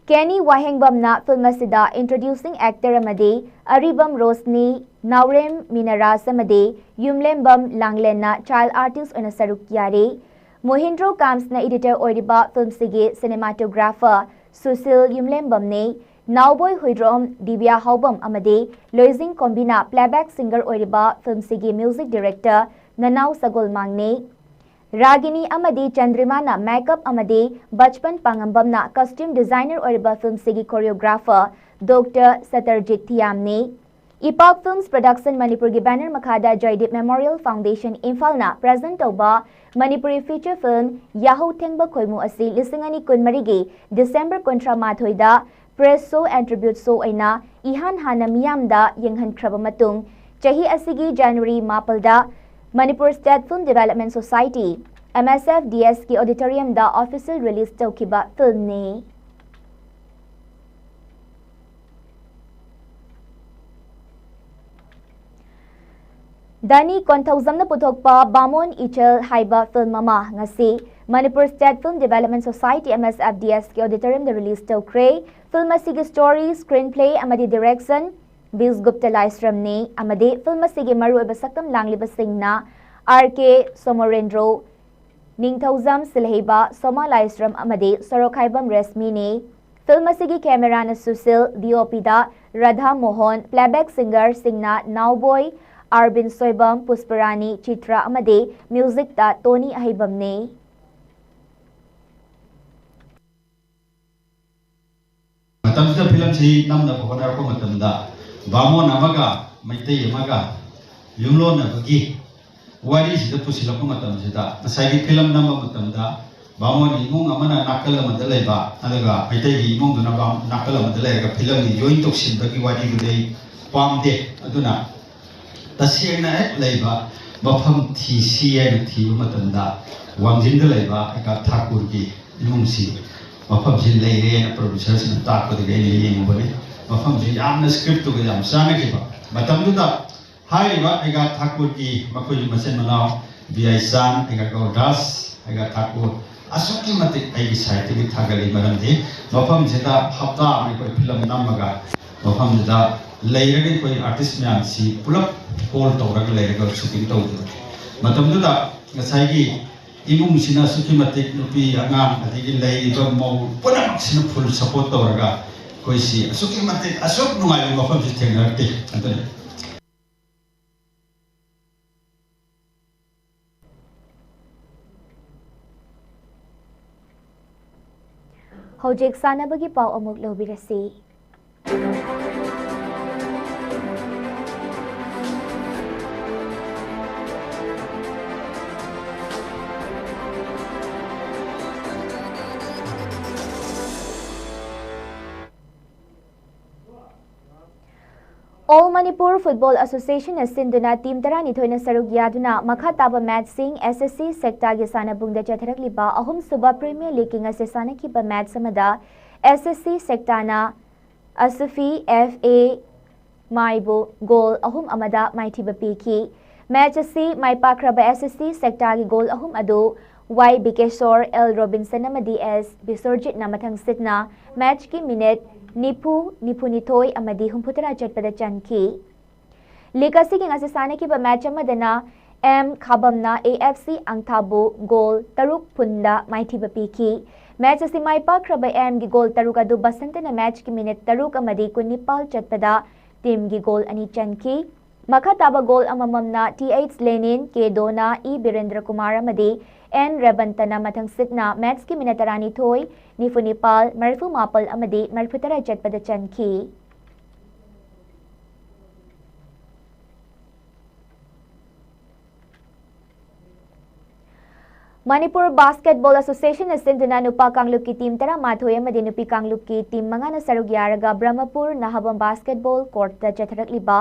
ꯀꯦꯅꯤ ꯋꯥꯍꯦꯡꯕꯝꯅ film ꯑꯁꯤꯗ introducing actor ꯑꯃꯗꯤ ꯑꯔꯤꯕꯝ ꯔꯣꯁꯅꯤ, ꯅꯥꯎꯔꯦꯝ ꯃꯤꯅꯔꯥꯖ ꯑꯃꯗꯤ ꯌꯨꯝꯂꯦꯝꯕꯝ ꯂꯥꯡꯂꯦꯟꯅ child artist ꯑꯣꯏꯅ ꯁꯔꯨꯛ ꯌꯥꯔꯤ꯫ ꯃꯣꯍꯤꯟꯗ꯭ꯔꯣ ꯀꯥꯝꯁꯅ editor ꯑꯣꯏꯔꯤꯕ filmꯁꯤꯒꯤ cinematographer ꯁꯨꯁꯤꯜ ꯌꯨꯝꯂꯦꯝꯕꯝꯅꯤ꯫ ꯅꯥꯎꯕꯣꯏ ꯍꯨꯏꯗ꯭ꯔꯣꯝ, ꯗꯤꯕ꯭ꯌꯥ ꯍꯥꯎꯕꯝ ꯑꯃꯗꯤ ꯂꯣꯏꯖꯤꯡ ꯀꯣꯝꯕꯤꯅ playback singer ꯑꯣꯏꯔꯤꯕ filmꯁꯤꯒꯤ music director ꯅꯅꯥꯎ ꯁꯒꯣꯜꯃꯥꯡꯅꯤ꯫ ꯔꯥꯒꯤꯅꯤ ꯑꯃꯗꯤ ꯆꯟꯗ꯭ꯔꯤꯃꯥꯅ makeup ꯑꯃꯗꯤ ꯕꯆꯄꯟ ꯄꯥꯉꯝꯕꯝꯅ costume designer ꯑꯣꯏꯔꯤꯕ filmꯁꯤꯒꯤ choreographer Doctor ꯁꯇꯔꯖꯤꯠ ꯊꯤꯌꯥꯝꯅꯤ꯫ ꯏꯄꯥꯛ Films Production ꯃꯅꯤꯄꯨꯔꯒꯤ banner ꯃꯈꯥꯗ ꯖꯣꯏꯗꯤꯞ Memorial Foundation ꯏꯝꯐꯥꯜꯅ present ꯇꯧꯕ ꯃꯅꯤꯄꯨꯔꯤ feature film ꯌꯥꯍꯧ ꯊꯦꯡꯕ ꯈꯣꯏꯃꯨ ꯑꯁꯤ ꯂꯤꯁꯤꯡ ꯑꯅꯤ ꯀꯨꯟꯃꯔꯤꯒꯤ December ꯀꯨꯟꯊ꯭ꯔꯥ ꯃꯥꯊꯣꯏꯗ press show and tribute show ꯑꯣꯏꯅ ꯏꯍꯥꯟ ꯍꯥꯟꯅ ꯃꯤꯌꯥꯝꯗ ꯌꯦꯡꯍꯟꯈ꯭ꯔꯕ ꯃꯇꯨꯡ, ꯆꯍꯤ ꯑꯁꯤꯒꯤ January ꯃꯥꯄꯜꯗ Manipur State Film Development Society, M S F D S ꯀꯤ auditorium ꯗ official release ꯇꯧꯈꯤꯕ film ꯅꯤ꯫ ꯗꯥꯅꯤ ꯀꯣꯟꯊꯧꯖꯝꯅ ꯄꯨꯊꯣꯛꯄ ꯕꯥꯃꯣꯟ ꯏꯆꯜ ꯍꯥꯏꯕ film ꯑꯃ ꯉꯁꯤ Manipur State Film Development Society, M S F D S ꯀꯤ auditorium ꯗ release ꯇꯧꯈ꯭ꯔꯦ꯫ Film ꯑꯁꯤꯒꯤ story, screenplay ꯑꯃꯗꯤ direction ꯕꯤꯁ ꯒꯨꯞꯇ ꯂꯥꯏꯁ꯭ꯔꯝꯅꯤ ꯑꯃꯗꯤ film ꯑꯁꯤꯒꯤ ꯃꯔꯨꯑꯣꯏꯕ ꯁꯛꯇꯝ ꯂꯥꯡꯂꯤꯕꯁꯤꯡꯅ ꯑꯥꯔ ꯀꯦ ꯁꯣꯃꯣꯔꯦꯟꯗ꯭ꯔꯣ, ꯅꯤꯡꯊꯧꯖꯝ ꯁꯤꯜꯍꯩꯕ ꯁꯣꯃꯥ ꯂꯥꯏꯁ꯭ꯔꯝ ꯑꯃꯗꯤ ꯁꯣꯔꯣꯛꯈꯥꯏꯕꯝ ꯔꯦꯁꯃꯤꯅꯤ꯫ Film ꯑꯁꯤꯒꯤ camera ꯅ ꯁꯨꯁꯤꯜ, D O P ꯗ ꯔꯥꯙꯥ ꯃꯣꯍꯟ, playback singer ꯁꯤꯡꯅ ꯅꯥꯎꯕꯣꯏ, ꯑꯥꯔꯕꯤꯟ ꯁꯣꯏꯕꯝ, ꯄꯨꯁꯄꯔꯥꯅꯤ, ꯆꯤꯇ꯭ꯔꯥ ꯑꯃꯗꯤ music ꯇ ꯇꯣꯅꯤ ꯑꯍꯩꯕꯝꯅꯤ꯫ ꯃꯇꯝꯁꯤꯗ film ꯁꯤ ꯅꯝꯅꯕ ꯍꯣꯠꯅꯔꯛꯄ ꯃꯇꯝꯗ ꯕꯥꯃꯣꯟ ꯑꯃꯒ ꯃꯩꯇꯩ ꯑꯃꯒ ꯌꯨꯝꯂꯣꯟꯅꯕꯒꯤ ꯋꯥꯔꯤꯁꯤꯗ ꯄꯨꯁꯤꯜꯂꯛꯄ ꯃꯇꯝꯁꯤꯗ ꯉꯁꯥꯏꯒꯤ film ꯅꯝꯕ ꯃꯇꯝꯗ ꯕꯥꯃꯣꯟ ꯏꯃꯨꯡ ꯑꯃꯅ ꯅꯥꯀꯜ ꯑꯃꯗ ꯂꯩꯕ, ꯑꯗꯨꯒ ꯃꯩꯇꯩꯒꯤ ꯏꯃꯨꯡꯗꯨꯅ ꯕꯥꯝ-, ꯅꯥꯀꯜ ꯑꯃꯗ ꯂꯩꯔꯒ film ꯒꯤ join ꯇꯧꯁꯤꯟꯕꯒꯤ ꯋꯥꯔꯤꯗꯨꯗꯤ ꯑꯩ ꯄꯥꯝꯗꯦ꯫ ꯑꯗꯨꯅ ꯇꯁꯦꯡꯅ ꯍꯦꯛ ꯂꯩꯕ ꯃꯐꯝ ꯊꯤꯁꯤ ꯍꯥꯏꯅ ꯊꯤꯕ ꯃꯇꯝꯗ ꯋꯥꯡꯖꯤꯡꯗ ꯂꯩꯕ ꯑꯩꯒꯥ ꯊꯥꯀꯨꯔꯒꯤ ꯏꯃꯨꯡꯁꯤ ꯃꯐꯝꯁꯤ ꯂꯩꯔꯦꯅ producer ꯁꯤꯅ ꯇꯥꯛꯄꯗꯒꯤ ꯑꯩꯅ ꯌꯦꯡꯉꯨꯕꯅꯤ꯫ ꯃꯐꯝꯁꯤ ꯌꯥꯝꯅ script ꯇꯨꯒ ꯌꯥꯝ ꯆꯥꯟꯅꯈꯤꯕ꯫ ꯃꯇꯝꯗꯨꯗ ꯍꯥꯏꯔꯤꯕ ꯑꯩꯒꯥ ꯊꯥꯀꯨꯔꯒꯤ ꯃꯈꯣꯏꯒꯤ ꯃꯆꯤꯟ ꯃꯅꯥꯎ ꯕꯤ ꯑꯥꯏ ꯆꯥꯟ, ꯑꯩꯒꯥ ꯒꯧꯔꯗꯥꯁ, ꯑꯩꯒꯥ ꯊꯥꯀꯨꯔ ꯑꯁꯨꯛꯀꯤ ꯃꯇꯤꯛ ꯑꯩꯒꯤ side ꯇꯒꯤ ꯊꯥꯒꯠꯂꯤ꯫ ꯃꯔꯝꯗꯤ ꯃꯐꯝꯁꯤꯗ ꯍꯞꯇꯥ ꯑꯃ ꯑꯩꯈꯣꯏ film ꯅꯝꯃꯒ ꯃꯐꯝꯁꯤꯗ ꯂꯩꯔꯒ ꯑꯩꯈꯣꯏ artist ꯃꯌꯥꯝꯁꯤ ꯄꯨꯂꯞ call ꯇꯧꯔꯒ ꯂꯩꯔꯒ shooting ꯇꯧꯈꯤꯕꯅꯤ꯫ ꯃꯇꯝꯗꯨꯗ ꯉꯁꯥꯏꯒꯤ ꯏꯃꯨꯡꯁꯤꯅ ꯑꯁꯨꯛꯀꯤ ꯃꯇꯤꯛ ꯅꯨꯄꯤ ꯑꯉꯥꯡ ꯑꯗꯒꯤ ꯂꯩꯔꯤꯕ ꯃꯧ ꯄꯨꯝꯅꯃꯛꯁꯤꯅ full support ꯇꯧꯔꯒ ꯑꯩꯈꯣꯏꯁꯤ ꯑꯁꯨꯛꯀꯤ ꯃꯇꯤꯛ ꯑꯁꯨꯛ ꯅꯨꯡꯉꯥꯏꯕ ꯃꯐꯝꯁꯤ ꯊꯦꯡꯅꯔꯛꯇꯦ꯫ ꯑꯗꯨꯅ ꯍꯧꯖꯤꯛ ꯁꯥꯟꯅꯕꯒꯤ ꯄꯥꯎ ꯑꯃꯨꯛ ꯂꯧꯕꯤꯔꯁꯤ꯫ All Manipur Football Association ꯅ ꯁꯤꯟꯗꯨꯅ team ꯇꯔꯥꯅꯤꯊꯣꯏꯅ ꯁꯔꯨꯛ ꯌꯥꯗꯨꯅ ꯃꯈꯥ ꯇꯥꯕ match ꯁꯤꯡ S S C sector ꯒꯤ ꯁꯥꯟꯅꯕꯨꯡꯗ ꯆꯠꯊꯔꯛꯂꯤꯕ ꯑꯍꯨꯝꯁꯨꯕ Premier League ꯀꯤ ꯉꯁꯤ ꯁꯥꯟꯅꯈꯤꯕ match ꯑꯃꯗ S S C sector ꯅ ꯑꯁꯨꯐꯤ F A ꯃꯥꯏꯕꯨ goal ꯑꯍꯨꯝ ꯑꯃꯗ ꯃꯥꯏꯊꯤꯕ ꯄꯤꯈꯤ꯫ Match ꯑꯁꯤ ꯃꯥꯏ ꯄꯥꯛꯈ꯭ꯔꯕ S S C sector ꯒꯤ goal ꯑꯍꯨꯝ ꯑꯗꯨ Y ꯕꯤꯀꯦꯁꯣꯔ, L ꯔꯣꯕꯤꯟꯁꯟ ꯑꯃꯗꯤ S ꯕꯤꯁꯣꯔꯖꯤꯠꯅ ꯃꯊꯪꯁꯤꯠꯅ match ꯀꯤ minute ꯅꯤꯐꯨ, ꯅꯤꯐꯨꯅꯤꯊꯣꯏ ꯑꯃꯗꯤ ꯍꯨꯝꯐꯨꯇꯔꯥ ꯆꯠꯄꯗ ꯆꯟꯈꯤ꯫ League ꯑꯁꯤꯒꯤ ꯉꯁꯤ ꯁꯥꯟꯅꯈꯤꯕ match ꯑꯃꯗꯅ M ꯈꯥꯕꯝꯅ A F C ꯑꯪꯊꯥꯕꯨ goal ꯇꯔꯨꯛ ꯐꯨꯟꯗ ꯃꯥꯏꯊꯤꯕ ꯄꯤꯈꯤ꯫ Match ꯑꯁꯤ ꯃꯥꯏ ꯄꯥꯛꯈ꯭ꯔꯕ M ꯒꯤ goal ꯇꯔꯨꯛ ꯑꯗꯨ ꯕꯁꯟꯇꯅ match ꯀꯤ minute ꯇꯔꯨꯛ ꯑꯃꯗꯤ ꯀꯨꯟꯅꯤꯄꯥꯜ ꯆꯠꯄꯗ team ꯒꯤ goal ꯑꯅꯤ ꯆꯟꯈꯤ꯫ ꯃꯈꯥ ꯇꯥꯕ goal ꯑꯃꯃꯝꯅ T H ꯂꯦꯅꯤꯟ, K ꯗꯣꯅꯥ, E Birendra Kumar ꯑꯃꯗꯤ N ꯔꯦꯕꯟꯇꯅ ꯃꯊꯪꯁꯤꯠꯅ match ꯀꯤ minute ꯇꯔꯥꯅꯤꯊꯣꯏ, ꯅꯤꯐꯨꯅꯤꯄꯥꯜ, ꯃꯔꯤꯐꯨ ꯃꯥꯄꯜ ꯑꯃꯗꯤ ꯃꯔꯤꯐꯨꯇꯔꯥ ꯆꯠꯄꯗ ꯆꯟꯈꯤ꯫ Manipur Basketball Association ꯅ ꯁꯤꯟꯗꯨꯅ ꯅꯨꯄꯥ ꯀꯥꯡꯂꯨꯞꯀꯤ team ꯇꯔꯥꯃꯥꯊꯣꯏ ꯑꯃꯗꯤ ꯅꯨꯄꯤ ꯀꯥꯡꯂꯨꯞꯀꯤ team ꯃꯉꯥꯅ ꯁꯔꯨꯛ ꯌꯥꯔꯒ ꯕ꯭ꯔꯍꯃꯄꯨꯔ ꯅꯍꯥꯕꯝ basketball court ꯇ ꯆꯠꯊꯔꯛꯂꯤꯕ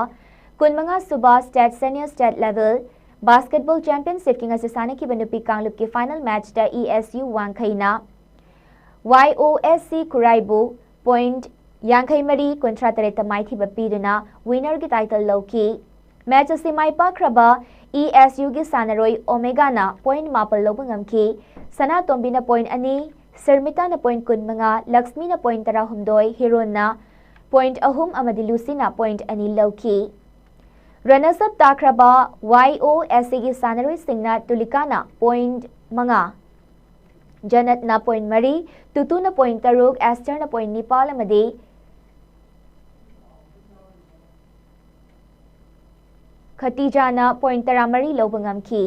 ꯀꯨꯟꯃꯉꯥ ꯁꯨꯕ State Senior State Level Basketball Championship ꯀꯤ ꯉꯁꯤ ꯁꯥꯟꯅꯈꯤꯕ ꯅꯨꯄꯤ ꯀꯥꯡꯂꯨꯞꯀꯤ final match ꯇ E S U ꯋꯥꯡꯈꯩꯅ Y O S C ꯈꯨꯔꯥꯏꯕꯨ point ꯌꯥꯡꯈꯩ ꯃꯔꯤ, ꯀꯨꯟꯊ꯭ꯔꯥ ꯇꯔꯦꯠꯇ ꯃꯥꯏꯊꯤꯕ ꯄꯤꯗꯨꯅ winner ꯒꯤ title ꯂꯧꯈꯤ꯫ Match ꯑꯁꯤ ꯃꯥꯏ ꯄꯥꯛꯈ꯭ꯔꯕ E S U ꯒꯤ ꯁꯥꯟꯅꯔꯣꯏ ꯑꯣꯃꯦꯒꯥꯅ point ꯃꯥꯄꯜ ꯂꯧꯕ ꯉꯝꯈꯤ꯫ ꯁꯅꯥꯇꯣꯝꯕꯤꯅ point ꯑꯅꯤ, ꯁꯔꯃꯤꯇꯥꯅ point ꯀꯨꯟꯃꯉꯥ, ꯂꯛꯁꯃꯤꯅ point ꯇꯔꯥꯍꯨꯝꯗꯣꯏ, ꯍꯤꯔꯣꯟꯅ point ꯑꯍꯨꯝ ꯑꯃꯗꯤ ꯂꯨꯁꯤꯅ point ꯑꯅꯤ ꯂꯧꯈꯤ꯫ Runners up ꯇꯥꯈ꯭ꯔꯕ Y O S C ꯒꯤ ꯁꯥꯟꯅꯔꯣꯏꯁꯤꯡꯅ ꯇꯨꯂꯤꯀꯥꯅ point ꯃꯉꯥ, ꯖꯅꯠꯅ point ꯃꯔꯤ, ꯇꯨꯇꯨꯅ point ꯇꯔꯨꯛ, ꯑꯦꯁꯇꯔꯅ point ꯅꯤꯄꯥꯜ ꯑꯃꯗꯤ ꯈꯇꯤꯖꯥꯅ point ꯇꯔꯥꯃꯔꯤ ꯂꯧꯕ ꯉꯝꯈꯤ꯫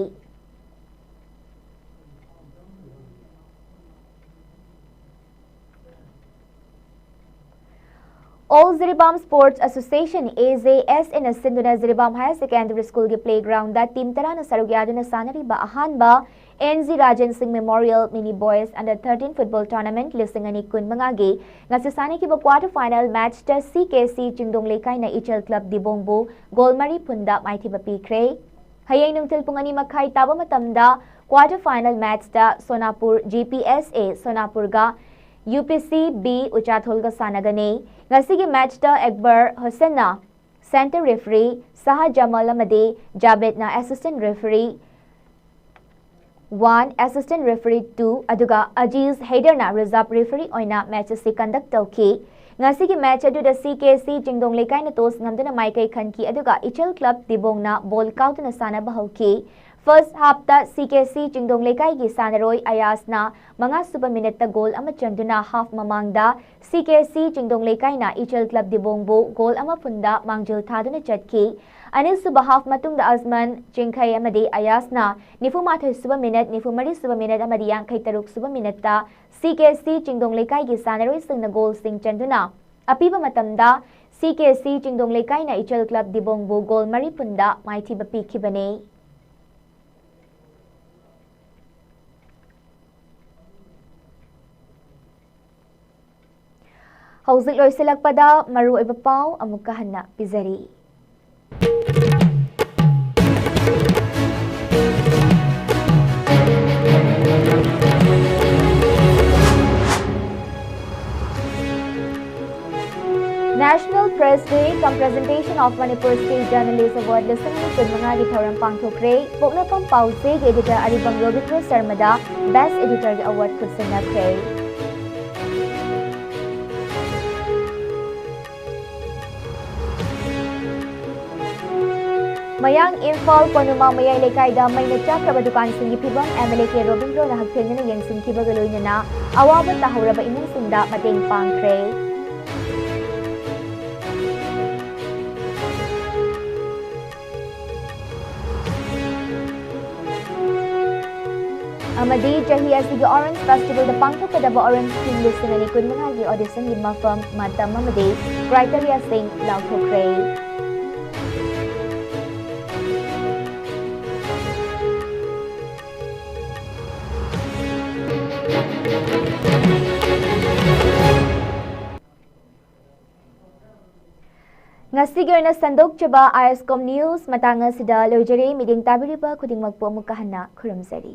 All Jiribam Sports Association, A J S A ꯅ ꯁꯤꯟꯗꯨꯅ ꯖꯤꯔꯤꯕꯥꯝ Higher Secondary School ꯒꯤ playground ꯗ team ꯇꯔꯥꯅ ꯁꯔꯨꯛ ꯌꯥꯗꯨꯅ ꯁꯥꯟꯅꯔꯤꯕ ꯑꯍꯥꯟꯕ and G Rajen Singh memorial mini boys under thirteen football tournament ꯂꯤꯁꯤꯡ ꯑꯅꯤ ꯀꯨꯟꯃꯉꯥꯒꯤ ꯉꯁꯤ ꯁꯥꯟꯅꯈꯤꯕ ꯀ꯭ꯋꯥꯔꯇꯔ ꯐꯥꯏꯅꯦꯜ ꯃꯦꯆꯇ ꯁꯤ ꯀꯦ ꯁꯤ ꯆꯤꯡꯗꯣꯡ ꯂꯩꯀꯥꯏꯅ ꯏꯆꯦꯜ ꯀ꯭ꯂꯕ ꯗꯤꯕꯣꯡꯕꯨ ꯒꯣꯜ ꯃꯔꯤ ꯐꯨꯟꯗ ꯃꯥꯏꯊꯤꯕ ꯄꯤꯈ꯭ꯔꯦ꯫ ꯍꯌꯦꯡ ꯅꯨꯡꯊꯤꯜ ꯄꯨꯡ ꯑꯅꯤ ꯃꯈꯥꯏ ꯇꯥꯕ ꯃꯇꯝꯗ ꯀ꯭ꯋꯥꯔꯇꯔ ꯐꯥꯏꯅꯦꯜ ꯃꯦꯆꯇ Sonapur G P S A ꯁꯣꯅꯥꯄꯨꯔꯒ ꯌꯨ ꯄꯤ ꯁꯤ ꯕꯤ ꯎꯆꯥꯊꯣꯜꯒ ꯁꯥꯟꯅꯒꯅꯤ꯫ ꯉꯁꯤꯒꯤ ꯃꯦꯆꯇ ꯑꯦꯛꯕꯔ ꯍꯨꯁꯦꯟꯅ ꯁꯦꯟꯇꯔ ꯔꯦꯐꯔꯤ, ꯁꯍꯥ ꯖꯃꯥꯜ ꯑꯃꯗꯤ ꯖꯥꯕꯦꯗꯅ assistant referee one, assistant referee two, ꯑꯗꯨꯒ ꯑꯖꯤꯖ ꯍꯩꯗꯔꯅ ꯔꯤꯖꯥꯔꯚ ꯔꯦꯐꯔꯤ ꯑꯣꯏꯅ ꯃꯦꯆ ꯑꯁꯤ ꯀꯟꯗꯛ ꯇꯧꯈꯤ꯫ ꯉꯁꯤꯒꯤ ꯃꯦꯆ ꯑꯗꯨꯗ ꯁꯤ ꯀꯦ ꯁꯤ ꯆꯤꯡꯗꯣꯡ ꯂꯩꯀꯥꯏꯅ ꯇꯣꯁ ꯉꯝꯗꯨꯅ ꯃꯥꯏꯀꯩ ꯈꯟꯈꯤ, ꯑꯗꯨꯒ ꯏꯆꯦꯜ ꯀ꯭ꯂꯕ ꯗꯤꯕꯣꯡꯅ ꯕꯣꯜ ꯀꯥꯎꯗꯨꯅ ꯁꯥꯟꯅꯕ ꯍꯧꯈꯤ꯫ ꯐꯥꯔꯁ ꯍꯥꯐꯇ ꯁꯤ ꯀꯦ ꯁꯤ ꯆꯤꯡꯗꯣꯡ ꯂꯩꯀꯥꯏꯒꯤ ꯁꯥꯟꯅꯔꯣꯏ ꯑꯌꯥꯁꯅ ꯃꯉꯥꯁꯨꯕ ꯃꯤꯅꯠꯇ ꯒꯣꯜ ꯑꯃ ꯆꯟꯗꯨꯅ ꯍꯥꯐ ꯃꯃꯥꯡꯗ ꯁꯤ ꯀꯦ ꯁꯤ ꯆꯤꯡꯗꯣꯡ ꯂꯩꯀꯥꯏꯅ ꯏꯆꯦꯜ ꯀ꯭ꯂꯕ ꯗꯤꯕꯣꯡꯕꯨ ꯒꯣꯜ ꯑꯃ ꯐꯨꯟꯗ ꯃꯥꯡꯖꯤꯜ ꯊꯥꯗꯨꯅ ꯆꯠꯈꯤ꯫ ꯑꯅꯤꯁꯨꯕ ꯍꯥꯐ ꯃꯇꯨꯡꯗ ꯑꯖꯃꯟ ꯆꯤꯡꯈꯩ ꯑꯃꯗꯤ ꯑꯌꯥꯁꯅ ꯅꯤꯐꯨꯃꯥꯊꯣꯏ ꯁꯨꯕ ꯃꯤꯅꯠ, ꯅꯤꯐꯨ ꯃꯔꯤ ꯁꯨꯕ ꯃꯤꯅꯠ ꯑꯃꯗꯤ ꯌꯥꯡꯈꯩ ꯇꯔꯨꯛ ꯁꯨꯕ ꯃꯤꯅꯠꯇ ꯁꯤ ꯀꯦ ꯁꯤ ꯆꯤꯡꯗꯣꯡ ꯂꯩꯀꯥꯏꯒꯤ ꯁꯥꯟꯅꯔꯣꯏꯁꯤꯡꯅ ꯒꯣꯜꯁꯤꯡ ꯆꯟꯗꯨꯅ ꯑꯄꯤꯕ ꯃꯇꯝꯗ ꯁꯤ ꯀꯦ ꯁꯤ ꯆꯤꯡꯗꯣꯡ ꯂꯩꯀꯥꯏꯅ ꯏꯆꯦꯜ ꯀ꯭ꯂꯕ ꯗꯤꯕꯣꯡꯕꯨ ꯒꯣꯜ ꯃꯔꯤ ꯐꯨꯟꯗ ꯃꯥꯏꯊꯤꯕ ꯄꯤꯈꯤꯕꯅꯤ꯫ ꯍꯧꯖꯤꯛ ꯂꯣꯏꯁꯤꯜꯂꯛꯄꯗ ꯃꯔꯨꯑꯣꯏꯕ ꯄꯥꯎ ꯑꯃꯨꯛꯀ ꯍꯟꯅ ꯄꯤꯖꯔꯤ꯫ National Press Day cum Presentation of Manipur State Journalist Award ꯂꯤꯁꯤꯡ ꯑꯅꯤ ꯀꯨꯟꯃꯉꯥꯒꯤ ꯊꯧꯔꯝ ꯄꯥꯡꯊꯣꯛꯈ꯭ꯔꯦ꯫ ꯄꯣꯛꯅꯐꯝ ꯄꯥꯎꯆꯦꯒꯤ editor ꯑꯔꯤꯕꯝ ꯔꯣꯕꯤꯟꯗ꯭ꯔꯣ ꯁꯔꯃꯗ Best Editorꯒꯤ award ꯈꯨꯠꯁꯤꯟꯅꯈ꯭ꯔꯦ꯫ ꯃꯌꯥꯡ ꯏꯝꯐꯥꯜ ꯀꯣꯅꯨꯃꯥ ꯃꯌꯥꯏ ꯂꯩꯀꯥꯏꯗ ꯃꯩꯅ ꯆꯥꯛꯈ꯭ꯔꯕ ꯗꯨꯀꯥꯟꯁꯤꯡꯒꯤ ꯐꯤꯚꯝ ꯑꯦꯝ ꯑꯦꯜ ꯑꯦ ꯀꯦ ꯔꯣꯕꯤꯟꯗ꯭ꯔꯣꯅ ꯍꯛꯊꯦꯡꯅꯅ ꯌꯦꯡꯁꯤꯟꯈꯤꯕꯒ ꯂꯣꯏꯅꯅ ꯑꯋꯥꯕ ꯇꯥꯍꯧꯔꯕ ꯏꯃꯨꯡꯁꯤꯡꯗ ꯃꯇꯦꯡ ꯄꯥꯡꯈ꯭ꯔꯦ꯫ ꯑꯃꯗꯤ ꯆꯍꯤ ꯑꯁꯤꯒꯤ Orange Festivalꯗ ꯄꯥꯡꯊꯣꯛꯀꯗꯕ Orange King ꯂꯤꯁꯤꯡ ꯑꯅꯤ ꯀꯨꯟꯃꯉꯥꯒꯤ auditionꯒꯤ ꯃꯐꯝ, ꯃꯇꯝ ꯑꯃꯗꯤ criteriaꯁꯤꯡ ꯂꯥꯎꯊꯣꯛꯈ꯭ꯔꯦ꯫ ꯉꯁꯤꯒꯤ ꯑꯣꯏꯅ ꯁꯟꯗꯣꯛꯆꯕ ꯑꯥꯏ ꯑꯦꯁ ꯀꯣꯝ ꯅ꯭ꯌꯨꯁ ꯃꯇꯥꯡ ꯑꯁꯤꯗ ꯂꯣꯏꯖꯔꯦ꯫ ꯃꯤꯠꯌꯦꯡ ꯇꯥꯕꯤꯔꯤꯕ ꯈꯨꯗꯤꯡꯃꯛꯄꯨ ꯑꯃꯨꯛꯀ ꯍꯟꯅ ꯈꯨꯔꯨꯝꯖꯔꯤ꯫